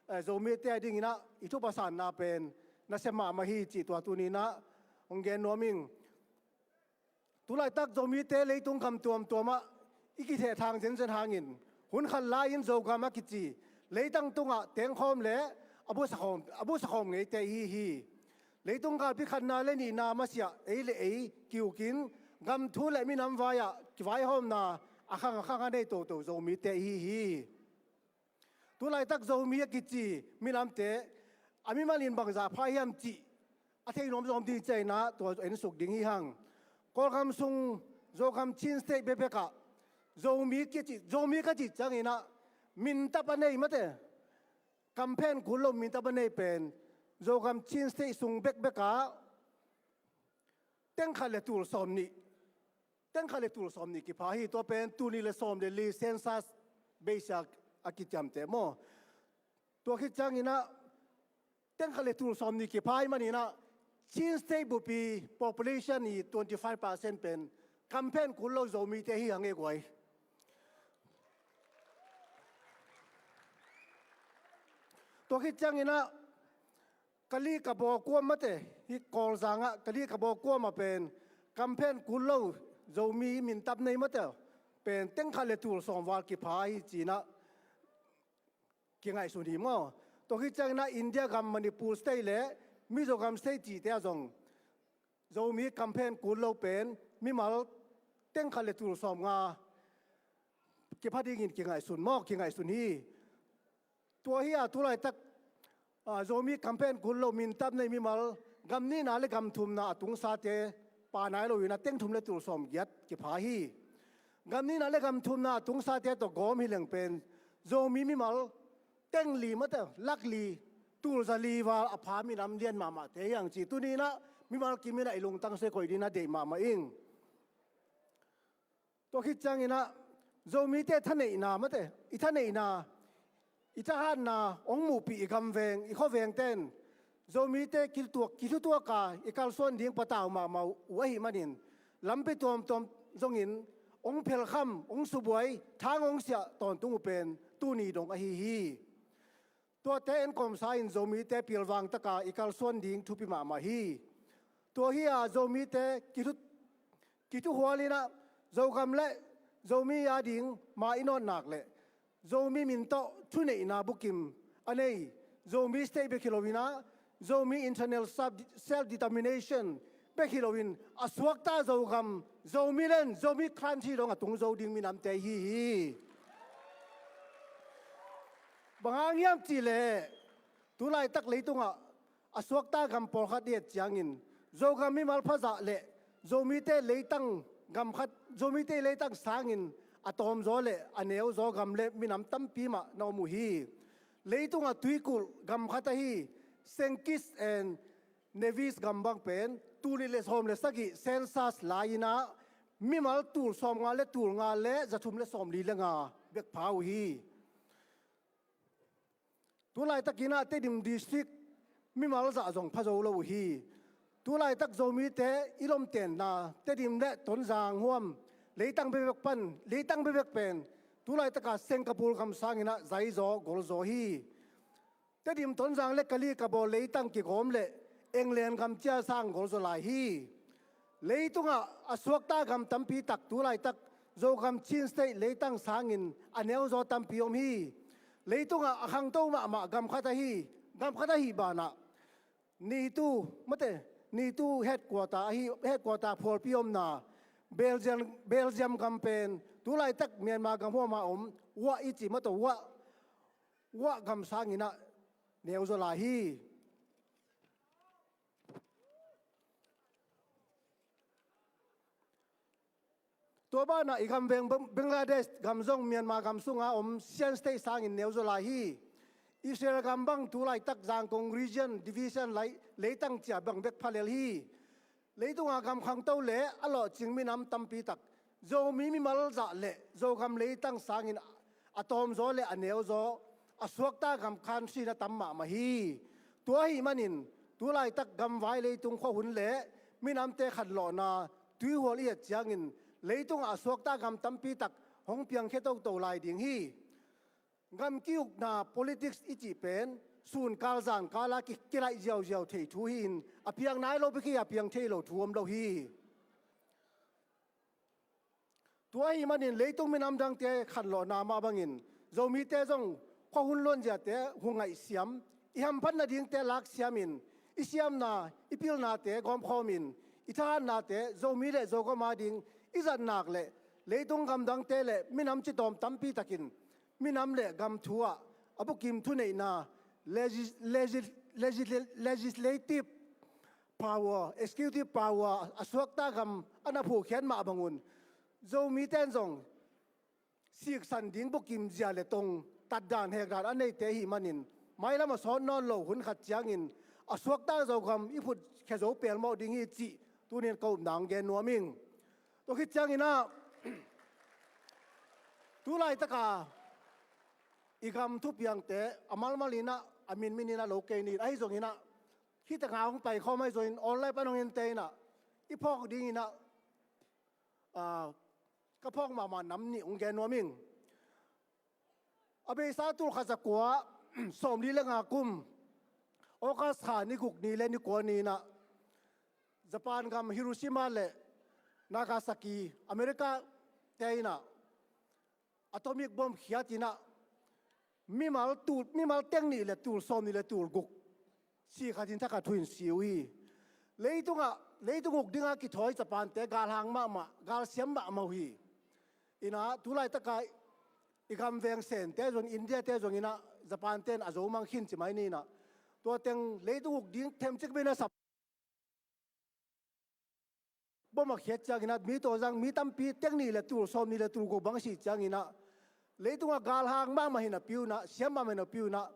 eh, Zomite a dingin ah i thupha sanna pen nasia mahmah hi cih tua tuni-in ah hong gen nuam ing. Tu laitak Zomite leitung gam tuamtuam ah i kithehthang zenzen hangin hun khat lai-in Zogam a kici leitang tungah tengkhawm le a busakhawm, a busakhawm ngeite i hi hi. Leitung galpi khatna le nihna masiah ei le ei kiukin gam thu le minam vai-ah kivaihawmna a khang a khang a nei toto Zomite i hi hi. Tu laitak Zomi a kici minamte a mimalin bangzah pha hiam cih a thei nuam zawm ding ciangin ah tua ensuk ding hi hang. Kawlgam sung Zogam Chin State bekbek ah Zomi ka cih, Zomi ka cih ciangin ah mintap a nei mate, kamphen kul lo mintap a nei pen Zogam Chin State sung bekbek ah teng khat le tul sawm nih, teng khat le tul sawm nih kipha hi. Tua pen tul nih le sawm le li census basis a kiciamteh maw. Tua khit ciangin ah teng khat le tul sawm nih kipha ahih manin ah Chin State bupi population i twenty five percent pen kamphen kul lo Zomite hi hang e guai. Tua khit ciangin ah Kali Kabaw kuam mate, hih Kawlzang ah Kali Kabaw kuam ah pen kamphen kul lo Zomi mintap nei mate pen teng khat le tul sawm val kipha hi ci-in ah kingaihsun hi maw. Tua khit ciangin ah India gam Manipur State le Mizoram State cihte ah zong Zomi kamphen kul lo pen mimal teng khat le tul sawm nga kipha dingin kingaihsun maw, kingaihsun hi. Tua hi a tulaitak, ah, Zomi kamphen kul lo mintap nei mimal gam nihna le gam thumna a tungsate pa nai loin ah teng thum le tul sawm giat kipha hi. Gam nihna le gam thumna a tungsate tawh gawm hi leng pen Zomi mimal teng li mate, lak li, tul za li val a pha minam lian mahmahte hi hang ci tuni-in ah mimal kimin ah i lungtang se koih dingin ah deih mahmah ing. Tua khit ciangin ah Zomite thaneihna mate, i thaneihna, i thahatna hong muhpih i gamveng, i khuavengte in Zomite kithutuak, kithutuak a i kalsuan ding patau mahmah uh ahih manin lampi tuamtuam zongin hong phelkham, hong subuai, thang hong siah tawntung uh pen tuni dong ahi hi. Tuate enkawmsa in Zomite pilvang taka i kalsuan ding thupi mahmah hi. Tua hi a Zomite kithu, kithuhual in ah Zogam le Zomi a ding ma i nawtnak le Zomi min tawh thuneihna bukim a nei Zomi State bek hi loin ah Zomi internal self, self determination bek hi loin a suakta Zogam, Zomi land, Zomi country dong a tung zo ding minamte hi hi. Bang hang hiam cih leh tulaitak leitungah a suakta gam pawlkhat i et ciangin Zogam mimal phazah le Zomite leitang gam khat, Zomite leitang sangin a tawmzaw le a neuzaw gam le minam tampi mah na om uh hi. Leitungah tuikulh gam khat ahi Saint Kitts and Nevis gam bang pen tul nih le sawm le sagih census lai-in ah mimal tul sawmnga le tul nga le zathum le sawmli le nga bek pha uh hi. Tulaitak in ah Tedim district mimal zah zong pha zo lo uh hi. Tulaitak Zomite i lomtenna Tedim le Tonzang huam leitang bekbek pan, leitang bekbek pen tulaitak a Singapore gam sangin ah zaizaw golzaw hi. Tedim, Tonzang le Kali Kabaw leitang kigawm le England gam cial sang golzaw lai hi. Leitungah a suakta gam tampi tak tulaitak Zogam Chin State leitang sangin a neuzaw tampi om hi. Leitungah a khangto mahmah gam khat ahi, gam khat ahi banah NATO, mate, NATO headquarter ahi, headquarter phualpi omna Belgium, Belgium gam pen tulaitak Myanmar gam huama om Wah i ci mataw, Wah, Wah gam sangin ah neuzaw lai hi. Tua banah i gamveng Bang-, Bangladesh gam zong Myanmar gam sunga om Shan State sangin neuzaw lai hi. Israel gam bang tulaitak Zangkong region division lai leitang cia bang bek pha lel hi. Leitunga gam khangto le a lawhcing minam tampi tak Zomi mimal zah le Zogam leitang sangin a tawmzaw le a neuzaw a suakta gam country na tam mahmah hi. Tua ahih manin tulaitak gamvai leitung khuahun le minamte khanlawhna tuihual i et ciangin leitungah a suakta gam tampi tak hong piangkhia toto lai ding hi. Gam ki-ukna politics i cih pen sunkal zankala ki, kilaih ziauziau thei thu hi-in a piang nai lo bek hi, a piang thei lo thu om lo hi. Tua ahih manin leitung minam dangte khanlawhna mah bangin Zomite zong khuahun luanziate hong ngaihsiam, i hamphat nadingte laksiamin, i siamna, i pilnate gawmkhawmin, i thahatnate Zomi le Zogam ading i zatnak le leitung gamdangte le minam citawm tampi takin minam le gam thu ah a bukim thuneihna legis-, legis-, legis-, legislative power, executive power a suakta gam a na phuhkhiat mah bangun Zomite in zong siksan ding bukim zia le tong tatdan hekdan a neite ahih manin mailam a sawt nawn lo hun khat ciangin a suakta Zogam i phutkhia zo pelmawh ding hi cih tunin ka upna hong gen nuam ing. Tua khit ciangin ah tu laitaka i gam thupiangte a malmal in ah a minmin in ah lo kei ni ahi zongin ah hih tanga hong paikhawm ahi zongin online pan hong ente in ah i phawk dingin ah, ah, ka phawk mahmah nam nih hong gen nuam ing. A beisa tul khat za kua sawmli le nga kum August kha ni guk ni le ni kua ni in ah Japan gam Hiroshima le Nagasaki America te in ah atomic bomb khiat in ah mimal tul, mimal teng nih le tul sawmnih le tul guk si khat in thakhat thu in si uh hi. Leitungah, leitung uk dinga kithawi Japan te galhang mahmah, galsiam mahmah uh hi. In ah tu laitaka i gam veng Sente zong, India te zong in ah Japan ten a zo mang khin ci mai ni in ah tua teng leitung uk ding themcik bina sap bom a khiat ciangin ah mi tawh zang mi tampi teng nih le tul sawmnih le tul guk bang si ciangin ah leitungah galhang mahmah hi napi un ah, siam mahmah hi napi un ah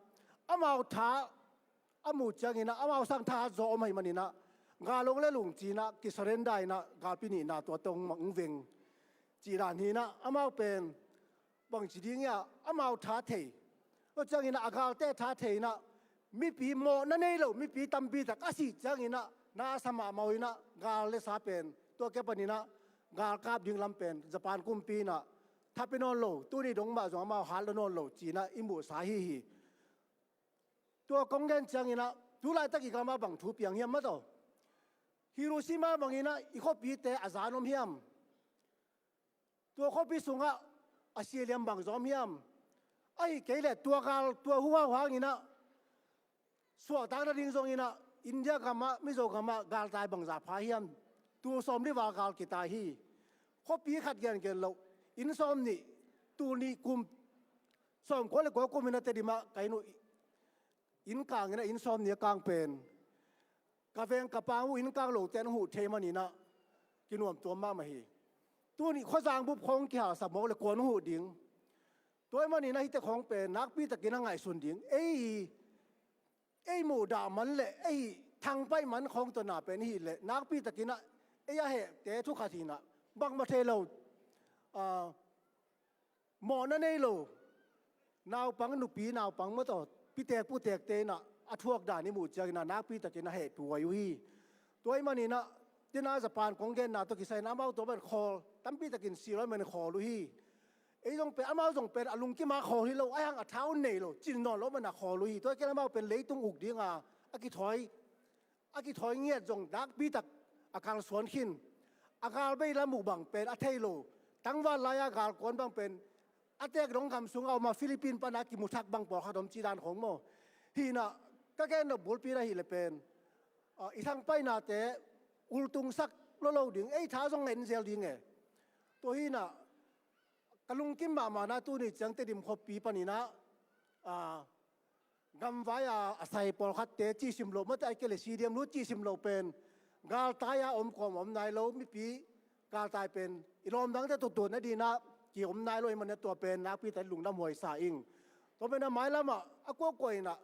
amau tha a muh ciangin ah amau sang thahat zaw om ahih manin ah gal hong lel ung ci in ah kisurrender in ah galpi nihna tua tawh hong veng cih dan hi in ah amau pen bangci ding hiam, amau tha thei. Tua ciangin ah a galte tha thei in ah mipi mawhna nei lo mipi tampi tak a sih ciangin ah na sa mahmah uh in ah gal le sa pen tua ke panin ah galkap ding lam pen Japan kumpi in ah tha pia nawn lo, tuni dong mah zong amau hat lo nawn lo ci in ah i muhsa ahi hi. Tua kong gen ciangin ah tu laitak i gam ah bang thu piang hiam mah tawh, Hiroshima bangin ah i khuapite a zan om hiam? Tua khuapi sungah a sia liam bang zong om hiam? Ahi kei leh tua gal, tua hu hau hangin ah suahtak nading zongin ah India gam ah, Mizo gam ah galtai bangzah pha hiam? Tul sawmli val gal kitai hi. Khuapi khat gengen loh, inn sawmnih, tul nih kum, sawmkua le kua kum in ah Tedim ah ka inn uh, inn kang in ah inn sawmnih a kang pen ka veng ka pang uh inn kang lote an huh thei manin ah kinuam tuam mahmah hi. Tuni khuazang bup khawng kihalsak mawk le kuan huh ding? Tua ahih manin ah hihte khawng pen nakpi takin a ngaihsun ding. Ei, ei muhdah man le ei thangpaih man khawng tawh na pen i hih leh nakpi takin ah ei a hehte thu khat hi in ah bangmah thei lo, ah, mawhna nei lo naupang, nupi naupang mah tawh pitek putekte in ah a thuak dan i muh ciangin ah nakpi takin a hehpih huai uh hi. Tua ahih manin ah tua in ah Japan kong genna tawh kisai in ah amau tua pen khawl tampi takin si lo ahih manin khawl uh hi. Ei zong pen, amau zong pen a lungkim a khawl hi lo, ahih hang a tha uh nei lo, cin nawn lo ahih manin a khawl uh hi. Tua ahih kei leh amau pen leitung uk dinga a kithawi a kithawi ngiat zong nakpi tak a kalsuan khin. A gal bei lam uh bang pen a thei lo. Tangval lai-a galkuan bang pen a tek dong gam sungah om a, Philippines pana kimu thak bang pawlkhat om cih dan khawng maw? Hi in ah ka gen nop bulpi in ahih leh pen, ah, i thangpaihnate ultungsak lo lo ding, ei tha zong ngen zel ding e. Tua hi in ah ka lungkim mahmah in ah tuni ciang Tedim khuapi panin ah, ah, gamvai a a sai pawlkhatte cihsim loh, mate ahih kei leh C D M lut cihsim loh pen galtai a om kawm om nai lo, mipi galtai pen i lawm dangte tuaktuak nading ah ki om nai lo ahih manin ah tua pen nakpi takin lungdam huai sa ing. Tua pen ah mailam ah a kuakua in ah,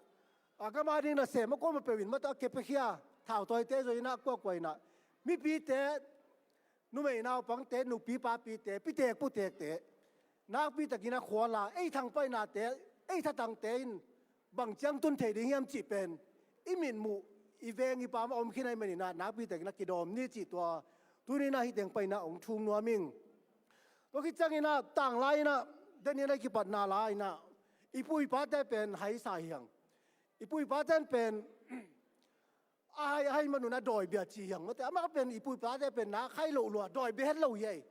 a gam a ding nasem a kuamah peuh in, mate a kepekhia thautawite zong in ah a kuakua in ah mipite, numei naupangte, nupi papite, pitek putekte nakpi takin a khual a, ei thangpaihnate, ei thatangte in bang ciang tun thei ding hiam cih pen i mitmuh, i veng i pam a om khin ahih manin ah nakpi takin a kidawm ni cih tua tuni in ah hih teng panin ah hong thum nuam ing. Tua khit ciangin ah tanglai in ah, Daniel a kipatna la in ah i pu i pate pen haisa hi hang. I pu i pate pen a hai, a hai man un a dawi bia ci hi hang, mate. Amau pen i pu i pate pen na khai loh lua, dawi bia het lo hi ei.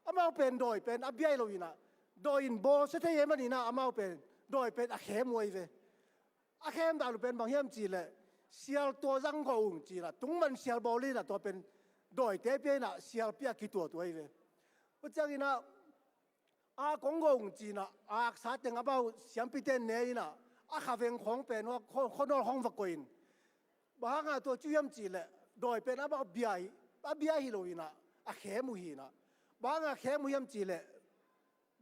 Amau pen dawi pen a bia hi lo in ah, dawi in bawlsia thei ahih manin ah amau pen dawi pen a khem uh ahi ve. A khem dan uh pen bang hiam cih leh sial tua zang gawh ung ci in ah tungman sial bawl in ah tua pen dawite pia in ah sial pia kituat uh ahi ve. Tua ciangin ah a kong gawh ung ci in ah a aksa teng amau siampite ne in ah a khaveng khawng pen hua khaw, khuanawl khawng va koih in. Bang hang a tua ci hiam cih leh dawi pen amau bia hi, a bia hi lo hinah, a khem uh hinah. Bang a khem uh hiam cihleh,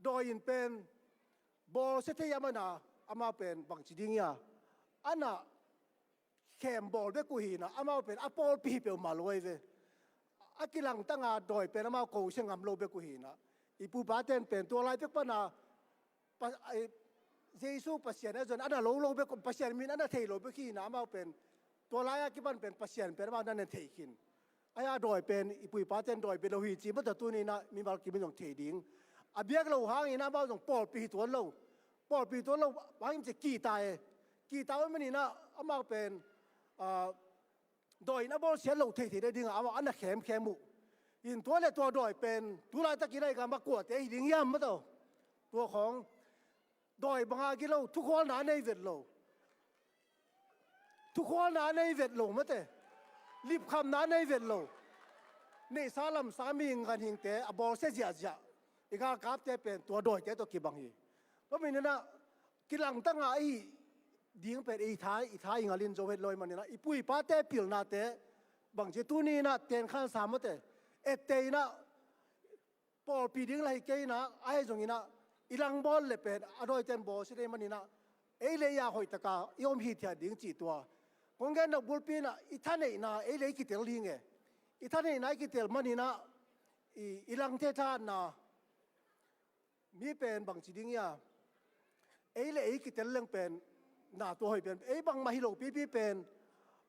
dawi in pen bawlsia thei a mana, amau pen bangci ding ia, ana khem bawl bek uh hinah, amau pen a pawlpi hi peuhmah lo ahi ve. A kilangtanga dawi pen amau kosia ngam lo bek uh hinah. I pu i paten pen tua lai pek pana Pa, ai, Jesu Pasian a zon ana lo lo bek, Pasian min ana thei lo bek hinah amau pen. Tua lai-a kipan pen Pasian pen amau na na thei khin. Ai-a dawi pen i pu i paten dawi bia lo hi ci mata tuninah mimal kimin zong thei ding. A biak lo hangin amau zong pawlpi hi tuan lo. Pawlpi tuan lo hangin ci kita e. Kita uh maninah amau pen, ah, dawi in a bawlsia lo thei thei nadingah amau ana khemkhem uh. In tua le tua dawi pen tulaitakin a i gam a kuate hi ding hiam mataw. Tua khawng dawi banga gilo, thukhualna a nei vet lo. Thukhualna a nei vet lo mate. Lipkhamna a nei vet lo. Neihsa lamsa mi ganhingte a bawlsia ziahziah. I galkapte pen tua dawite tawh kibang hi. Tua maninah kilangtanga i ding pen i tha, i tha i ngalin zo het lo i maninah i pu i pate pilnate bangci tuninah tenkhansa mate. Etteinah pawlpi ding lahi keinah, ahi zonginah i langbawl le pen a dawiten bawlsia thei maninah ei le ei a hoihtaka i om hithiat ding cih tua. Kong gen nop bulpi inah i thaneihna ei le ei kitel ding e. I thaneihna i kitel maninah i, i langte thahatna mi pen bangci ding ia, ei le ei kitel leng pen na tua hoih pen ei bangmah hi lo pipi pen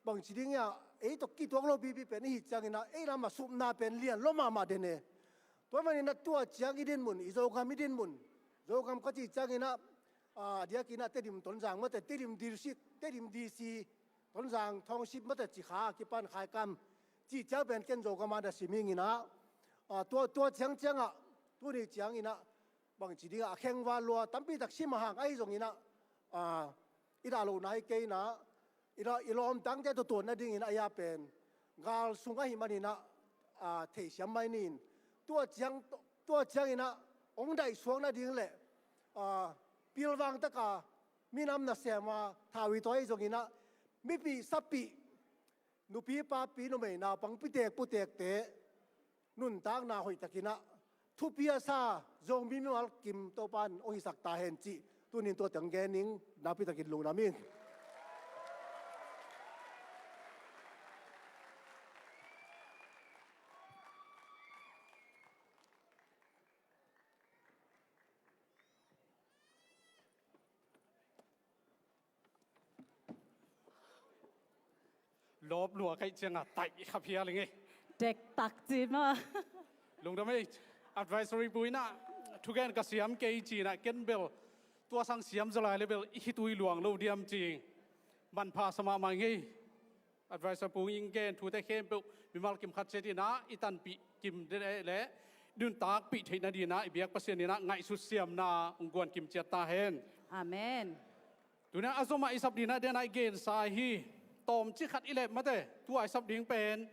bangci ding ia, ei tawh kituak lo pipi pen i hi cianginah ei lam a supna pen lian lo mahmah den e. Tua maninah tua ciang i dinmun, i Zogam i dinmun, Zogam ka cih cianginah, a, diakinah Tedim Tonzang mate, Tedim District, Tedim D C, Tonzang Township mate ci kha a kipan Khaikam cih ciang pen ken Zogam a na siminginah, a, tua, tua ciang ciangah tuni cianginah bangci dingah a khengval lua tampitak sim a hang ahi zonginah, a, i dah lohna hi keinah i, la, i lawmtangte tutuan nadingin a ia pen gal sung ahi maninah, a, theisiam mai nin. Tua ciang, tua cianginah hong daihsuak nading le, a, pilvangtaka minam nasema thau i tawi zonginah mipih sapih nupi papi numei naupang pitek putekte nuntakna hoihtakinah thupi a sa Zomi mimal kim Topan hong hisak ta hen cih tunin tua teng gen ning. Nakpitakin lungdam ing. Lawp lua kaih cianga taih kha phial ing e. Dektak ci maw. Lungdam ei. Advisory pu inah thugen ka siam kei cinah ken bel tua sang siam zaw lai le bel i khitui luang lo diam ci. Manpha sa mahmah ing ei. Advisory pu in gen thute khempeuh mimal kim khat ciat inah i tanpih kim dede le nuntakpih theih nadinah i biak Pasian inah ngaihsut siamna hong guan kim ciat ta hen. Amen. Tuna a zomah i sap dingin a dena i gensa hi. Tawmcik khat i lep mate, tua i sap ding pen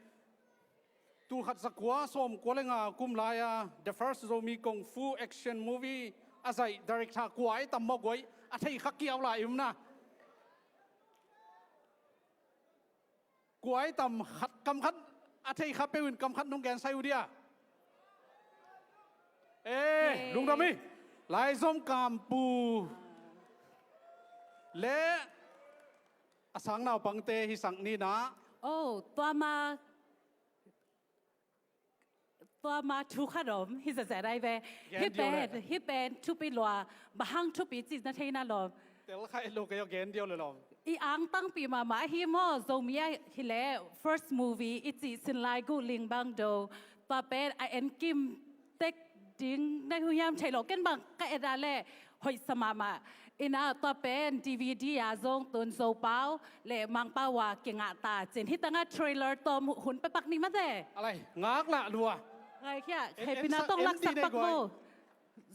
tul khat za kua sawm kua le nga kum lai-a The First Zomi Kung Fu Action Movie a zaih director kua i tam maw guai, a thei kha kiau lai i um na. Kua i tam khat, kam khat a thei kha peuh in kam khat nong gen sai uh dia. Eh, lungdam hi. Laizom Kampu le a sang naupangte hi sak ni na. Oh, tua ma, tua ma thu khat om hi zazai dai ve. Hi pen, hi pen thupi lua, bang hang thupi ci na thei na lom. Tel kha et lo kei aw, gen diau le lom. I angtangpi mahmah hi maw, Zomi a hi le first movie i cih sin lai guh ling bang do. Tua pen a en kim tek ding na hu hiam thei lo, ken bang ka et a le hoih sa mahmah. Ina tua pen D V D a zong tun Zopau le Mangpau a kingah ta cin. Hi tanga trailer tawm hun pepak ni mate. Alai, ngak lah lua. Ngai khia, hepina tong laksak pak vo.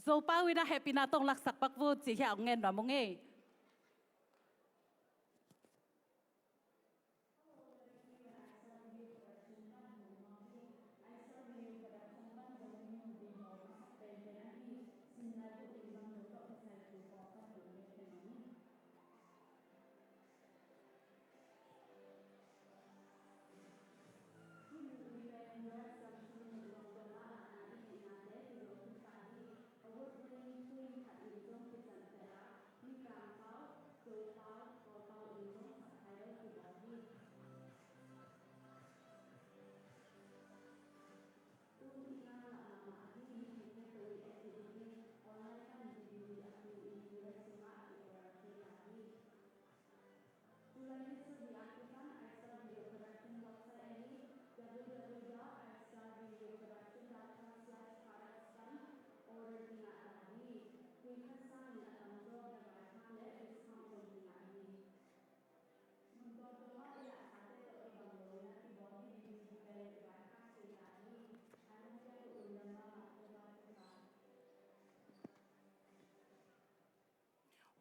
Zopau ina hepina tong laksak pak vo, ci khia ong ngen nuam ung ei.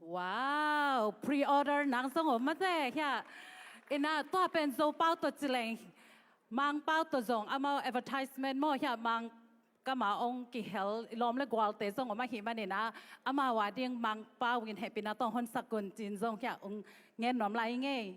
Wow, pre-order nang zong om mate hiah. Ina tua pen Zopau tawh ci leng Mangpau tawh zong amau advertisement maw hiah, Mangkam ah ong kihel i lawm le gualte zong om ahih manin ah, amau a ding Mangpau in hehpihna tawh hong honsak un ci-in zong hiah ong ngen nuam lai ing ei.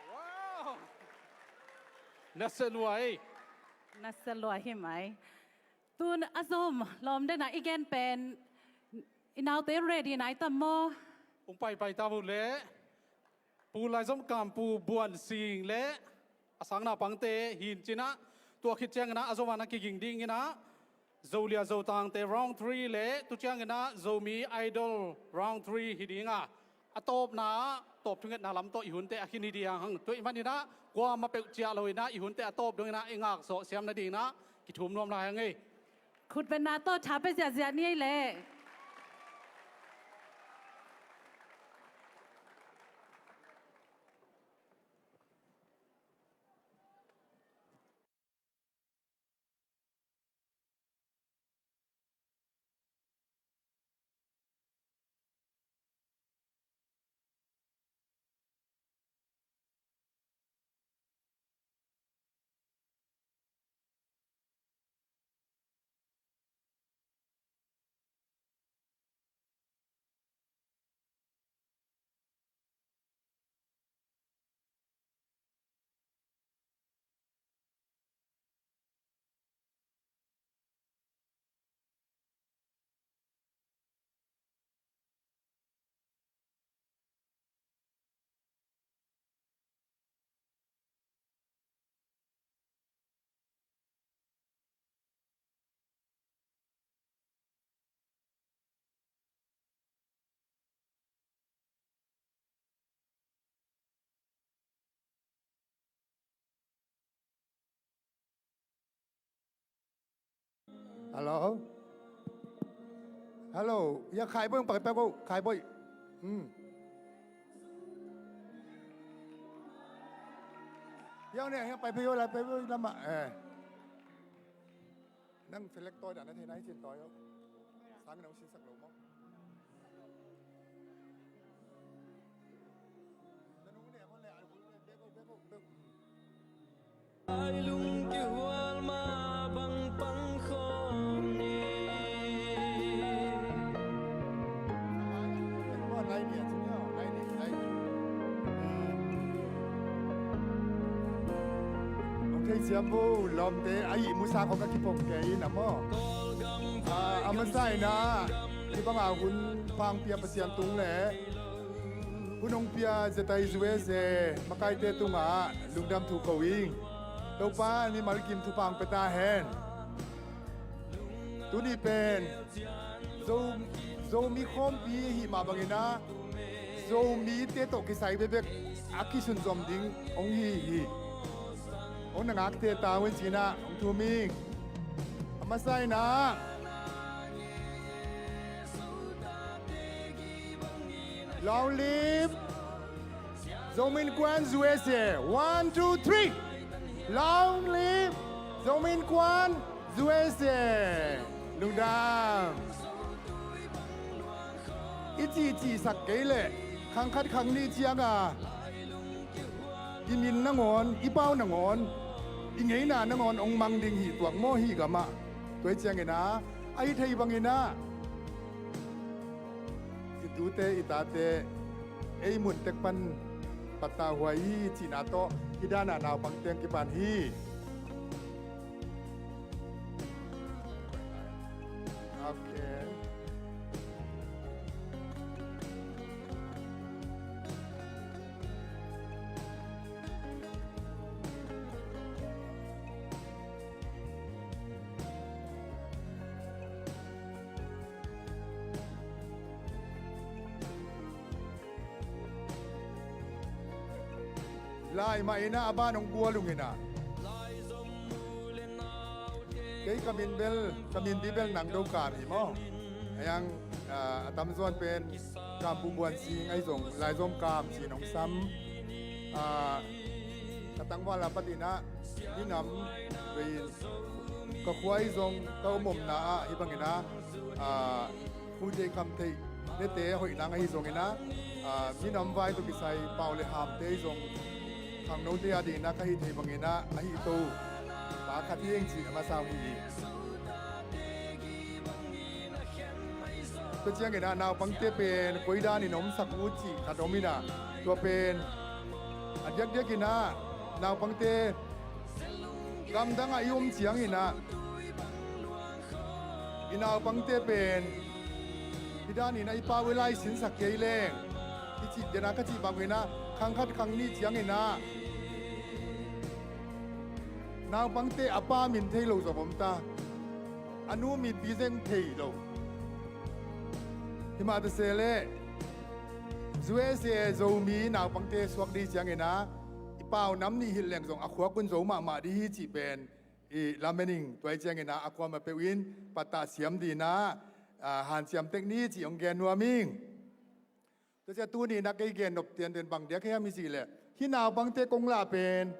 Wow! Nasia lua ei. Nasia lua hi mai. Tun a zom lawm dena i gen pen i naute ready nai tam maw? Ung paipai ta uh leh Pu Laizom Kam, Pu Buan Sing le a sang naupangte hi in ci-in ah, tua khit ciangin ah a zom a na kiging dingin ah Zolia Zotangte round three le tu ciangin ah Zomi Idol round three hi ding a, a tawpna ah tawp thungetna lam tawh i hunte a khin hi ding hang. Tua ahih manin ah kuamah peuh ciah loin ah i hunte a tawp dongin ah i ngakzawh siam nadingin ah kithum nuam lai hang ei. Khutbetna tawh tha pia ziahziah ni ei leh. Hello. Hello. Ya khai boi, pai pai boi, khai boi. Hmm. Ya ne, ya pai pai boi, lai pai boi lama. Eh. Nang felek tawi dan na thei nai cin tawi yo. Sang nang sin sak lo mo. Ai lung kihual ma bang pang khawm ni. Hong thei siam vo, lawmte a ihmu sa khawng ka kipong kei in a maw. A, a masa in ah hih banga hun pangpia Pasian tung le hun hong pia Zetai U S A makaite tungah lungdam thu ko ing. Topa mimal kim thupha hong pia ta hen. Tuni pen Zo, Zomi khawmpi ahih mah bangin ah Zomite tawh kisai bekbek a kisunzom ding hong hi hi. Hong na ngakte ta un ci-in ah hong thum ing. A masa in ah Long live Zomi Innkuan U S A. One, two, three. Long live Zomi Innkuan U S A. Lungdam. I cihcihsak kei leh khang khat khang nih cianga i min nangawn, i pau nangawn, i ngeina nangawn hong mang ding hi tuak maw hih gamah. Tua hi ciangin ah a hi thei bangin ah i tute i tate ei mun tek pan pattah huai hi cihna tawh hih danah naupangte hong kipan hi. Okay. Lai mah in ah a ban hong gual ung in ah. Kei ka min bel, ka min bi bel Nang Do Kam hi maw. A yang, ah, a tamzaw in pen Kam Pu Buan Sing ahi zong, Laizom Kam ci-in hong sam. Ah, ka tangval a patin ah, minam vei in, ka khua ahi zong, ka om omna ah, hih bangin ah, ah, khuite khamtheih nete hoih nang ahi zongin ah, ah, minam vai tawh kisai pau le hamte ahi zong, khangnote a dingin ah ka hih theih bangin ah, a hih to pa khat hi ing cih a masa uh hi. Tua ciangin ah naupangte pen koi danin omsak uh cih khat om in ah, tua pen a diakdiakin ah naupangte gamdang ah i om ciangin ah, i naupangte pen hih danin ah i pau i lai sinsak kei leng, i cih den ah ka cih bangin ah, khang khat khang nih ciangin ah naupangte a pa min thei lo zong om ta, a nu min pi zeng thei lo. Himah ta se leh, U S A Zomi naupangte suak ding ciangin ah, i pau nam nih hilh leng zong a khuak un zo mahmah ding hi cih pen i lamen ing. Tua hi ciangin ah a kuamah peuh in pattah siam dingin ah, ah, hanciam tek ni cih hong gen nuam ing. Tua ciang tuni in ah kei gen nop tianten bang diak hiam i cih leh, hih naupangte kong lah pen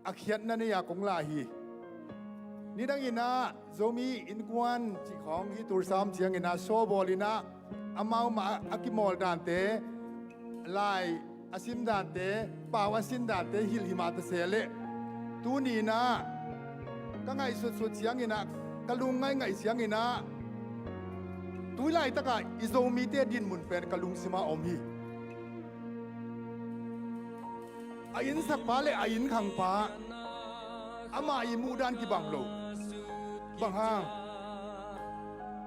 a khiatna nei-a kong lah hi. Nidangin ah Zomi Innkuan cih khawng hih Tulsa om ciangin ah show bawl in ah, amau mah a kimawl dante, lai a sim dante, pau a sim dante hilh himah ta se leh, tuni in ah ka ngaihsutsut ciangin ah, ka lungngaih ngaih ciangin ah, tu laitak ah i Zomite dinmun pen ka lungsim ah om hi. A innsakpa le a innkhangpa, amah i muhdan kibang lo. Bang hang?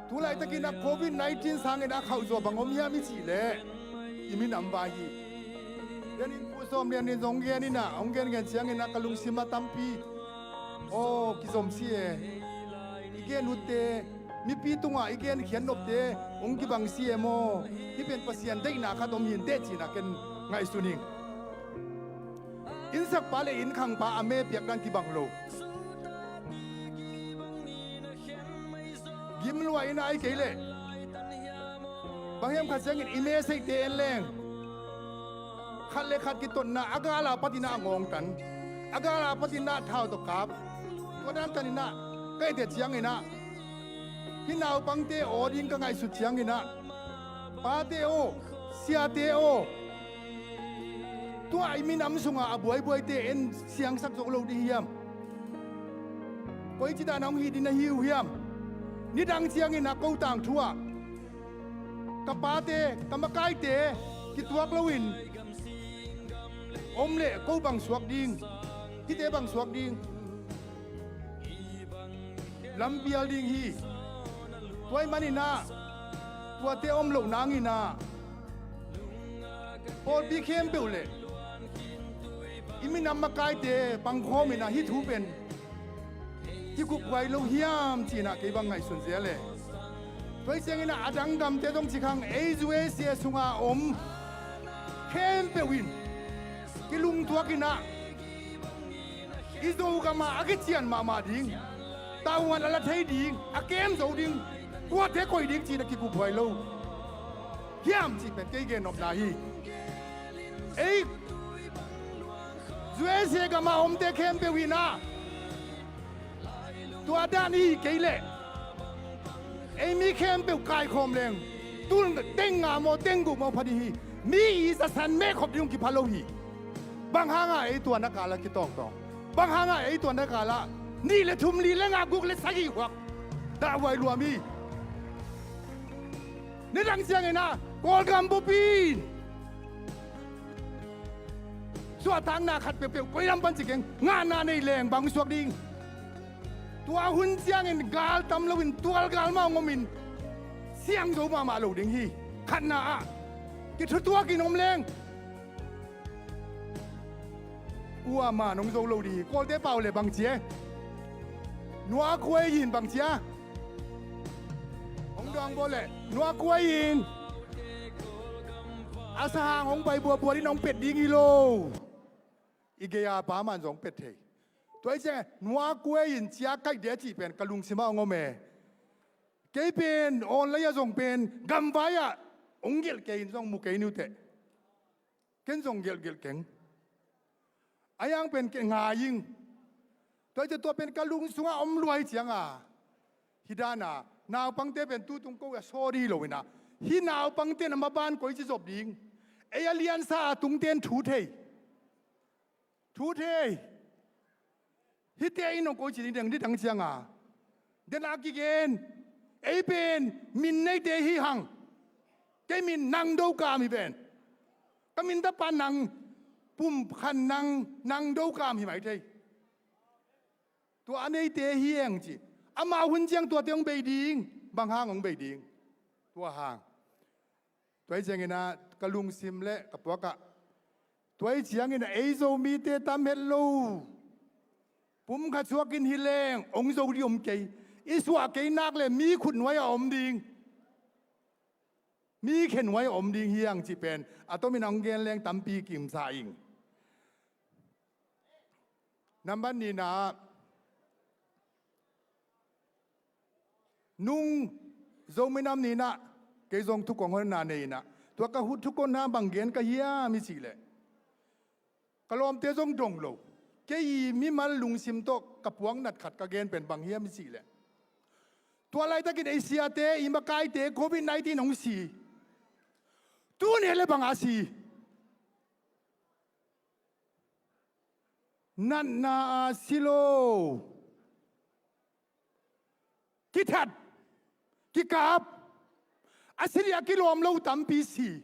Tu laitakin ah covid nineteen sangin ah khauhzaw bang om hiam i cih leh, i minam vai hi. Lianin, Pu Sawm Lianin zong hong gen in ah, hong gengen ciangin ah ka lungsim ah tampi, aw, kizom si e. I gen utte, mipi tungah i genkhiat nopte hong kibang si e maw? Hih pen Pasian deihna khat om hi inteh ci-in ah ken ngaihsun ing. Innsakpa le innkhangpa a me piakdan kibang lo. Gim lua in ah, ahih kei leh bang hiam, khat ciangin i me seihte en leng, khat le khat kitotna, a gal a patin ah a ngawngtan, a gal a patin ah thau tawh kap, tua dan tanin ah ka et ciangin ah, hih naupangte aw ding ka ngaihsut ciangin ah, pate aw, siate aw, tua i minam sunga a buaibuaite en siangsak zo lo ding hiam? Koici dan a hong hih ding na hi uh hiam? Nidang ciangin ah ko tangthu ah ka pate, ka makaite kituak loin om leh ko bang suak ding? Hihte bang suak ding? Lampial ding hi. Tua ahih manin ah, tuate om loh nangin ah, pawlpi khempeuh le i minam makaite pangkhawm in ah hih thu pen kikuphuai lo hiam ci-in ah kei bang ngaihsun zel e. Tua hi ciangin ah a dang gamte zong ci khang, ei U S A sunga om khempeuh in kilungtuak in ah, i Zogam ah a kician mahmah ding, tavuan a la thei ding, a kem zo ding, kuate koih ding ci-in ah kikuphuai lo hiam cih pen kei gen nopna hi. Ei U S A gam a omte khempeuh in ah, tua dan i hih kei leh, ei mi khempeuh kaikhawm leng, tul teng nga maw, teng guk maw pha ding hi. Mi i zasan mehkhop ding hong kipha lo hi. Bang hangah ei tua na kal ah kitawngtawng? Bang hangah ei tua na kal ah nih le thum, li le nga, guk le sagih huak dahhuai luam hi? Nidang ciangin ah Kawlgam bupi in suahtakna khat peuhpeuh koi lam pan ci keng, ngahna nei leng bang suak ding? Tua hun ciangin gal tam loin tualgal mah hong omin siang zo mahmah lo ding hi. Khatna ah kithutuakin om leng, ua man hong zo lo ding hi. Kawlte pau le bang ci e? Nuakhuai in bang ci a? Hong dawng bawl leh nuakhuai in a sahang hong pai buabuat in hong pet ding hi lo. I gei-a pa man zong pet thei. Tua hi ciang nuakuai in cia kaih dia cih pen ka lungsim ah hong om e. Kei pen online ah zong pen gamvai ah hong gelh kei in zong mu kei ni uh teh. Ken zong gelhgelh keng. A yang pen kei ngai ing. Tua hi ciang tua pen ka lung sungah om lua hi ciang a, hi dan a naupangte pen tutung ko a saw dih hi lo in a, hih naupangte in a maban koici zop ding? Ei a liansa a tungte in thu thei. Thu thei. Hihte in hong koici ding dang, ding dang ciang a, den a kigen. Ei pen min neite hi hang. Kei min Nang Do Kam hi ven. Ka min tapa Nang, Pum Khan Nang, Nang Do Kam hi mai thei. Tua a neite hi eng ci. Amau hun ciang tuate hong bei ding. Bang hang hong bei ding? Tua hang. Tua hi ciangin a ka lungsim le ka puak ah, tua hi ciangin a ei Zomite tam het lo, pumkhat suak in hi leng hong zo ding om kei. I suah kei nak le mi khutnuai ah om ding, mi khenuai ah om ding hi hang cih pen a tomin a hong gen leng tampi kimsa ing. Nambat nihna ah, nung Zomi Nam Ni in ah kei zong thukong hoihna nei in ah, tua ka thukong hoihna bang gen ka hiam i cih leh, ka lawmte zong dong lo. Kei i mimal lungsim tawh ka puak nat khat ka gen pen bang hiam i cih leh, tua laitakin ei siate, i makaite covid nineteen hong si. Tuni le bang a si? Natna a si lo. Kithat, kikap, a si ding a kilawm lo tampi si.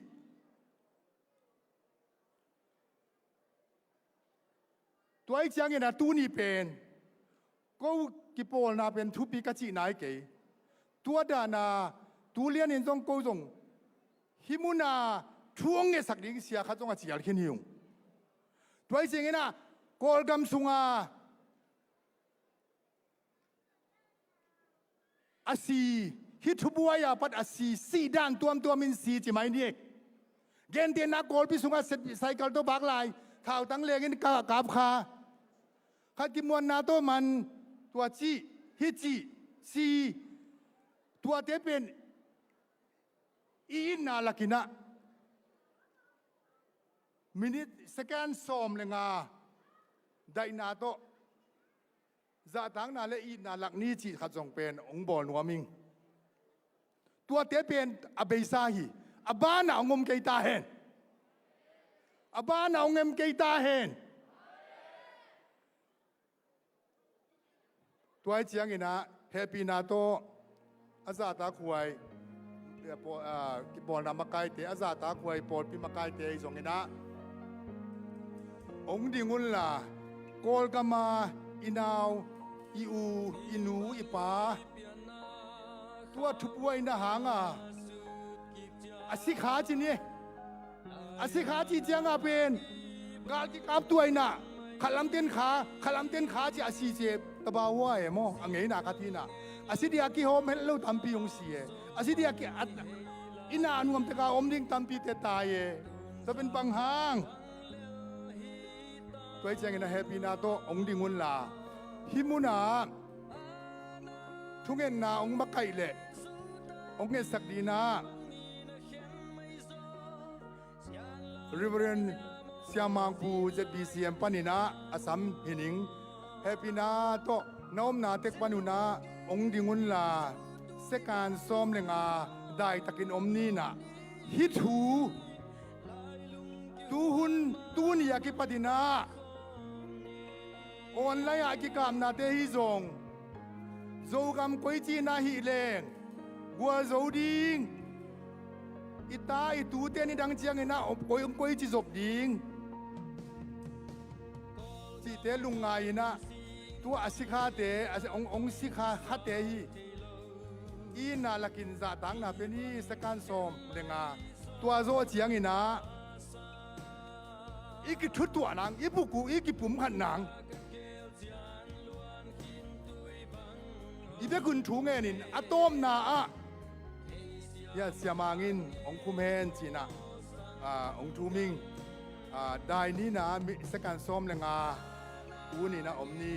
Tua hi ciangin a tuni pen ko kipawlna pen thupi ka cihna hi kei. Tua dan a tu lianin zong ko zong hih muna thu hong ngetsak ding sia khat zong a cial khin hi ung. Tua hi ciangin a Kawlgam sunga a si, hih thubuai a pat a si, sih dan tuamtuam in si ci mai ni. Gentehna Kawlpi sungah cycle tawh bak lai, thautang lengin ka kap kha. Khat kimuanna tawh man, tua cih, hih cih, si, tuate pen i itna lakin ah minute, second sawm le nga daihna tawh zahtakna le itna lak ni cih khat zong pen hong bawl nuam ing. Tuate pen a beisa hi. A banah hong om kei ta hen. A banah hong om kei ta hen. Tua hi ciangin ah hehpihna tawh a zahtakhuai, a, kipawlna makaite, a zahtakhuai pawlpi makaite ahi zongin ah, hong ding unla, Kawlgam a i nau, i u, i nu, i pa, tua thubuaina hanga a si kha ci ni. A si kha cih cianga pen gal kikap tuaina, khalam ten kha, khalam ten kha ci a si ci e. Tabau hua e maw, a ngeina khat hi na. A si ding a kihawm het lo tampi hong si e. A si ding a ki, a, i na nuam teka om ding tampi te tai e. Tua pen bang hang? Tua hi ciangin a hehpihna tawh hong ding unla, hih munah thungetna hong makaih leh hong ngetsak dingin ah Reverend Siamangpu Z B C M panin ah a sam hi ning. Hehpihna tawh na omna tek panun ah hong ding unla, second sawm le nga daitakin om ni in ah, hih thu tuhun, tuni a kipatin ah online ah kikapnate hi zong, Zogam koici na hih leng gualzo ding, i ta i tute nidang ciangin ah koi, koici zop ding cihte lungngai in ah, tua a sikhate, a, hong, hong sikha khate hi. I itna lakin zahtakna pen hi, second sawm le nga. Tua zawh ciangin ah i kithutuah nang, i bukuh, i kipumkhat nang. I biakun thu ngenin a tawpna ah, ya, Siamang in hong phum hen ci-in ah, ah, hong thum ing. Ah, dai nihna, mi, second sawm le nga Tuni-in ah om ni.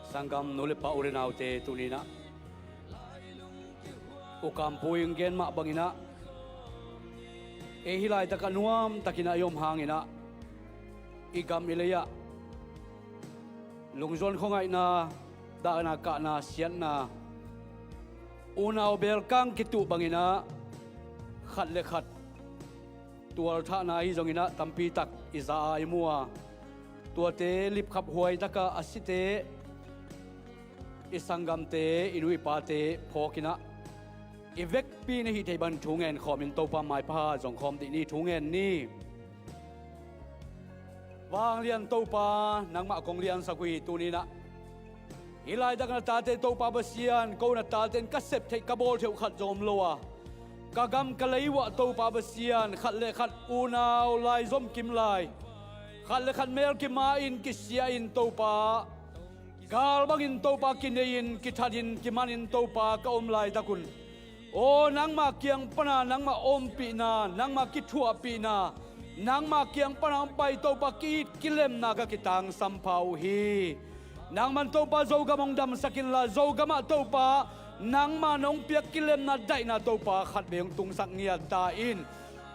Sanggam nu le pa, u le naute, tuni-in ah U Kampu in gen mah bangin ah, ei hih laitakah nuamtakin ah i om hangin ah, i gam i lei-ah lungzuan khuangaihna, dahna, kahna, siatna, unau belkang kituh bangin ah, khat le khat tualthahna ahi zongin ah tampi tak i za a i mu a, tuate lipkhap huai takah a site, i sanggamte, i nu i pate phawkin ah, i vekpi-in i hih theih bang thu ngen khawmin Topa maipha zong khawm dih ni. Thu ngen ni. Vanglian Topa, nangmah kong liansak uh hi. Tuni-in ah hih laitak na tate Topa Pasian, ko na tate in ka sep theih, ka bawl theih uh khat zong om lo a, ka gam ka lei uh ah Topa Pasian, khat le khat unau laizom kim lai, khat le khat mel kima-in kisia-in Topa, gal bangin Topa kinei-in, kithatin, kimanin Topa ka om laitak un, aw, nangma kiang pana nangma ompihna, nangma kithuahpihna, nangma kiang pana hong pai Topa ki-it kilemna ka kitangsam pha uh hi. Nangman Topa Zogam hong damsak inla, Zogamah Topa nangma nong piak kilemna, daihna Topa khatvei hong tungsak ngiat ta in.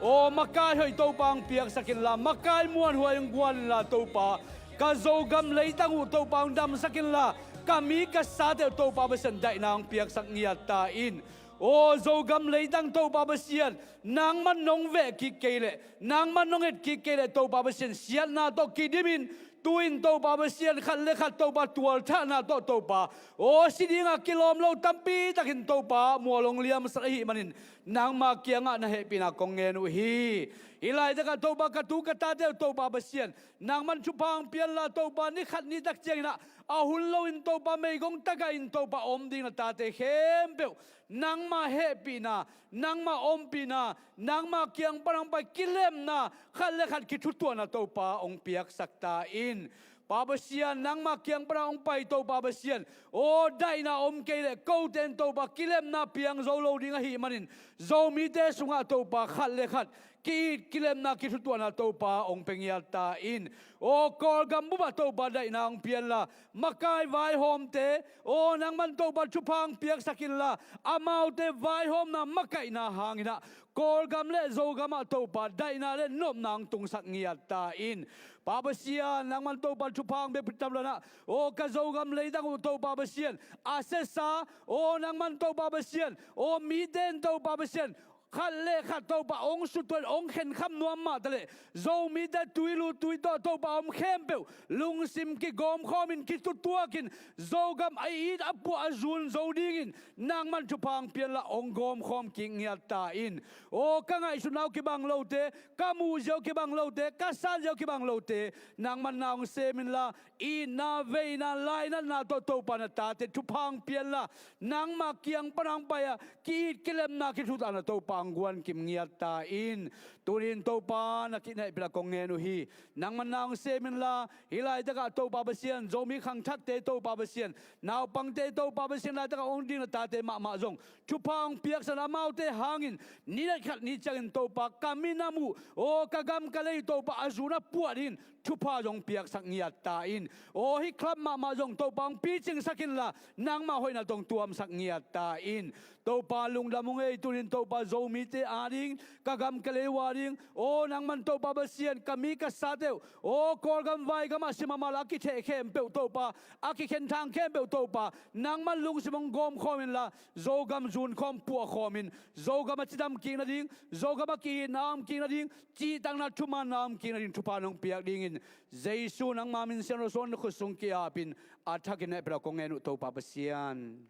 Aw, makai hoih Topa hong piaksak inla, makai muanhuai hong guan inla Topa, ka Zogam leitang uh Topa hong damsak inla, ka mi ka sate uh Topa Pasian daihna hong piaksak ngiat ta in. Aw, Zogam leitang Topa Pasian, nangman nong veh kik kei leh, nangman nong et kik kei leh Topa Pasian, siatna tawh kidimin, tu-in Topa Pasian, khat le khat Topa tualthahna tawh Topa, aw, si dinga kilawm lo tampi takin Topa mual hong liamsak ahih manin, nangma kiangah na hehpihna kong ngen uh hi. Hih laitakah Topa ka tu ka tate uh Topa Pasian, nangman thupha hong pia inla Topa, ni khat ni tak ciangin ah a hun loin Topa meigong tagah in Topa om ding na tate khempeuh nangma hehpihna, nangma ompihna, nangma kiang pana hong pai kilemna, khat le khat kithutuahna Topa hong piaksak ta in. Pa Pasian, nangma kiang pana hong pai Topa Pasian, aw, daihna om kei leh kote in Topa kilemna piang zo lo ding ahih manin, Zomite sungah Topa khat le khat ki-it kilemna kithutuahna Topa hong pia ngiat ta in. Aw, Kawlgam bupah Topa daihna hong pia inla, makai vaihawmte, aw, nangman Topa thupha hong piaksak inla, amaute vaihawmna makaihna hangin ah Kawlgam le Zogamah Topa daihna le nopna hong tungsak ngiat ta in. Pa Pasian, nangman Topa thupha hong pia tam lo-in ah, aw, ka Zogam leitang uh Topa Pasian, a siasa, aw, nangman Topa Pasian, aw, mite in Topa Pasian, khat le khat Topa hong sutuan, hong khenkham nuam mah taleh, Zomite tuilu tuitawh Topa om khempeuh lungsim kigawmkhawmin, kitutuakin, Zogam a it a puah a zun zo dingin nangman thupha hong pia inla, hong gawmkhawm kik ngiat ta in. Aw, ka ngaihsutna uh kibang lote, ka muhzia uh kibang lote, ka sanzia uh kibang lote, nangman na hong sem inla, itna, veina, lainatna tawh Topa na tate thupha hong pia inla, nangma kiang pana hong pai-a ki-it kilemna kithutuahna Topa hong guan kim ngiat ta in. Tuni-in Topa na ki-it na hehpihna kong ngen uh hi. Nangman na hong sem inla, hih laitakah Topa Pasian, Zomi khangthatte Topa Pasian, naupangte Topa Pasian, laitakah hong ding na tate mahmah zong thupha hong piaksak inla, amaute hangin ni khat ni ciangin Topa ka minam uh, aw, ka gam ka lei Topa a zun a puah dingin thupha zong piaksak ngiat ta in. Aw, hih club mahmah zong Topa hong picingsak inla, nangma hoihna tawh hong tuamsak ngiat ta in. Topa lungdam ung ei, tuni-in Topa Zomite ading, ka gam ka lei uh ading, aw, nangman Topa Pasian, ka mi ka sate uh, aw, Kawlgam vaigamah si mahmah lo a kitheh khempeuh Topa, a kikhenthang khempeuh Topa, nangman lungsim hong gawmkhawm inla, Zogam zunkhawm puahkhawmin, Zogam a cidam kik nading, Zogam a ki-itna om kik nading, cihtakna thumaanna om kik nading thupha nong piak dingin, Jesu nangma min siangtho suangin na khut sung ki-apin, a thakin hehpihna kong ngen uh Topa Pasian.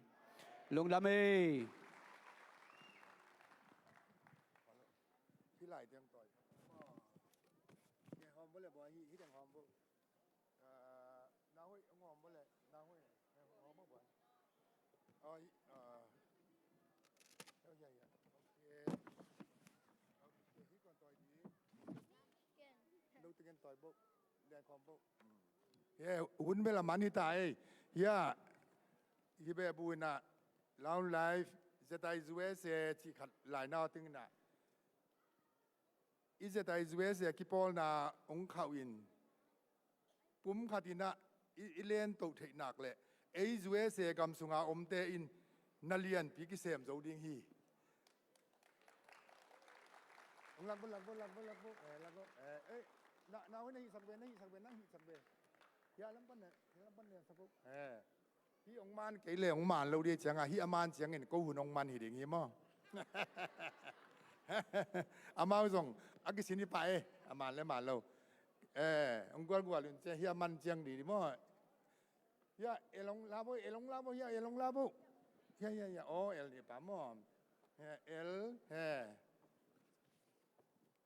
Lungdam ei. Hih lai teng tawi. Hih teng hawm bo le bo, hih, hih teng hawm bo. Ah, na hoih, hawm bo le, na hoih, hawm bo bo. Oh, hih, ah, oh, ya, ya. Okay. Okay, hih kon tawi di. Lo teng tawi bo. He, hun bel a man hi ta ei. Hia, hi be bu inah Long Life Z I U S A cih khat lainau ting inah i Z I U S A kipawlna hong khauh in pum khat inah i, i len toh theih nak leh ei U S A gam sunga omte in na lianpi kisem zo ding hi. Hong lak bo, lak bo, lak bo, lak bo. Eh, lak bo. Eh, eh, na, na, na hih sak be, na hih sak be, na hih sak be. Hia lam pan ne, hia lam pan ne sak bo. Eh. Hih hong man kei le hong man lo dih ciangah hih a man ciangin ko hun hong man hi ding hi maw? Amau zong a kisin hi pah e, a man le man lo. Eh, hong gualgual un ciang hih a man ciang dih dih maw? Hia, el hong la bo, el hong la bo, hia, el hong la bo. Hia, hia, hia, oh, el dih pah maw? Hia, el, he.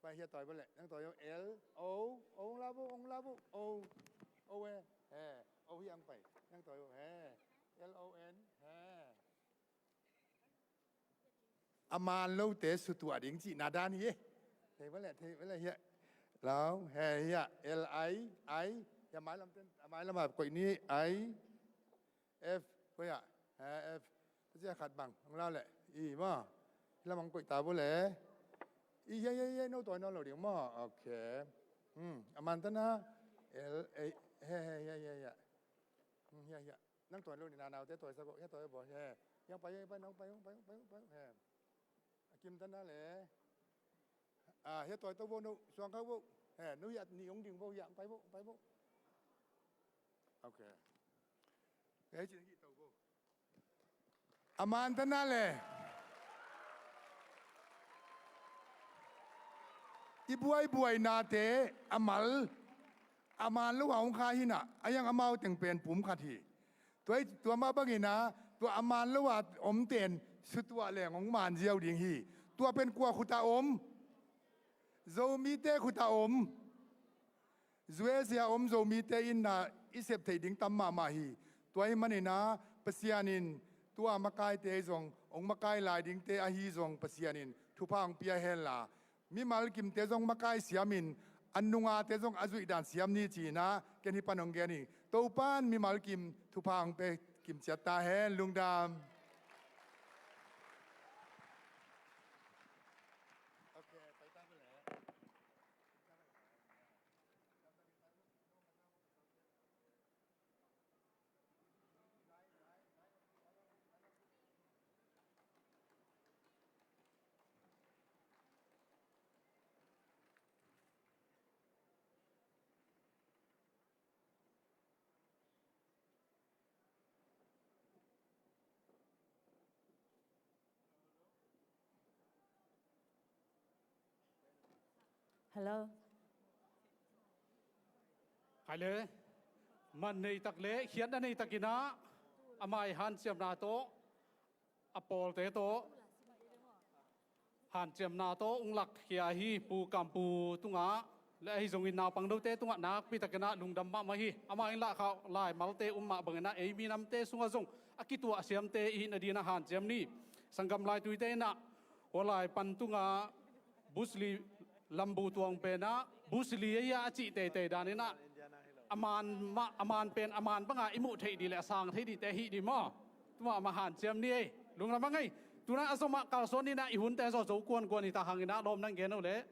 Pai hia tawi bo leh, nang tawi bo, el, o, o hong la bo, hong la bo, o, o e, he, o hia hong pai, nang tawi bo, he, L O N, he. A man lote sutuah ding cihna dan hi e. Thei bo leh, thei bo leh hia. Lau, he hia, L I, I, hia mailam ten, a mailam a koih ni, I, F, koih ah. Ha, F. Tua ciah khat bang hong lau leh. I maw. Hih lam hong koih ta bo leh. I, hia, hia, hia, no tawi nawn lo ding maw. Ok. Hmm, a man ta na. L, A, he, he, hia, hia, hia. Hmm, hia, hia. Nang tawi lo ni na naute tawi sa bo. Hia tawi bo. He. Hia pai, hia pai, nang pai, hong pai, hong pai, hong pai. He. A kim ta na le. Ah, hia tawi to bo no, suang khau bo. He, no hia ni hong ding bo, hia pai bo, pai bo. Ok. He, cin hih to bo. A man ta na le. I buaibuainate a mal, a man lo a hong kha hi na, a hiang amau teng pen pum khat hi. Tua, tua mah bangin ah, tua a man lo a omten sutuah leng hong man ziau ding hi. Tua pen kua khut ah om? Zomite khut ah om. U S A om Zomite in ah i sep theih ding tam mahmah hi. Tua ahih manin ah Pasian in tua makaite zong, hong makai lai dingte ahi zong Pasian in thupha hong pia hen la, mimal kimte zong makai siamin, a nungate zong a zuih dan siam ni ci-in ah ken hih pan hong gen hi. Topa'n mimal kim thupha hong pia kim ciat ta hen. Lungdam. Hello. Hai le, man nei tak le khiatna nei takin ah, a mai hanciamna tawh, a pawlte tawh hanciamna tawh hong lakkhia hi. Pu Kampu tungah le ahi zongin naupang note tungah nakpi takin ah lungdam mahmah hi. Amah in lah khauh laimalte um mah bangin ah ei minamte sungah zong a kituah siamte i hihna dingin ah hanciam ni. Sanggam Laituite in ah hua lai pan tungah Bruce Lee lambu tuang pen ah Bruce Lee ahi a cih teitei danin ah a man mah, a man pen a man bangah i muh theih dih le a sang thei dihte ahih dih maw? Tua mah hanciam ni ei. Lungdam a ngei. Tuna a zomah kalsuan in ah i hunte zaw zo kuankuan hi ta hangin ah lawm nang gen uh leh.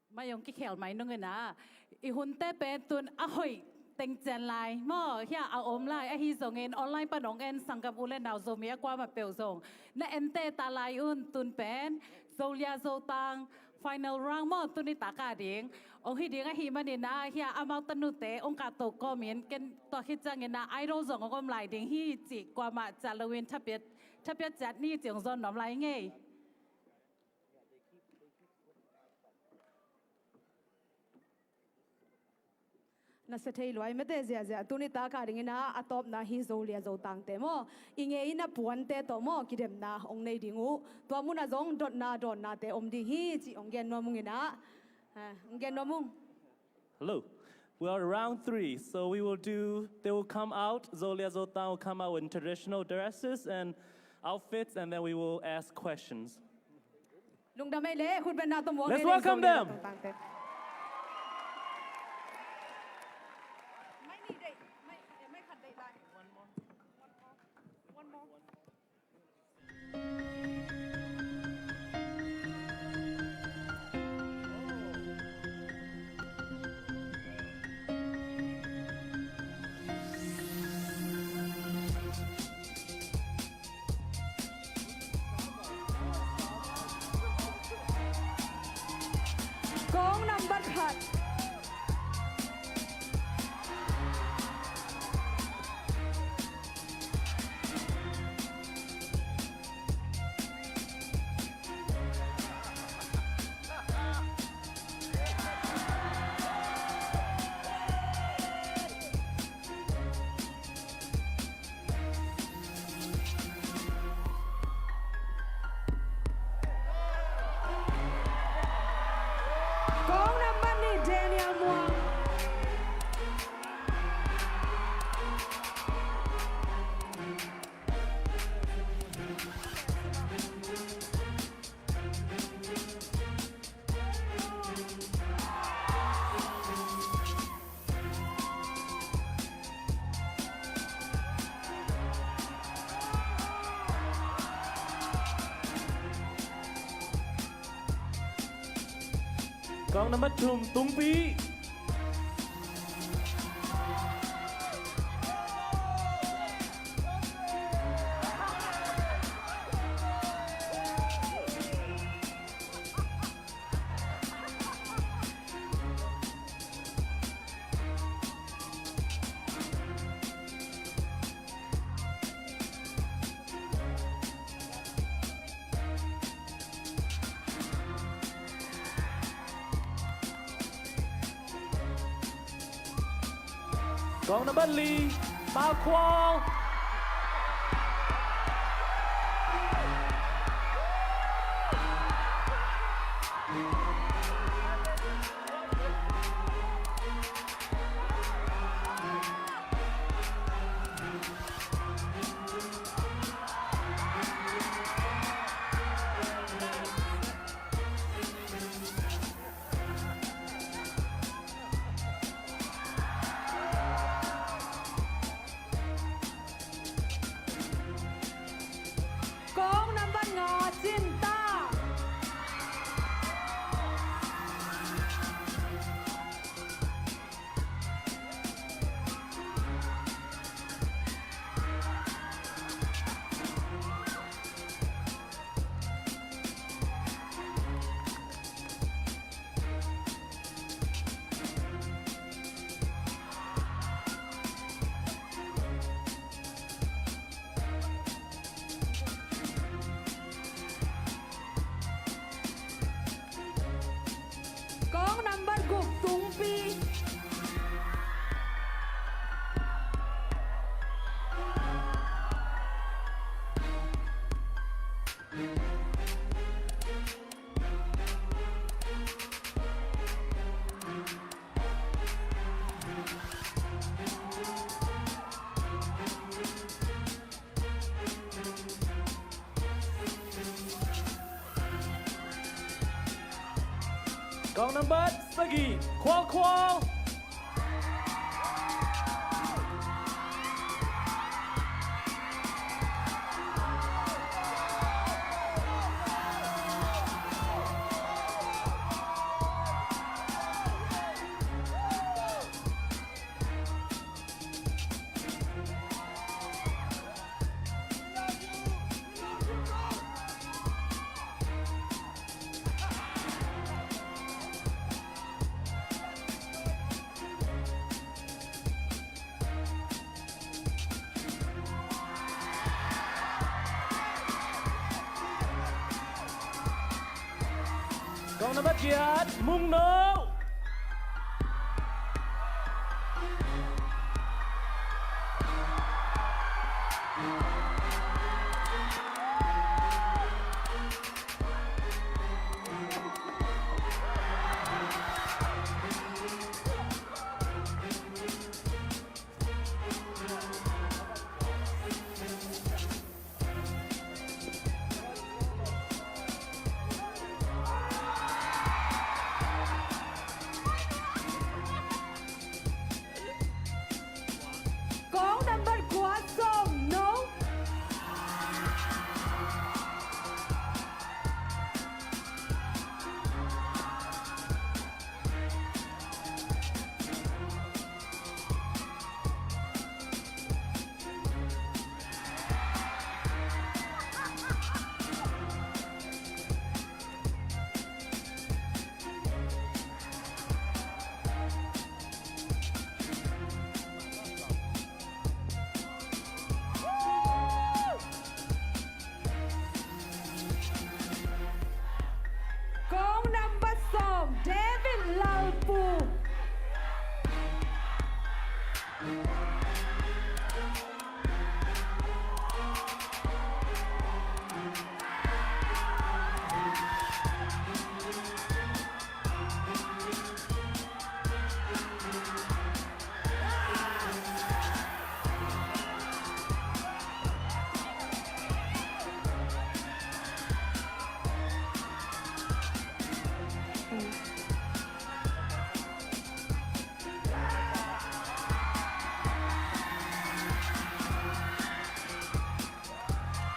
Mai hong kikhel mai nungin ah i hunte pen tun a hoih tengcian lai maw, hia a om lai ahi zongin online pan hong en sanggam u le nau Zomi a kuamah peuh zong na ente ta lai un. Tun pen Zolia Zotang final round maw, tuni tak a ding hong hi ding ahih manin ah hia amau tanute hong kahto kawmin ken tua khit ciangin ah idol zong hong om lai ding hi cih kuamah ciah loin thapiat, thapiat ciat ni cih hong zawn nuam lai ngei. Na sia thei luai mate ziahziah. Tuni tak a dingin ah a tawpna hi Zolia Zotangte maw, i ngei in a puante tawh maw kidemna hong nei ding uh. Tua munah zong dotna dawnnate om ding hi cih hong gen nuam ung in ah. Ha, hong gen nuam ung. Hello. We are round three, so we will do, they will come out, Zolia Zotang will come out in traditional dresses and outfits, and then we will ask questions. Lungdam ei le, hutbetna tawh muang. Let's ei le, welcome Zolia them. Zotangte. Kong nambat khat. Kong nambat nih, Daniel Muang. Kong nambat thum, Tungpi. Kong nambat li, Mah Khual. Kong nambat nga, Cin Ta. Kong nambat guk, Tungpi. Kong nambat sagih, Khual Khual. Kong nambat giat, Mung No. Kong nambat kua, Song No.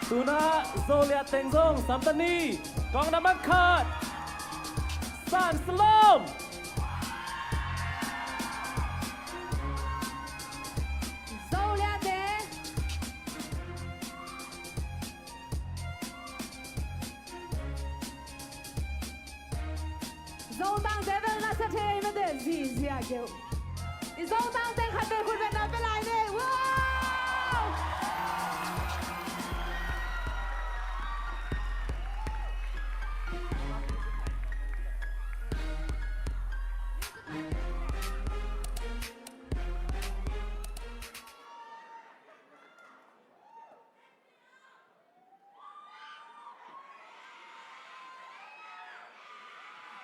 Tu-in ah Zoliat teng zong samta ni, kong nambat khat, San Salom. Zoliat te. Zotangte bel na sa thei mah teh, zizia keu. I Zotangte khat bel khut beng na pia lai ni. Wow!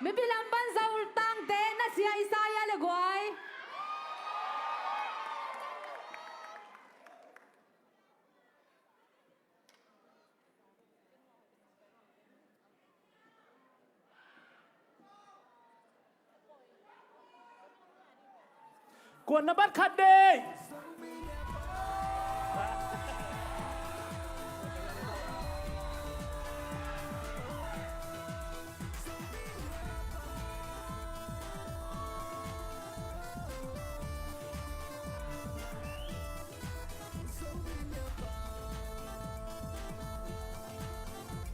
Mipi lam pan Zotangte na sia Isaiah le Guai. Kuan nambat khat dei.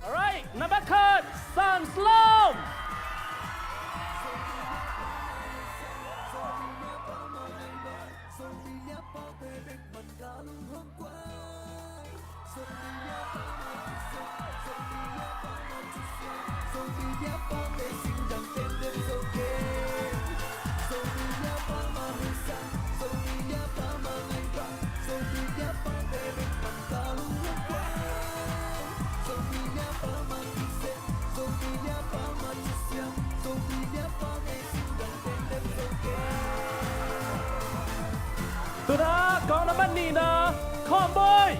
Alright, nambat khat, San Salom. Tu-in ah kong nambat nihna, Khawmboi.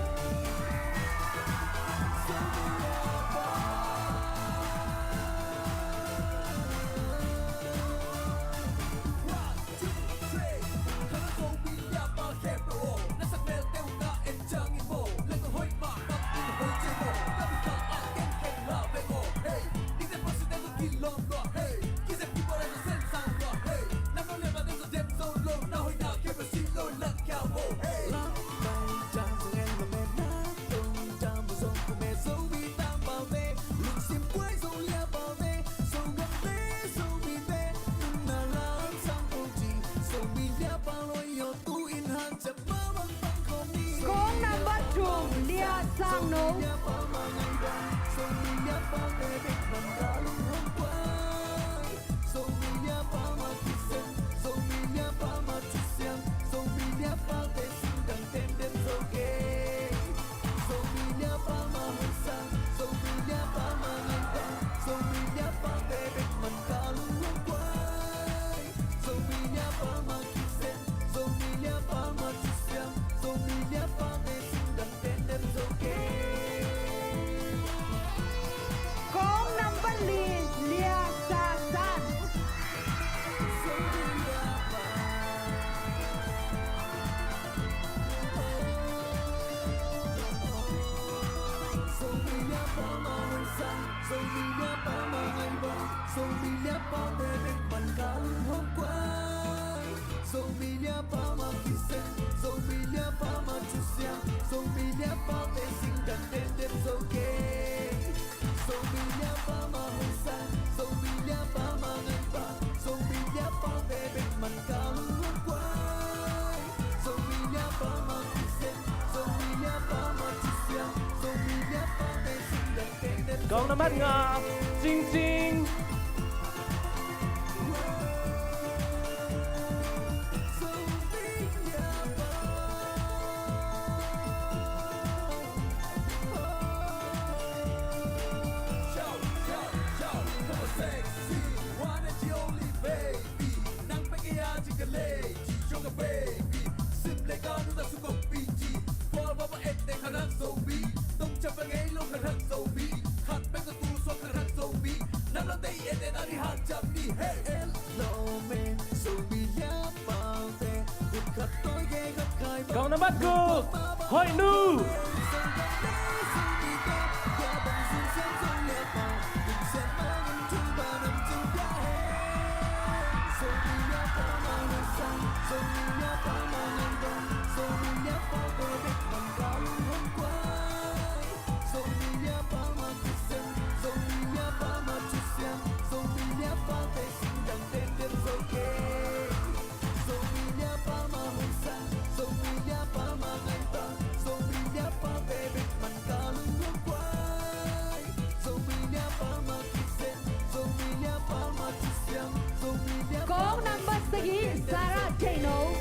Kong nambat thum, Lia Sang No. Kong nambat li, Lia Sa San. Kong nambat nga, Cing Cing. Kong nambat guk, Hoih Nu. Kong nambat sagih, Sarah Keno.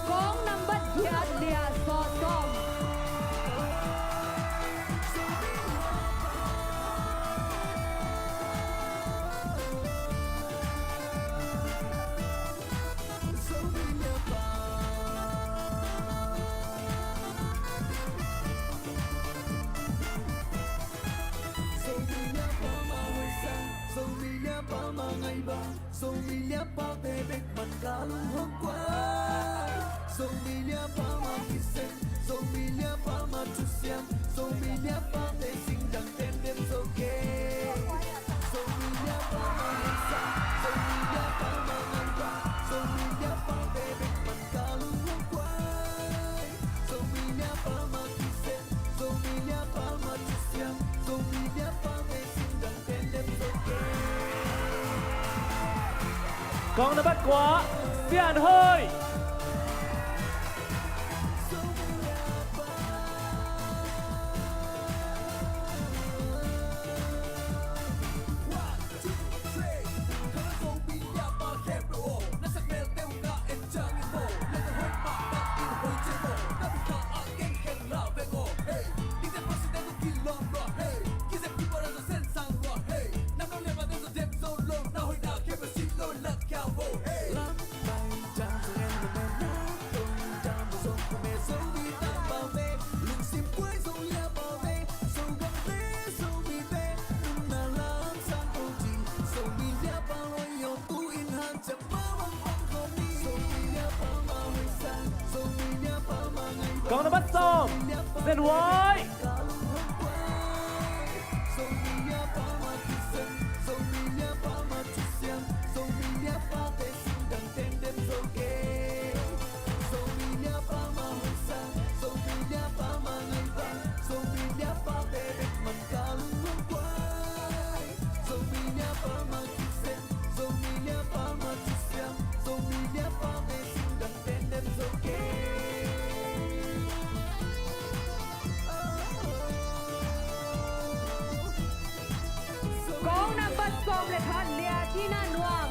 Kong nambat giat, Lia Sawt Kong. Kong nambat kua, Sian Hoih. Kong nambat sawm, Sen Wai. Kong nambat sawm le khat, Lia Tina Nuam.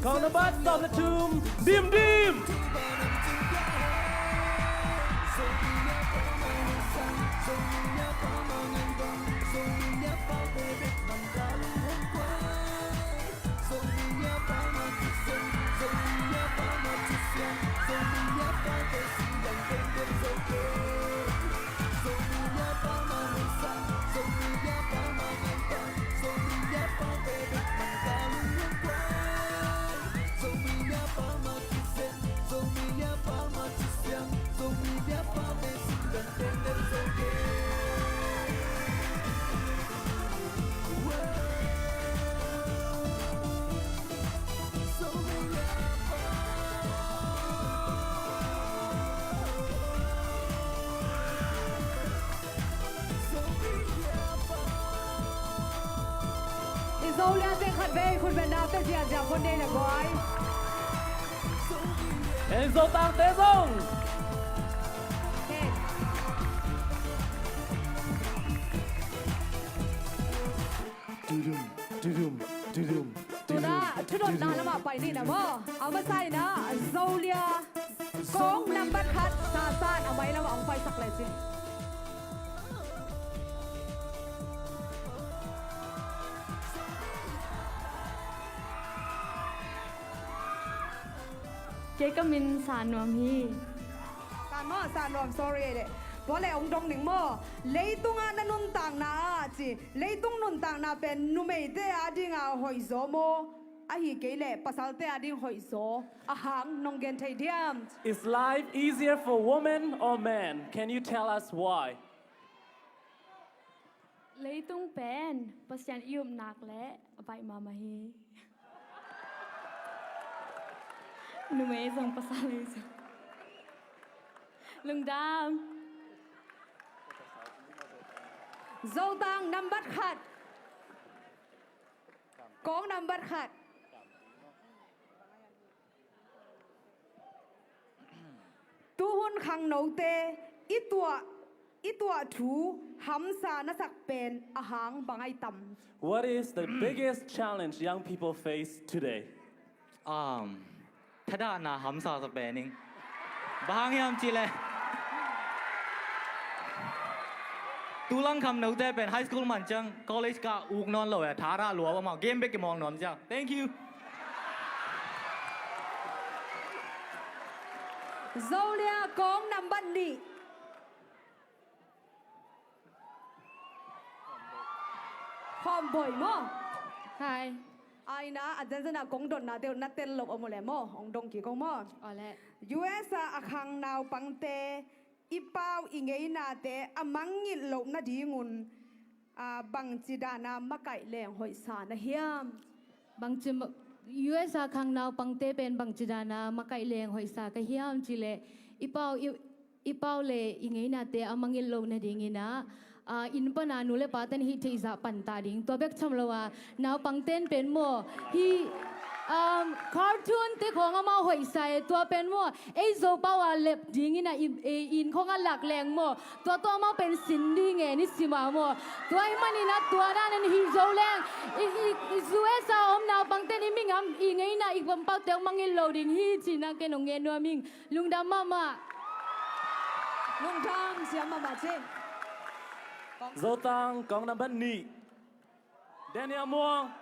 Kong nambat sawm le thum, Dim Dim. I Zolia te khat vei khut beng na te zia zia phone dei na guai. En Zotang te zong. Tuna thudotna lamah pai ni na maw. A masa in ah Zolia kong nambat khat Sasan a mai lamah hong paisak le cin. Kei ka min Sa Nuam hi. Sa maw, Sa Nuam, sorry le. Tua le hong dong ning maw. Leitungah na nuntakna ah ci. Leitung nuntakna pen numeite adinga hoih zaw maw, ahi kei leh pasalte ading hoih zaw a hang nong gen thei diam? Is life easier for women or men? Can you tell us why? Leitung pen Pasian i upnak le a baih mahmah hi. Numei zong pasal hi zong. Lungdam. Zotang nambat khat. Kong nambat khat. Tuhun khangnote i tuah, i tuah thu hamsa na sak pen a hang bang ai tam? What is the biggest challenge young people face today? Um, thadahna hamsa sa pen ing. Bang hang hiam cih leh tulang khangnote pen high school man ciang college kah uk nawn lo e, tharah lua amau game bek kimawng nuam ciang. Thank you. Zolia kong nambat nih. Khawm Boi maw? Hi. Ai na, a zenzen a kong dotna deuh na tel loh om uh leh maw, hong dong kik ong maw? Aw leh. U S a a khang naupangte i pau i ngeinate a mangngilh loh nadingun, a, bangci dana makaih leng hoihsa na hiam? Bangci ma-, U S a khang naupangte pen bangci dana makaih leng hoihsa ka hiam cih leh i pau i i pau le i ngeinate a mangngilh loh nadingin ah, aa, inn pana nu le pate na hih theih zah panta ding. Tua bek tham lo a, naupangten pen maw, hih, um, cartoon te khawng amau hoihsa e, tua pen maw, ei Zopau a lep dingin ah i, i inn khawng a lak leng maw, tua tua amau pen sin ding e, ni sim a maw. Tua ahih manin ah tua dan in hih zo leng, i, i, i U S a om naupangten i mi ngam, i ngeina i pampaute hong mangngilh lo ding hi cihna ken hong ngen nuam ing. Lungdam mahmah. Lungdam siam mahmah ci. Zotang kong nambat nih, Daniel Muang.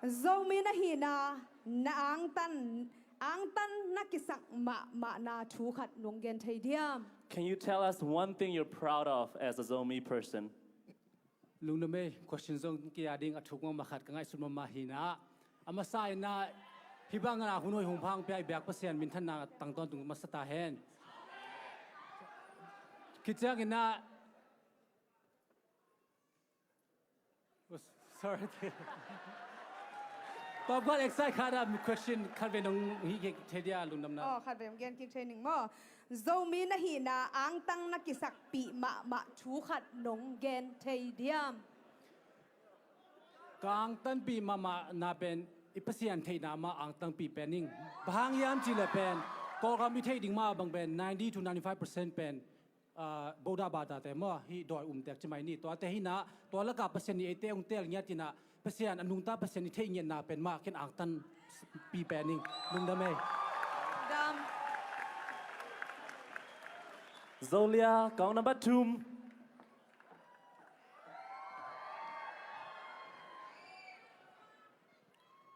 Zomi na hihna, na angtan, angtan na kisak mahmahna thu khat nong gen thei diam? Can you tell us one thing you're proud of as a Zomi person? Lungdam ei, question zong kei a ding a thuk mahmah khat ka ngaihsut mahmah hi na. A masa in ah, hih bangin ah hun hoih hong pha hong pia i biak Pasian minthanna tang tawntung masa ta hen. Khit ciangin ah, oh, sorry. Tua buat excite khat ah question khat vei nong hih kik thei dia lungdamna. Oh, khat vei hong gen kik thei ning maw? Zomi na hihna angtang na kisakpih mahmah thu khat nong gen thei diam? Ka angtanpih mahmahna pen I Pasian theihna mah angtangpi pen ing. Bang hang hiam cih leh pen Kawlgam i theih ding mah bang pen ninety to ninety-five percent pen, ah, Buddha bata te maw, hih dawi umtek ci mai ni. Tuate hi-in ah, tua lakah Pasian in eite hong teel ngiat in ah, Pasian a nungta Pasian i theih ngiatna pen mah ken angtanpi pen ing. Lungdam ei. Dam. Zolia, kong number thum.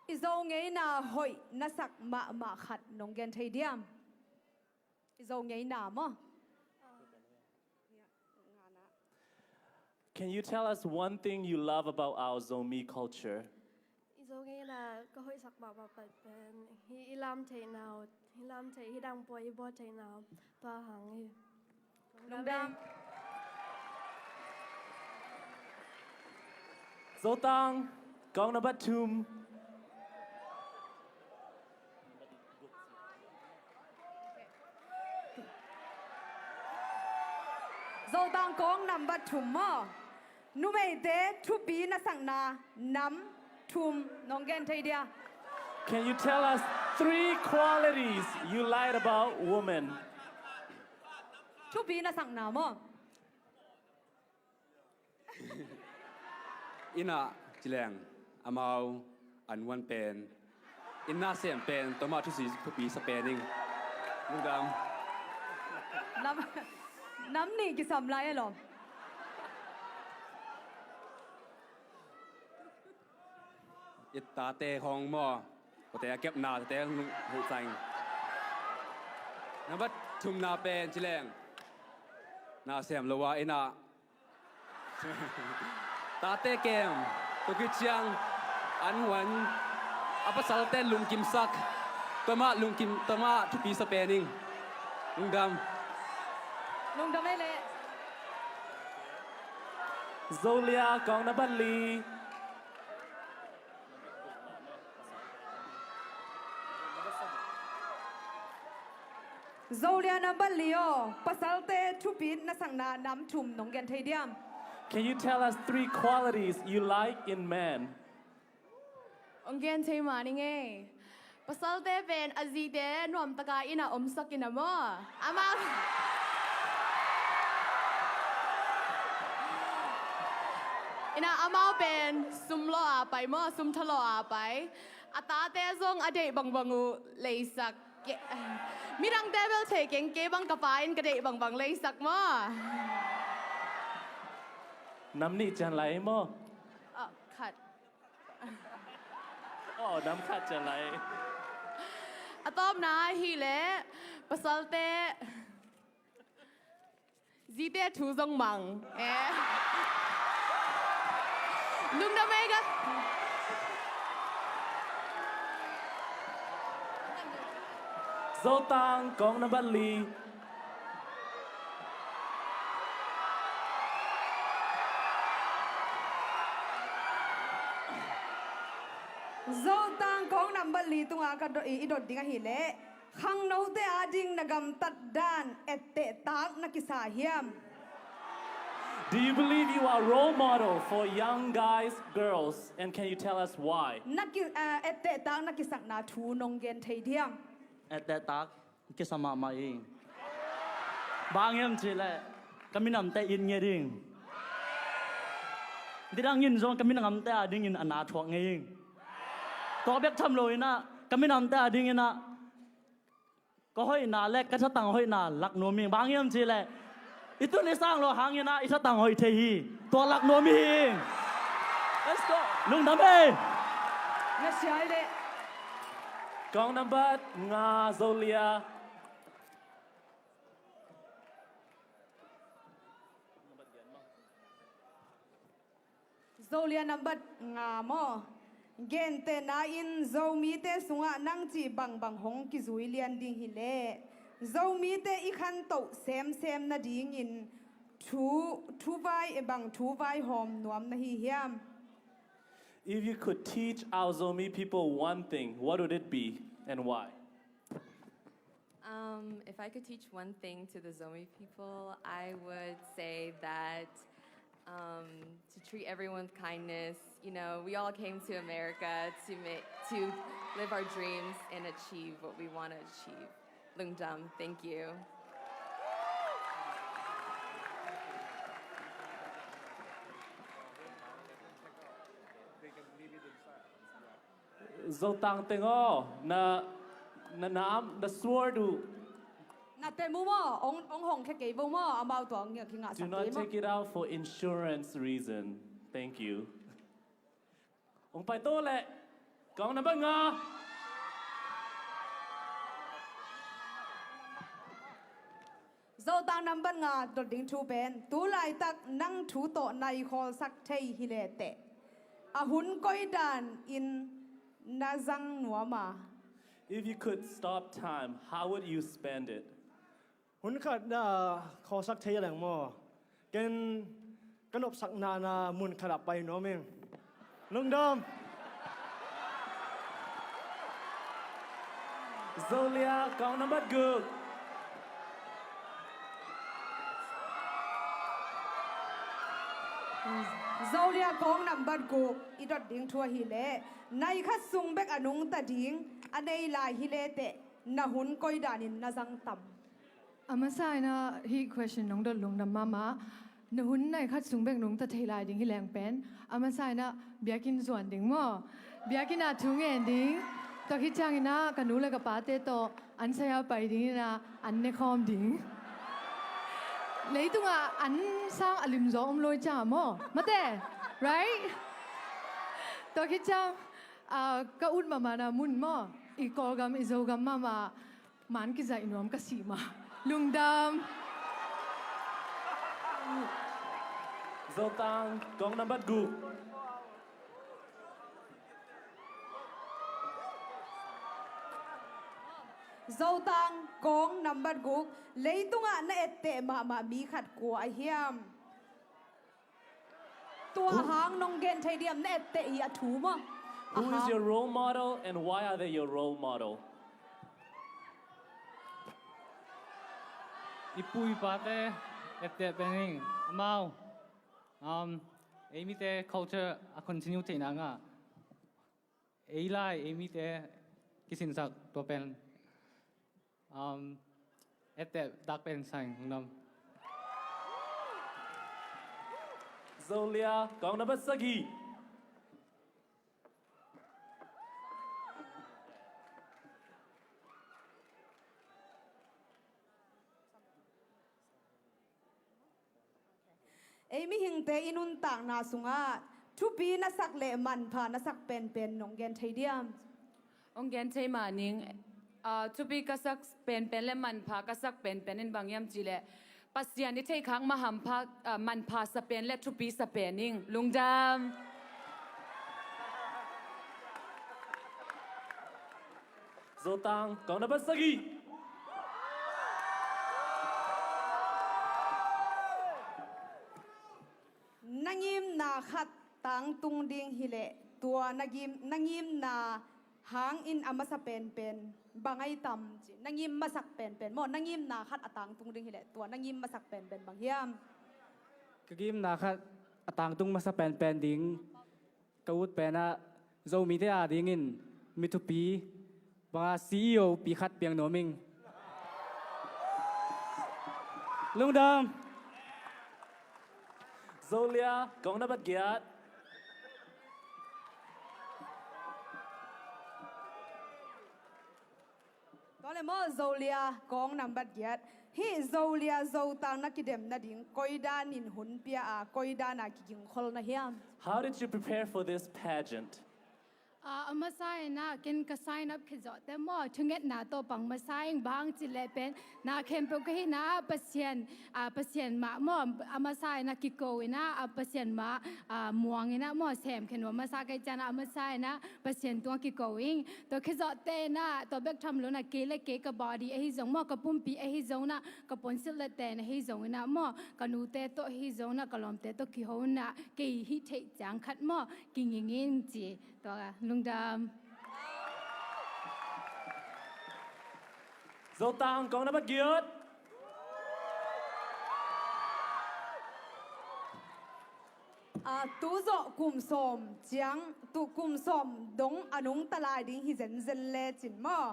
I Zo ngeina hoih na sak mahmah khat nong gen thei diam? I Zo ngeina maw? Can you tell us one thing you love about our Zomi culture? I Zo ngeina ka hoihsak mahmah pen hih i lam theihna uh, hih lam theih, hih dang pua i buat theihna uh, tua hang hi. Lungdam. Zotang, kong number thum. Zotang kong number thum maw? Numeite thupi na sakna nam thum nong gen thei dia? Can you tell us three qualities you like about women? Thupi na sakna maw? Inn ah ci leng amau an uan pen, inn ah sem pen, tua mah thusi thupi sa pen ing. Lungdam. Nam, nam nih kisam lai e lawm. I tate hong maw, kote a kepna tate hong hoih cang. Number thumna pen ci leng, na sem lo a inn ah tate kem, tua khit ciang an huan, a pasalte lungkimsak, tua mah lungkim, tua mah thupi sa pen ing. Lungdam. Lungdam ei leh. Zolia, kong number li. Zolia number li aw, pasalte thupi na sakna nam thum nong gen thei diam? Can you tell us three qualities you like in men? Hong gen thei mah ning ei. Pasalte pen a zite nuamtaka inn ah omsak in a maw. Amau inn ah amau pen sum lawh a pai maw, sum thalawh a pai. A tate zong a deih bangbang uh leisak. Ke-, midangte bel thei keng, kei bang ka pa in ka deih bangbang leisak maw. Nam nih cian lai maw? Ah, khat. Oh, nam khat cian lai. A tawpna ahih leh pasalte zite thu zong mang. Eh. Lungdam ei ka. Zotang kong number li. Zotang kong number li tungah ka do-, i, i dot ding ahih leh, khangnote ading na gamtat dan ettehtak na kisa hiam? Do you believe you are role model for young guys, girls, and can you tell us why? Na ki-, eh, ettehtak na kisakna thu nong gen thei diam? Ettehtak kisa mahmah ing. Bang hiam cih leh ka minamte it ngei ding. Nidang in zong ka minamte adingin a na thuak ngei ing. Tua bek tham lo in ah ka minamte adingin ah ka hoihna le ka thatang hoihna lak nuam ing. Bang hiam cih leh i tun i sang lo hangin ah i thatang hoih thei hi. Tua lak nuam hi. Let's go. Lungdam ei. Na siai leh. Kong number nga, Zolia. Zolia number nga maw? Gentehna in Zomite sungah nang cih bangbang hong kizui lian ding hi leh, Zomite i khantoh semsem nadingin thu, thu vai, bang thu vaihawm nuam na hi hiam? If you could teach our Zomi people one thing, what would it be and why? Um, if I could teach one thing to the Zomi people, I would say that, um, to treat everyone with kindness. You know, we all came to America to make, to live our dreams and achieve what we want to achieve. Lungdam, thank you. Zotang teng aw, na, na nam, na suar duh. Na tem uh maw, ong, ong hong khe kei vo maw, amau tua ong ngiak hi ngah sak kei maw. Do not take it out for insurance reason. Thank you. Ong pai to leh, kong nambat nga. Zotang nambat nga dot ding thu pen, tu laitak nang thu tawh nai khawlsak thei hi le teh, a hun koi dan in na zang nuam a? If you could stop time, how would you spend it? Hun khat na khawlsak thei leng maw, ken ka nopsakna na mun khat ah pai nuam ing. Lungdam. Zolia, kong nambat guk. Zolia, kong nambat guk i dot ding thu ahih leh, nai khat sung bek a nungta ding a nei lai hi le teh, na hun koi dan in na zang tam? A masa in ah hih question nong dot lungdam mahmah. Na hun nai khat sung bek nungta thei lai ding hi leng pen, a masa in ah biakinn zuan ding maw, biakinn ah thu ngen ding. Tua khit ciangin ah ka nu le ka pate tawh an sai-a pai ding in ah an ne khawm ding. Leitungah an sang a limzaw om lo hi ciang maw, mate, right? Tua khit ciang, ah, ka ut mahmahna mun maw, i Kawlgam i Zogam mahmah man kizaih nuam ka si mah. Lungdam. Zotang, kong nambat guk. Zotang, kong nambat guk. Leitungah na etteh mahmah mi khat kua a hiam? Tua hang nong gen thei diam, na etteh i a thu maw? Who is your role model and why are they your role model? I pu i pate etteh pen ing, amau, um, ei mite culture a continue theihna ngah. Ei lai, ei mite kisinsak tua pen, um, etteh dak pen sa ing, lungdam. Zolia, kong nambat sagih. Ei mihingte i nuntakna sungah thupi na sak le manpha na sak penpen nong gen thei diam? Hong gen thei mah ning. Ah, thupi ka sak penpen le manpha ka sak penpen in bang hiam cih leh, Pasian i theihkhak mah hampha, ah, manpha sa pen le thupi sa pen ing. Lungdam. Zotang, kong nambat sagih. Na ngimna khat tangtung ding hi leh, tua na ngim, na ngimna hangin a masa penpen bang ahi tam ci. Na ngim masak penpen maw, na ngimna khat a tangtung ding hi leh, tua na ngim masak penpen bang hiam? Ka ngimna khat a tangtung masa penpen ding, ka ut pen ah Zomite a dingin mi thupi banga C E O pi khat piang nuam ing. Lungdam. Zolia, kong nambat giat. Tua le maw, Zolia, kong nambat giat. Hih Zolia Zotang na kidem nading koi danin hun pia a, koi dana kigingkhol na hiam? How did you prepare for this pageant? Ah, a masa in ah ken ka sign up khit zawh teh maw, thungetna tawh pang masa ing, bang cih leh pen na khempeuh ka hihna ah Pasian, ah, Pasian mah maw, a masa in ah kiko in ah, ah, Pasian mah, ah, muang in ah maw, sem khen uh a masa ka hih ciangin ah a masa in ah Pasian tungah kiko ing. Tua khit zawh teh in ah tua bek tham lo in ah kei le kei ka body ahi zong maw, ka pumpi ahi zong in ah, ka puansilh le ten ahi zong in ah maw, ka nute tawh ahi zong in ah, ka lawmte tawh kiho in ah, kei hih theih ciang khat maw, kinging in ci. Tua lungdam. Zotang, kong nambat giat. Ah, tu zawh kum sawm ciang, tu kum sawm dong a nungta lai ding hi zenzen lecin maw?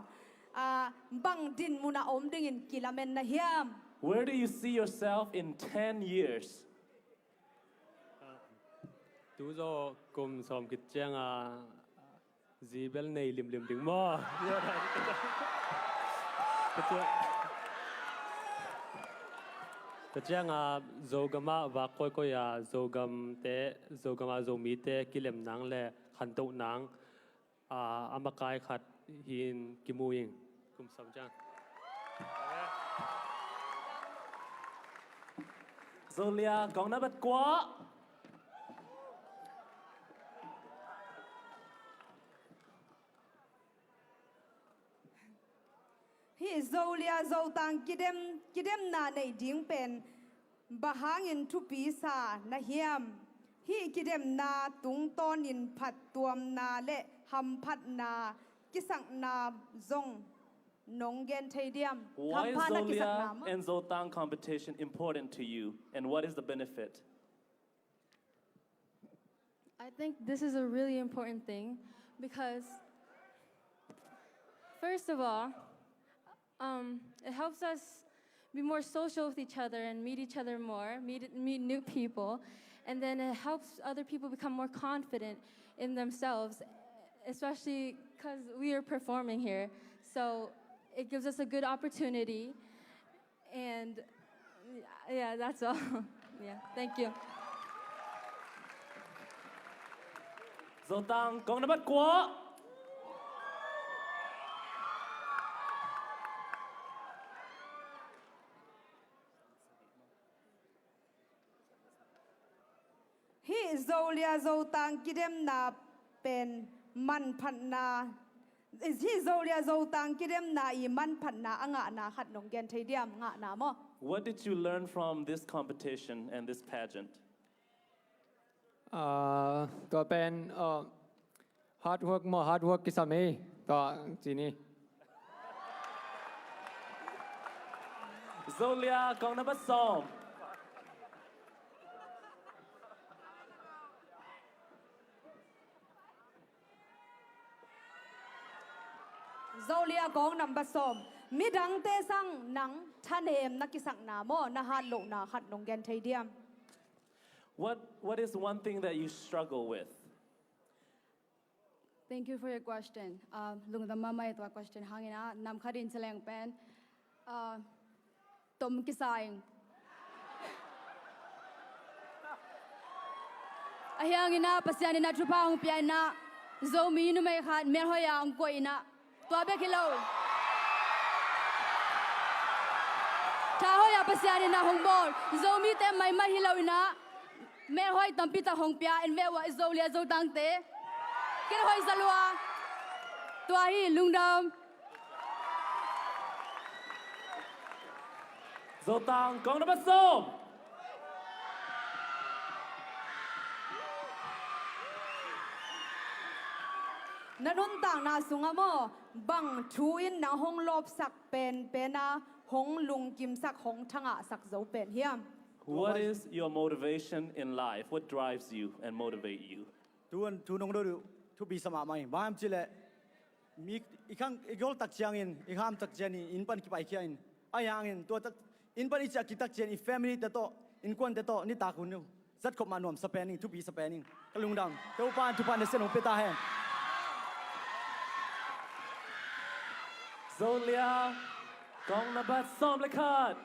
Ah, bang din munah om dingin kilamen na hiam? Where do you see yourself in ten years? Tu zawh kum sawm khit cianga zi bel nei limlim ding maw? Tua cianga Zogam ah vak koikoi a Zogamte, Zogam ah Zomite kilem nang le khantoh nang, ah, a makai khat hin kimu ing. Kum sawm ciang. Zolia kong na bat kua. Hih Zolia Zotang kidem, kidemna neih ding pen bang hangin thupi sa na hiam? Hih kidemna tungtawnin phattuamna le hamphatna kisakna zong nong gen thei diam? Why is hamphatna kisakna Zolia maw? And Zotang competition important to you, and what is the benefit? I think this is a really important thing because, first of all, um, it helps us be more social with each other and meet each other more, meet, meet new people. And then it helps other people become more confident in themselves, especially because we are performing here. So it gives us a good opportunity and yeah, that's all. Yeah, thank you. Zotang kong na bat kua. Hih Zolia Zotang kidemna pen manphatna, hih Zolia Zotang kidemna i manphatna a ngahna khat nong gen thei diam? Ngahna maw? What did you learn from this competition and this pageant? Ah, tua pen, ah, hard work maw, hard work kisam ei. Tua ci ni. Zolia kong na bat sawm. Zolia kong na bat sawm. Midangte sang nang thanem na kisakna maw, na hatlohna khat nong gen thei diam? What, what is one thing that you struggle with? Thank you for your question. Ah, lungdam mahmah ei tua question hangin ah, nam khat in celeng pen, ah, tom kisa ing. Ahi hangin ah Pasian in ah thupha hong pia in ah, Zomi numei khat melhoi a hong koih in ah, tua bek hi lo. Tha hoi a Pasian in ah hong bawl. Zomite maimai hi lo in ah, melhoi tampi tak hong pia in ve uh ah, i Zolia Zotangte. Ken hoi za lua. Tua hi, lungdam. Zotang kong na bat sawm. Na nuntakna sungah maw, bang thu in nang hong lawpsak penpen a, hong lungkimsak, hong thangahsak zo pen hiam? What is your motivation in life? What drives you and motivate you? Tu-in thu nong dot uh thupi sa mahmah hi. Bang hiam cih leh mi i khang i gol tak ciangin, i ham tak ciangin, inn pan kipaikhia in. Ahi hangin tua tak, inn pan i ciah kik tak ciangin i family te tawh, innkuante tawh nitak hun uh zat khop mah nuamsa pen ing, thupi sa pen ing. Ka lungdam. Topa in thupha nasem hong pia ta hen. Zolia kong na bat sawm le khat.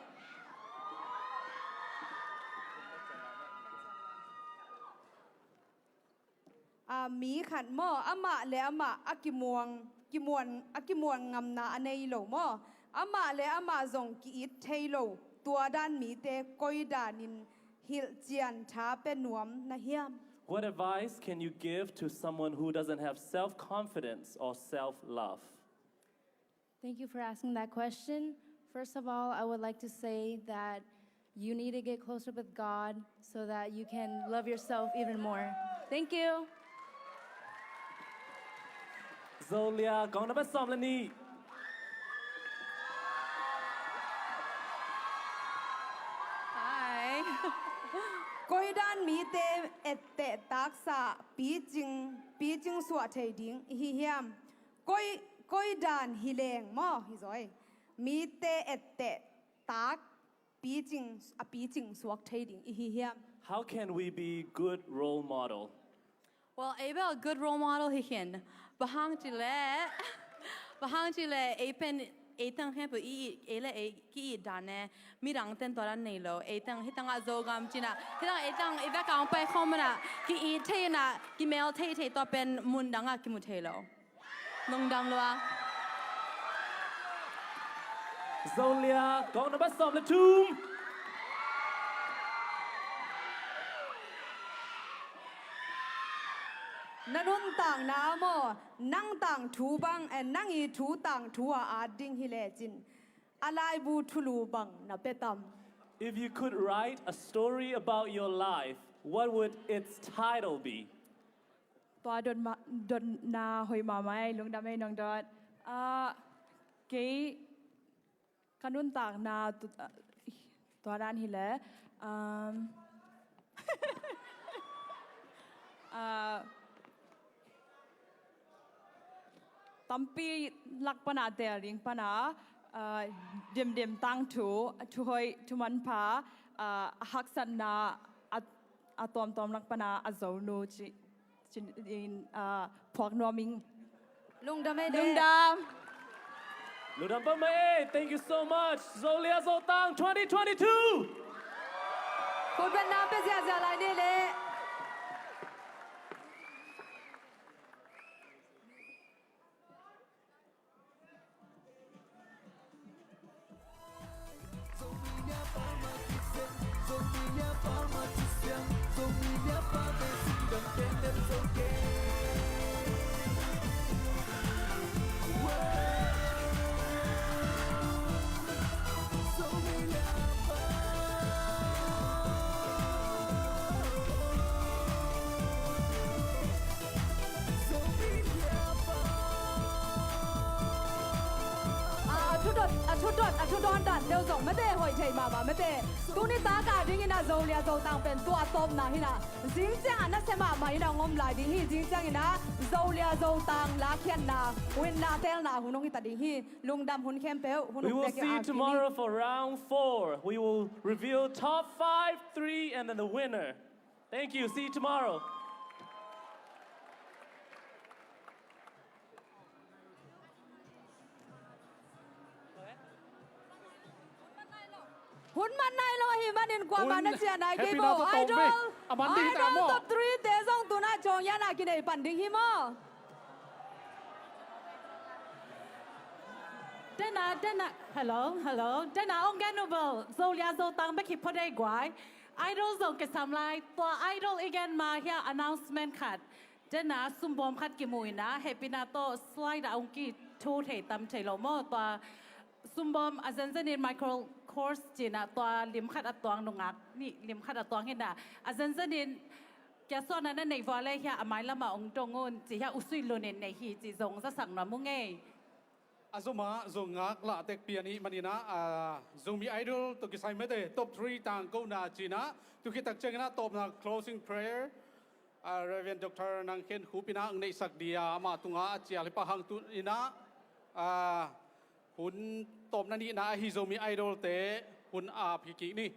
A, mi khat maw, amah le amah a kimuang, kimuan, a kimuan ngamna a nei lo maw? Amah le amah zong ki-it thei lo, tua dan mite koi danin hilhcian tha pia nuam na hiam? What advice can you give to someone who doesn't have self-confidence or self-love? Thank you for asking that question. First of all, I would like to say that you need to get closer with God so that you can love yourself even more. Thank you. Zolia, kong na bat sawm le nih. Hi. Koi dan Mite etteh taksa picing, picing suah thei ding i hi hiam? Koi, koi dan hi leng maw hi zaw ei. Mite etteh tak picing, a picing suak thei ding i hi hiam? How can we be good role model? Well, ei bel good role model hi khin. Bang hang cih leh, bang hang cih leh ei pen, ei teng khempeuh i it, ei le ei ki it dan e. Midang ten tua dan nei lo. Ei teng hi tangah Zogam cih na, hi tangah ei teng i bek a hong pai khawm na, ki it thei na, ki mel thei thei, tua pen mun dangah ki mu thei lo. Lungdam lua. Zolia, gong number sawm le thum. Na nuntakna maw, nang tangthu bang, eh, nang i thu tangthu a at ding hi lecin, a laibu thulu bang na pia tam? If you could write a story about your life, what would its title be? Tua dot ma-, dotna hoi mahmah ei, lungdam ei nong dot. Ah, kei ka nuntakna tu-, ah, tua dan hi leh, um, ah, tampi lak pana teel ding pana, ah, dimdim tangthu, thuhoih, thumanpha, ah, haksatna, a, a tuamtuam lak pana a zonu ci, ci in, ah, phuak nuam ing. Lungdam ei de. Lungdam. Lungdam mahmah ei. Thank you so much. Zolia Zotang twenty twenty-two. Khutbetna pia ziahziah lai ni leh. A, a thudot, a thudot, a thudawn dan deuh zong mate hoih thei mahmah mate. Tuni taka dingin a Zolia Zotang pen tua tawpna hi na. Zingciang a nasia mahmah in a hong om lai ding hi. Zingciangin a Zolia Zotang lakhiatna, winna telna hun hong hi ta ding hi. Lungdam hun khempeuh, hun hong pia kei a. We will see you tomorrow for round four. We will reveal top five, three, and then the winner. Thank you. See you tomorrow. Hun man nai lo ahih manin kuamah na ciah nai kei maw. Idol, Idol top three te zong tuna ciang hiah na kinei pan ding hi maw. Dena, dena, hello, hello. Dena ong gen uh bel, Zolia Zotang bek hi phot ei guai. Idol zong kisam lai, tua Idol i gen ma hiah announcement khat. Dena sumbawm khat kimu ina, hehpihna tawh slide ah ong kithu thei tam thei lo maw. Tua sumbawm a zenzenin Michael Kors cina tua lim khat a tuang nungak, nih lim khat a tuang hina. A zenzenin kia suahna na neih vua le hiah a mailamah ong dong un, ci hiah usui lunin neih hi, ci zong zasak nuam ung ei. A zomah zong ngak lah tekpi a nih maninah, a, Zomi Idol tawh kisai mete top three tangkona cinah, tu khit tak cianginah tawpna closing prayer, a, Reverend Doctor Nang Khen Khup inah ang neihsak dia amah tungah a cial hi pah hang tu inah, a, hun tawpna nihna ahi Zomi Idol te hun ap hi kik ni.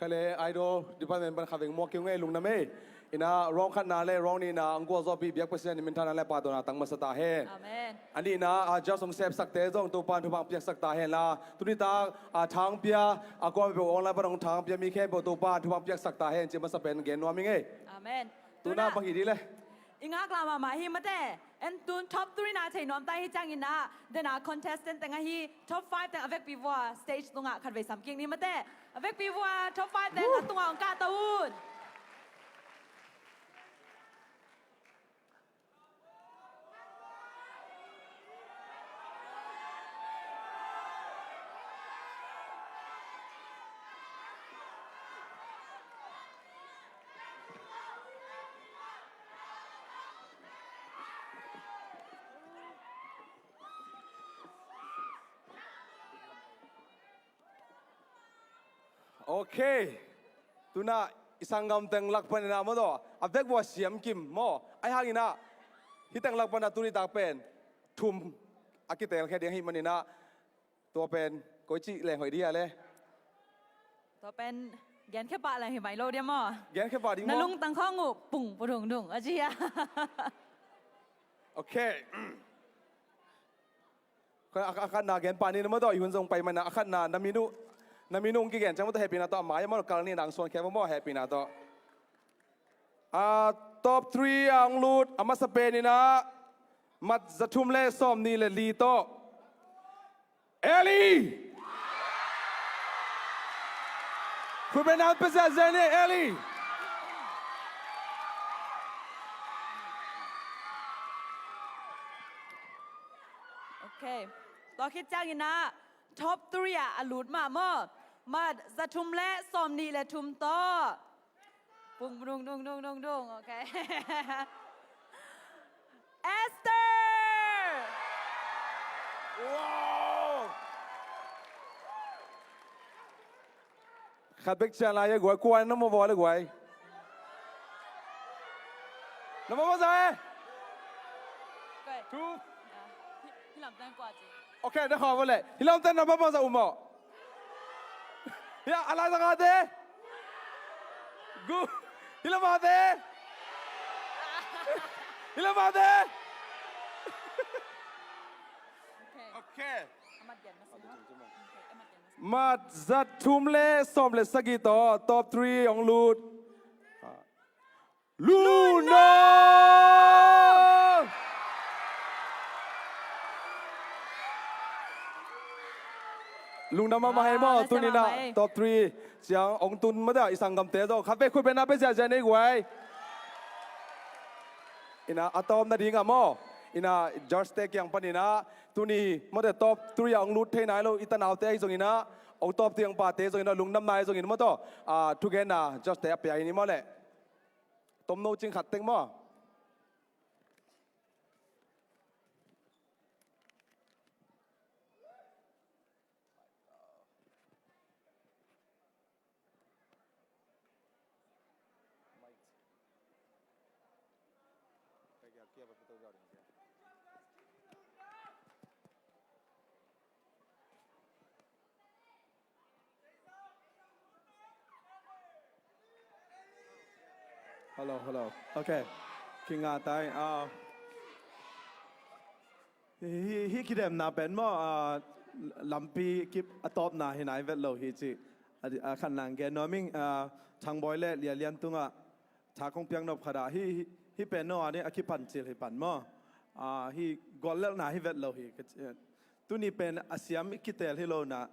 Kha le Idol department pan kha veng muak kiu ngei lungna mei. Ina round khatna le round nihna ang gual zawpi biak Pasian in minthanna le pahtawina tang masa ta hen. Amen. A nihna a judge hong sepsakte zong Topan thupha piaksak ta hen la. Tuni tak a thangpia a kuam peuh online pan hong thangpia mi khempeuh Topan thupha piaksak ta hen ci masa pen gen nuam i ngei. Amen. Tuna bang hi di le. I ngaklah mahmah hi mate. En tun top three na thei nuam ta hi ciangin ah, dena contestant teng ahi top five teng a vekpi vua stage tungah khatvei sam kik ni mate. A vekpi vua top five teng a tungah ong kah ta un. Ok. Tuna i sanggam teng lak panin ah maw, a vekpi a siam kim maw. Ahi hangin ah hih teng lak panin ah tuni tak pen thum a kitelkhia ding ahih manin ah, tua pen koici leng hoih ding a le? Tua pen genkhia pah leng hi mai lo ding maw? Genkhia pah ding maw? Na lungtang khawng uh pung pudungdung a ci a. Ok. A, a, a khatna gen pah ni na maw, tua i hun zong pai mana, a khatna na min uh, na min uh hong kigen ciang maw, tua hehpihna tawh a mai a maw, kal ni nang suan khia maw, hehpihna tawh. A top three a hong lut a masa pen in ah mat za thum le sawm nih le li tawh Ellie. Khut beng na pia ziahziah ni, Ellie. Ok. Tua khit ciangin ah top three ah a lut mah maw. Mat za thum le sawm nih le thum tawh. Pung, dung, dung, dung, dung, dung. Ok. Esther! Wow! Khat bek cian lai e guai, kua na maw bawl e guai. Na maw bawl za e? Guai. Two. Ah, hi, hi lam teng kua ci. Ok, na khaw bawl le. Hi lam teng na maw bawl za um maw? Ya, a lai za ngate. Gu. Hi lam ate. Hi lam ate. Ok. Ok. Amat gen masa. Ok, amat gen masa. Mat za thum le sawm le sagih tawh top three hong lut. Lungdam! Lungdam mahmah hi maw, ah, tuni in ah top three ciang hong tun mah a i sanggamte zong khat vei khut beng na pia ziahziah ni guai. In ah a tawpna ding ah maw, in ah judge te kiang panin ah tuni mawte top three ah hong lut thei nai lo i tanaute ahi zongin ah, hong tawp tiang pate zongin ah, lungdamna ahi zongin maw, tua ah thugenna judge te a pia hi ni maw le. Tomno cing khat teng maw? Hello, hello. Ok. Kinga tai. Ah, hi, hi, hi kidemna pen maw, ah, lampi kip a tawpna hi nai vet lo hi ci. A, a khat nang gen nuam ing, ah, Thangboi le Lia Lian tungah tha kong piak nop khat ah, hi, hi, hi pen no a ni a kipan cil hi pan maw. Ah, hi guallelhna hi vet lo hi. Ka ci, tuni pen a siam i kitel hi lo na,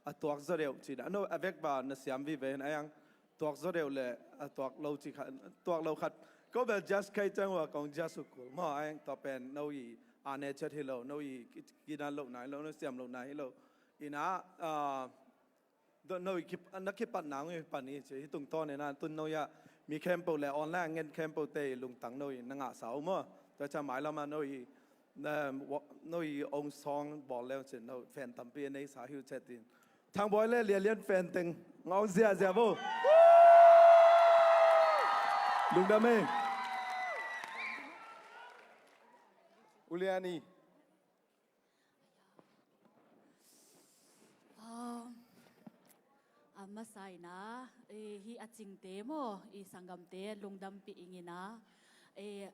a tuak zaw deuh ci na. No, a vek ba na siam vive hin a yang tuak zaw deuh le a tuak lo ci khat, tuak lo khat. Ko bel just kai ciang ua kong just u kul maw, a yang tua pen no i a ne chet hi lo, no i ki, kinan lo nai lo, no siam lo nai hi lo. Ina, ah, no i kip, na kipatna ngui pan i ci, hi tungtawn ina tun no ya mi khempeuh le online ngen khempeuh te i lungtang no i na ngahsa uh maw. Tua ciang mailam ah no i, na, wa, no i ong song bawl leu cin no fan tampi a neisa hi uh chet in. Thangboi le Lia Lian fan teng ngawng ziahziah bo. Lungdam e. U Lian i. Um, a masa in ah, eh, hi a cingte maw, i sanggamte lungdampih ing in ah, eh,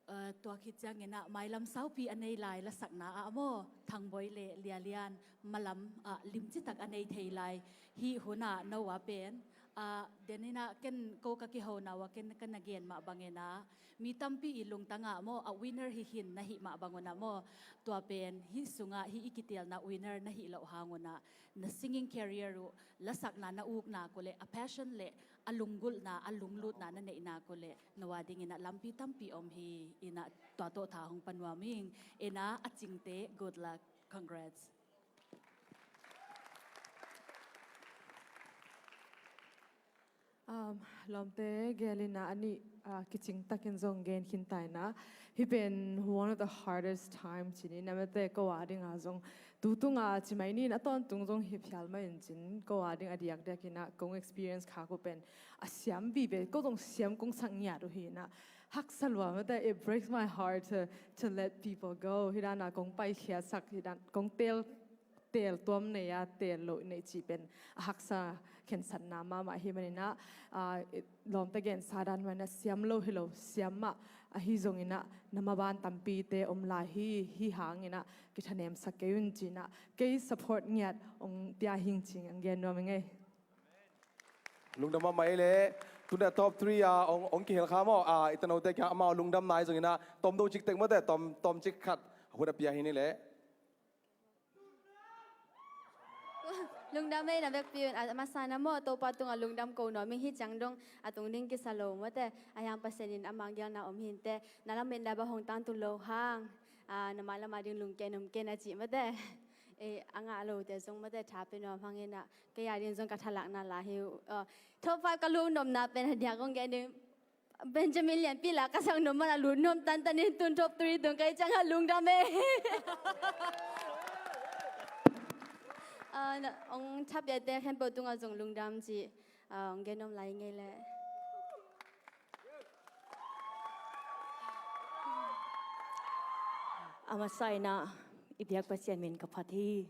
eh, tua khit ciangin ah mailam saupi a nei lai lasakna ah maw, Thangboi le Lia Lian malam ah limcitak a nei thei lai. Hih hun ah no a pen, ah, den in ah ken ko ka kihona ua ken ka na gen mah bangin ah, mi tampi i lungtang ah maw, a winner hi hin na hih mah bang un ah maw, tua pen hih sungah hih i kitelna winner na hih loh hang un ah, na singing career uh, lasakna na ukna uh le, a passion le a lunggulhna, a lunglutna na neihna uh le, no a dingin ah lampi tampi om hi. In ah tua tawh tha hong pia nuam ing. In ah a cingte, good luck, congrats. Um, lawmte, gel in ah a nih, ah, kicing takin zong gen khin ta in ah. Hih pen one of the hardest time ci ni, na mate ko a ding ah zong Tu tunga ci mai ni in, a tawntung zong hi phial mah in cin, ko a ding a diakdiak in ah kong experience kha ko pen a siam vive, ko zong siam kong sak ngiat uh hi in ah, haksa lua mate, it breaks my heart to, to let people go. Hi dan a kong paikhiatsak, hi dan kong teel, teel tuam nei a, teel loh nei cih pen a haksa khensatna mahmah hi manin ah, ah, lawmte gensa dan mah in ah siam lo hi lo, siam mah ahi zongin ah na maban tampite om lai hi, hi hangin ah kithanemsak kei un ci in ah, kei support ngiat hong pia hing ci in hong gen nuam ing ei. Lungdam mahmah ei leh. Tuni a top three a hong, hong kihel kha maw, a, i tanote kiang amau lungdamna ahi zongin ah tomdo ciktek mate, tom, tomcik khat hun a pia hi ni leh. Lungdam ei na vekpi un, a masa in ah maw, Topa tungah lungdam ko nuam ing. Hih ciang dong a tung ding kisa lo mate, a hiang Pasian in ama gelna om hi inteh, na lametna bang hong tangtung lo hang, a, na mailam a ding lungken om ken a cih mate. E, a ngah lote zong mate tha pia nuam hang in ah, kei a ding zong ka thalakna la hi uh. A, top five ka lungnopna pen a diak kong gen ding, Benjamin Lianpi la ka sang nuam man a lut nuam tantan in tun top three tung kei ciang a lungdam ei. A, na, hong thapiate khempeuh tungah zong lungdam ci, a, hong gen nuam lai ing ei leh. A masa in ah i biak Pasian min ka phat hi.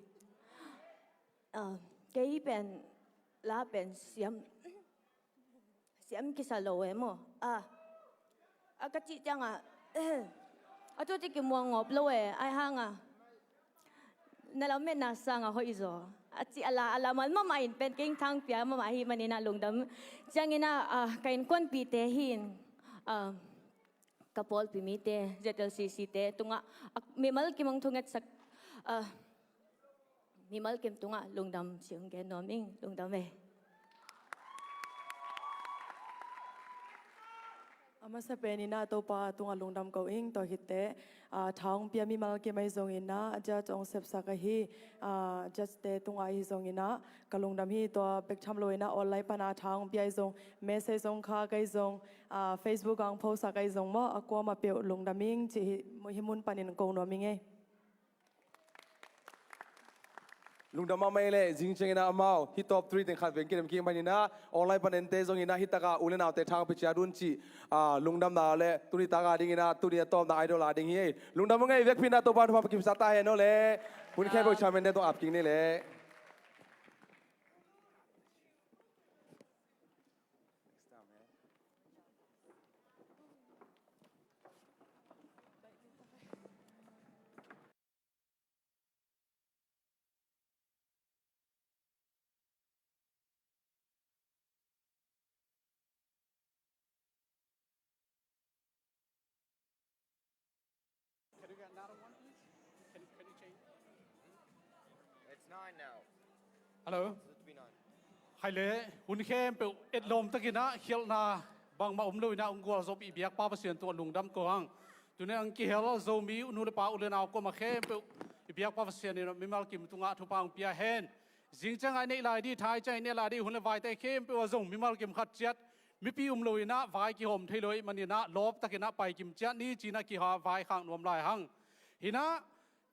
A, kei pen la pen siam siam kisa lo e maw. A, a ka cih ciangah a tu ci kimuang ngawp lo e, ai hangah na lametna sangah hoih zaw a ci a la, a la man mahmah in pen kei thangpia mahmah ahi manin ah lungdam. Ciangin ah, a, ka innkuanpihte hi in, a, ka pawlpi mite, Z L C C te tungah, a, mimal kim hong thungetsak, a, mimal kim tungah lungdam ci hong gen nuam ing, lungdam ei. A masa pen in ah Topa tungah lungdam ko ing, tua khit teh, a, tha hong pia mimal kim ahi zongin ah, judge hong sepsak ahi, a, judge te tungah ahi zongin ah ka lungdam hi. Tua bek tham lo in ah online pan a tha hong pia ahi zong, message hong khak ahi zong, a, Facebook ah hong post sak ahi zong maw, a kuamah peuh lungdam ing ci hi, hih mun panin ko nuam ing ei. Lungdam mahmah ei leh. Zing ciangin ah amau hih top three teng khat veng kidem kik manin ah online pan ente zongin ah hih takah u le naute thangpi ciat un cih, a, lungdamna leh tuni tak a dingin ah tuni a tawpna idol a ding hi ei. Lungdam ung ei, vekpi in ah Topa thupha kimsa ta hen aw leh. Hun khempeuh chairman te tawh ap kik ni leh. Can you get another one, please? Can, can you change? It's nine now. Hello. It's supposed to be nine. Hai le, hun khempeuh etlawm takin ah khialhna bangmah om lo in ah hong gualzawhpih i biakpa Pasian tungah lungdam ko hang. Tuni a hong kihel Zomi u nu le pa, u le nau kuamah khempeuh i biakpa Pasian in ah mimal kim tungah thupha hong pia hen. Zing ciangah i neih lai ding, thai ciangah i neih lai ding, hun le vaite khempeuh ah zong mimal kim khat ciat mipi um lo in ah vai kihawm thei lo ahih manin ah lawp takin ah pai kim ciat ni ci in ah kiha vai khak nuam lai hang. Hi in ah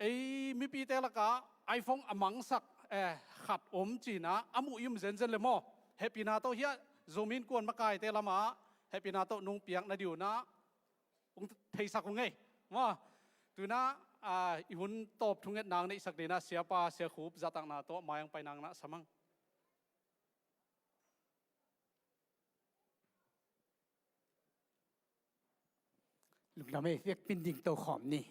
ei mipite lakah iPhone a mangsak, eh, khat om ci in ah a muh i um zenzen le maw. Hehpihna tawh hiah Zomi Innkuan makaite lamah hehpihna tawh nong piak na ding uh in ah hong theisak ung ei. Maw, tu in ah, ah, i hun tawp thungetna hong neihsak ding in ah siapa, Sia Khup zahtakna tawh mai hong paina hong na sam hang. Lungdam ei, vekpi in ding to khawm ni.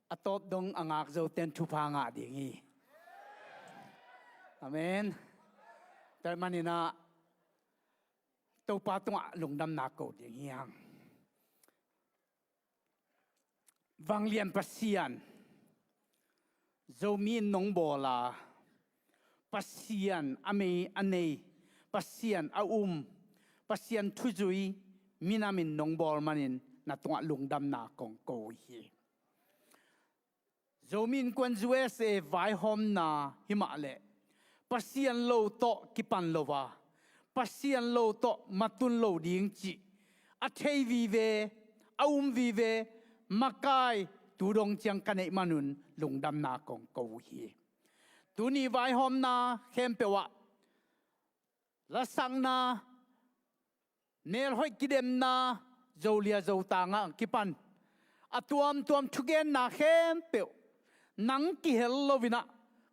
A tawp dong a ngak zote in thupha ngah ding hi. Amen. Tua ahih manin ah Topa tungah lungdamna ko ding hi hang. Vanglian Pasian, Zomi in nong bawl a, Pasian a mei a nei, Pasian a um, Pasian thuzui minam in nong bawl manin na tungah lungdamna kong ko hi. Zomi Innkuan U S A vaihawmna hi mah leh Pasian lo tawh kipan lo a, Pasian lo tawh matun lo ding cih a thei vive, a um vive, makai, Tu dong ciang ka neih manun lungdamna kong ko uh hi. Tuni vaihawmna khempeuh ah lasakna, melhoih kidemna, Zolia Zotang ah kipan a tuamtuam thugenna khempeuh nang kihel loinah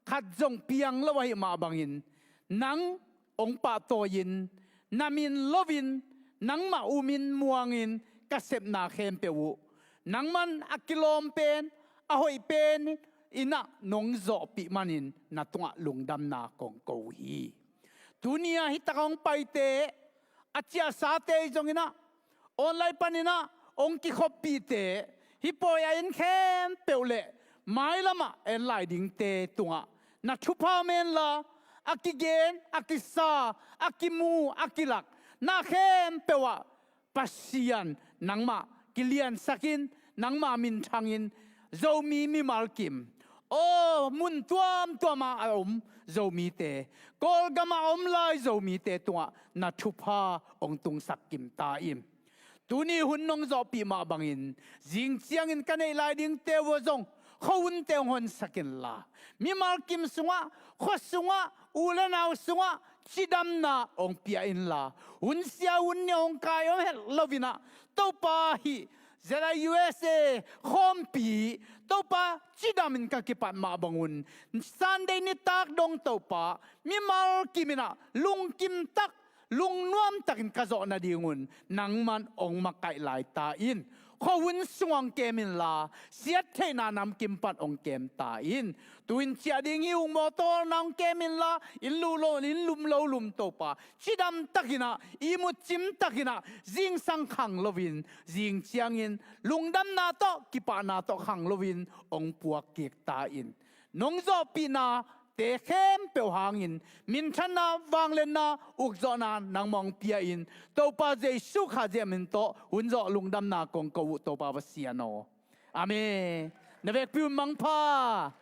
khat zong piang lo ahih mah bangin nang hong pahtawi-in, na min loin, nangmah umin muangin ka sepna khempeuh uh nangman a kilawm pen, a hoih pen inah nong zawhpih manin na tungah lungdamna kong ko uh hi. Tuni-ah hitak hong paite, a ciahsate zong inah online paninah hong kikhoppihte, hih pawi a en khempeuh le mailamah en lai dingte tungah na thupha om inla, a kigen, a kisa, a kimu, a kilak na khempeuh ah Pasian nangmah kiliansakin, nangmah minthangin, Zomi mimal kim, aw, mun tuamtuamah a om Zomite, Kawlgamah a om lai Zomite tungah na thupha hong tungsak kim ta in. Tuni hun nong zawhpih mah bangin zing ciangin ka neih lai dingte uh zong khuahunte hong honsak inla, mimal kim sungah, khua sungah, u le nau sungah cidamna hong pia inla, hunsia hun nih hong kai om het loinah Topa hih Z I U S A khawmpi Topa cidamin ka kipat mah bangun Sunday nitak dong Topa mimal kiminah lungkimtak, lungnuamtakin ka zawh nadingun nangman hong makaih lai ta in. Khuahun sungah hong kem inla, siattheihna namkim pan hong kem ta in. Tu-in ciah ding hi ung, mawtaw hawlna hong kem inla, inn luh lo, inn lum lo lum Topa cidamtakinah, ihmut cimtakinah, zingsang khang loin, zing ciangin lungdamna tawh, kipahna tawh khang loin hong puak kik ta in. Nong zawhpihna te khempeuh hangin minthanna, vangliatna, ukzawhna nangmah hong pia in. Topa Jesuh Khazih min tawh hun zawh lungdamna kong ko uh Topa Pasian aw. Amen. Na vekpi un mangpha.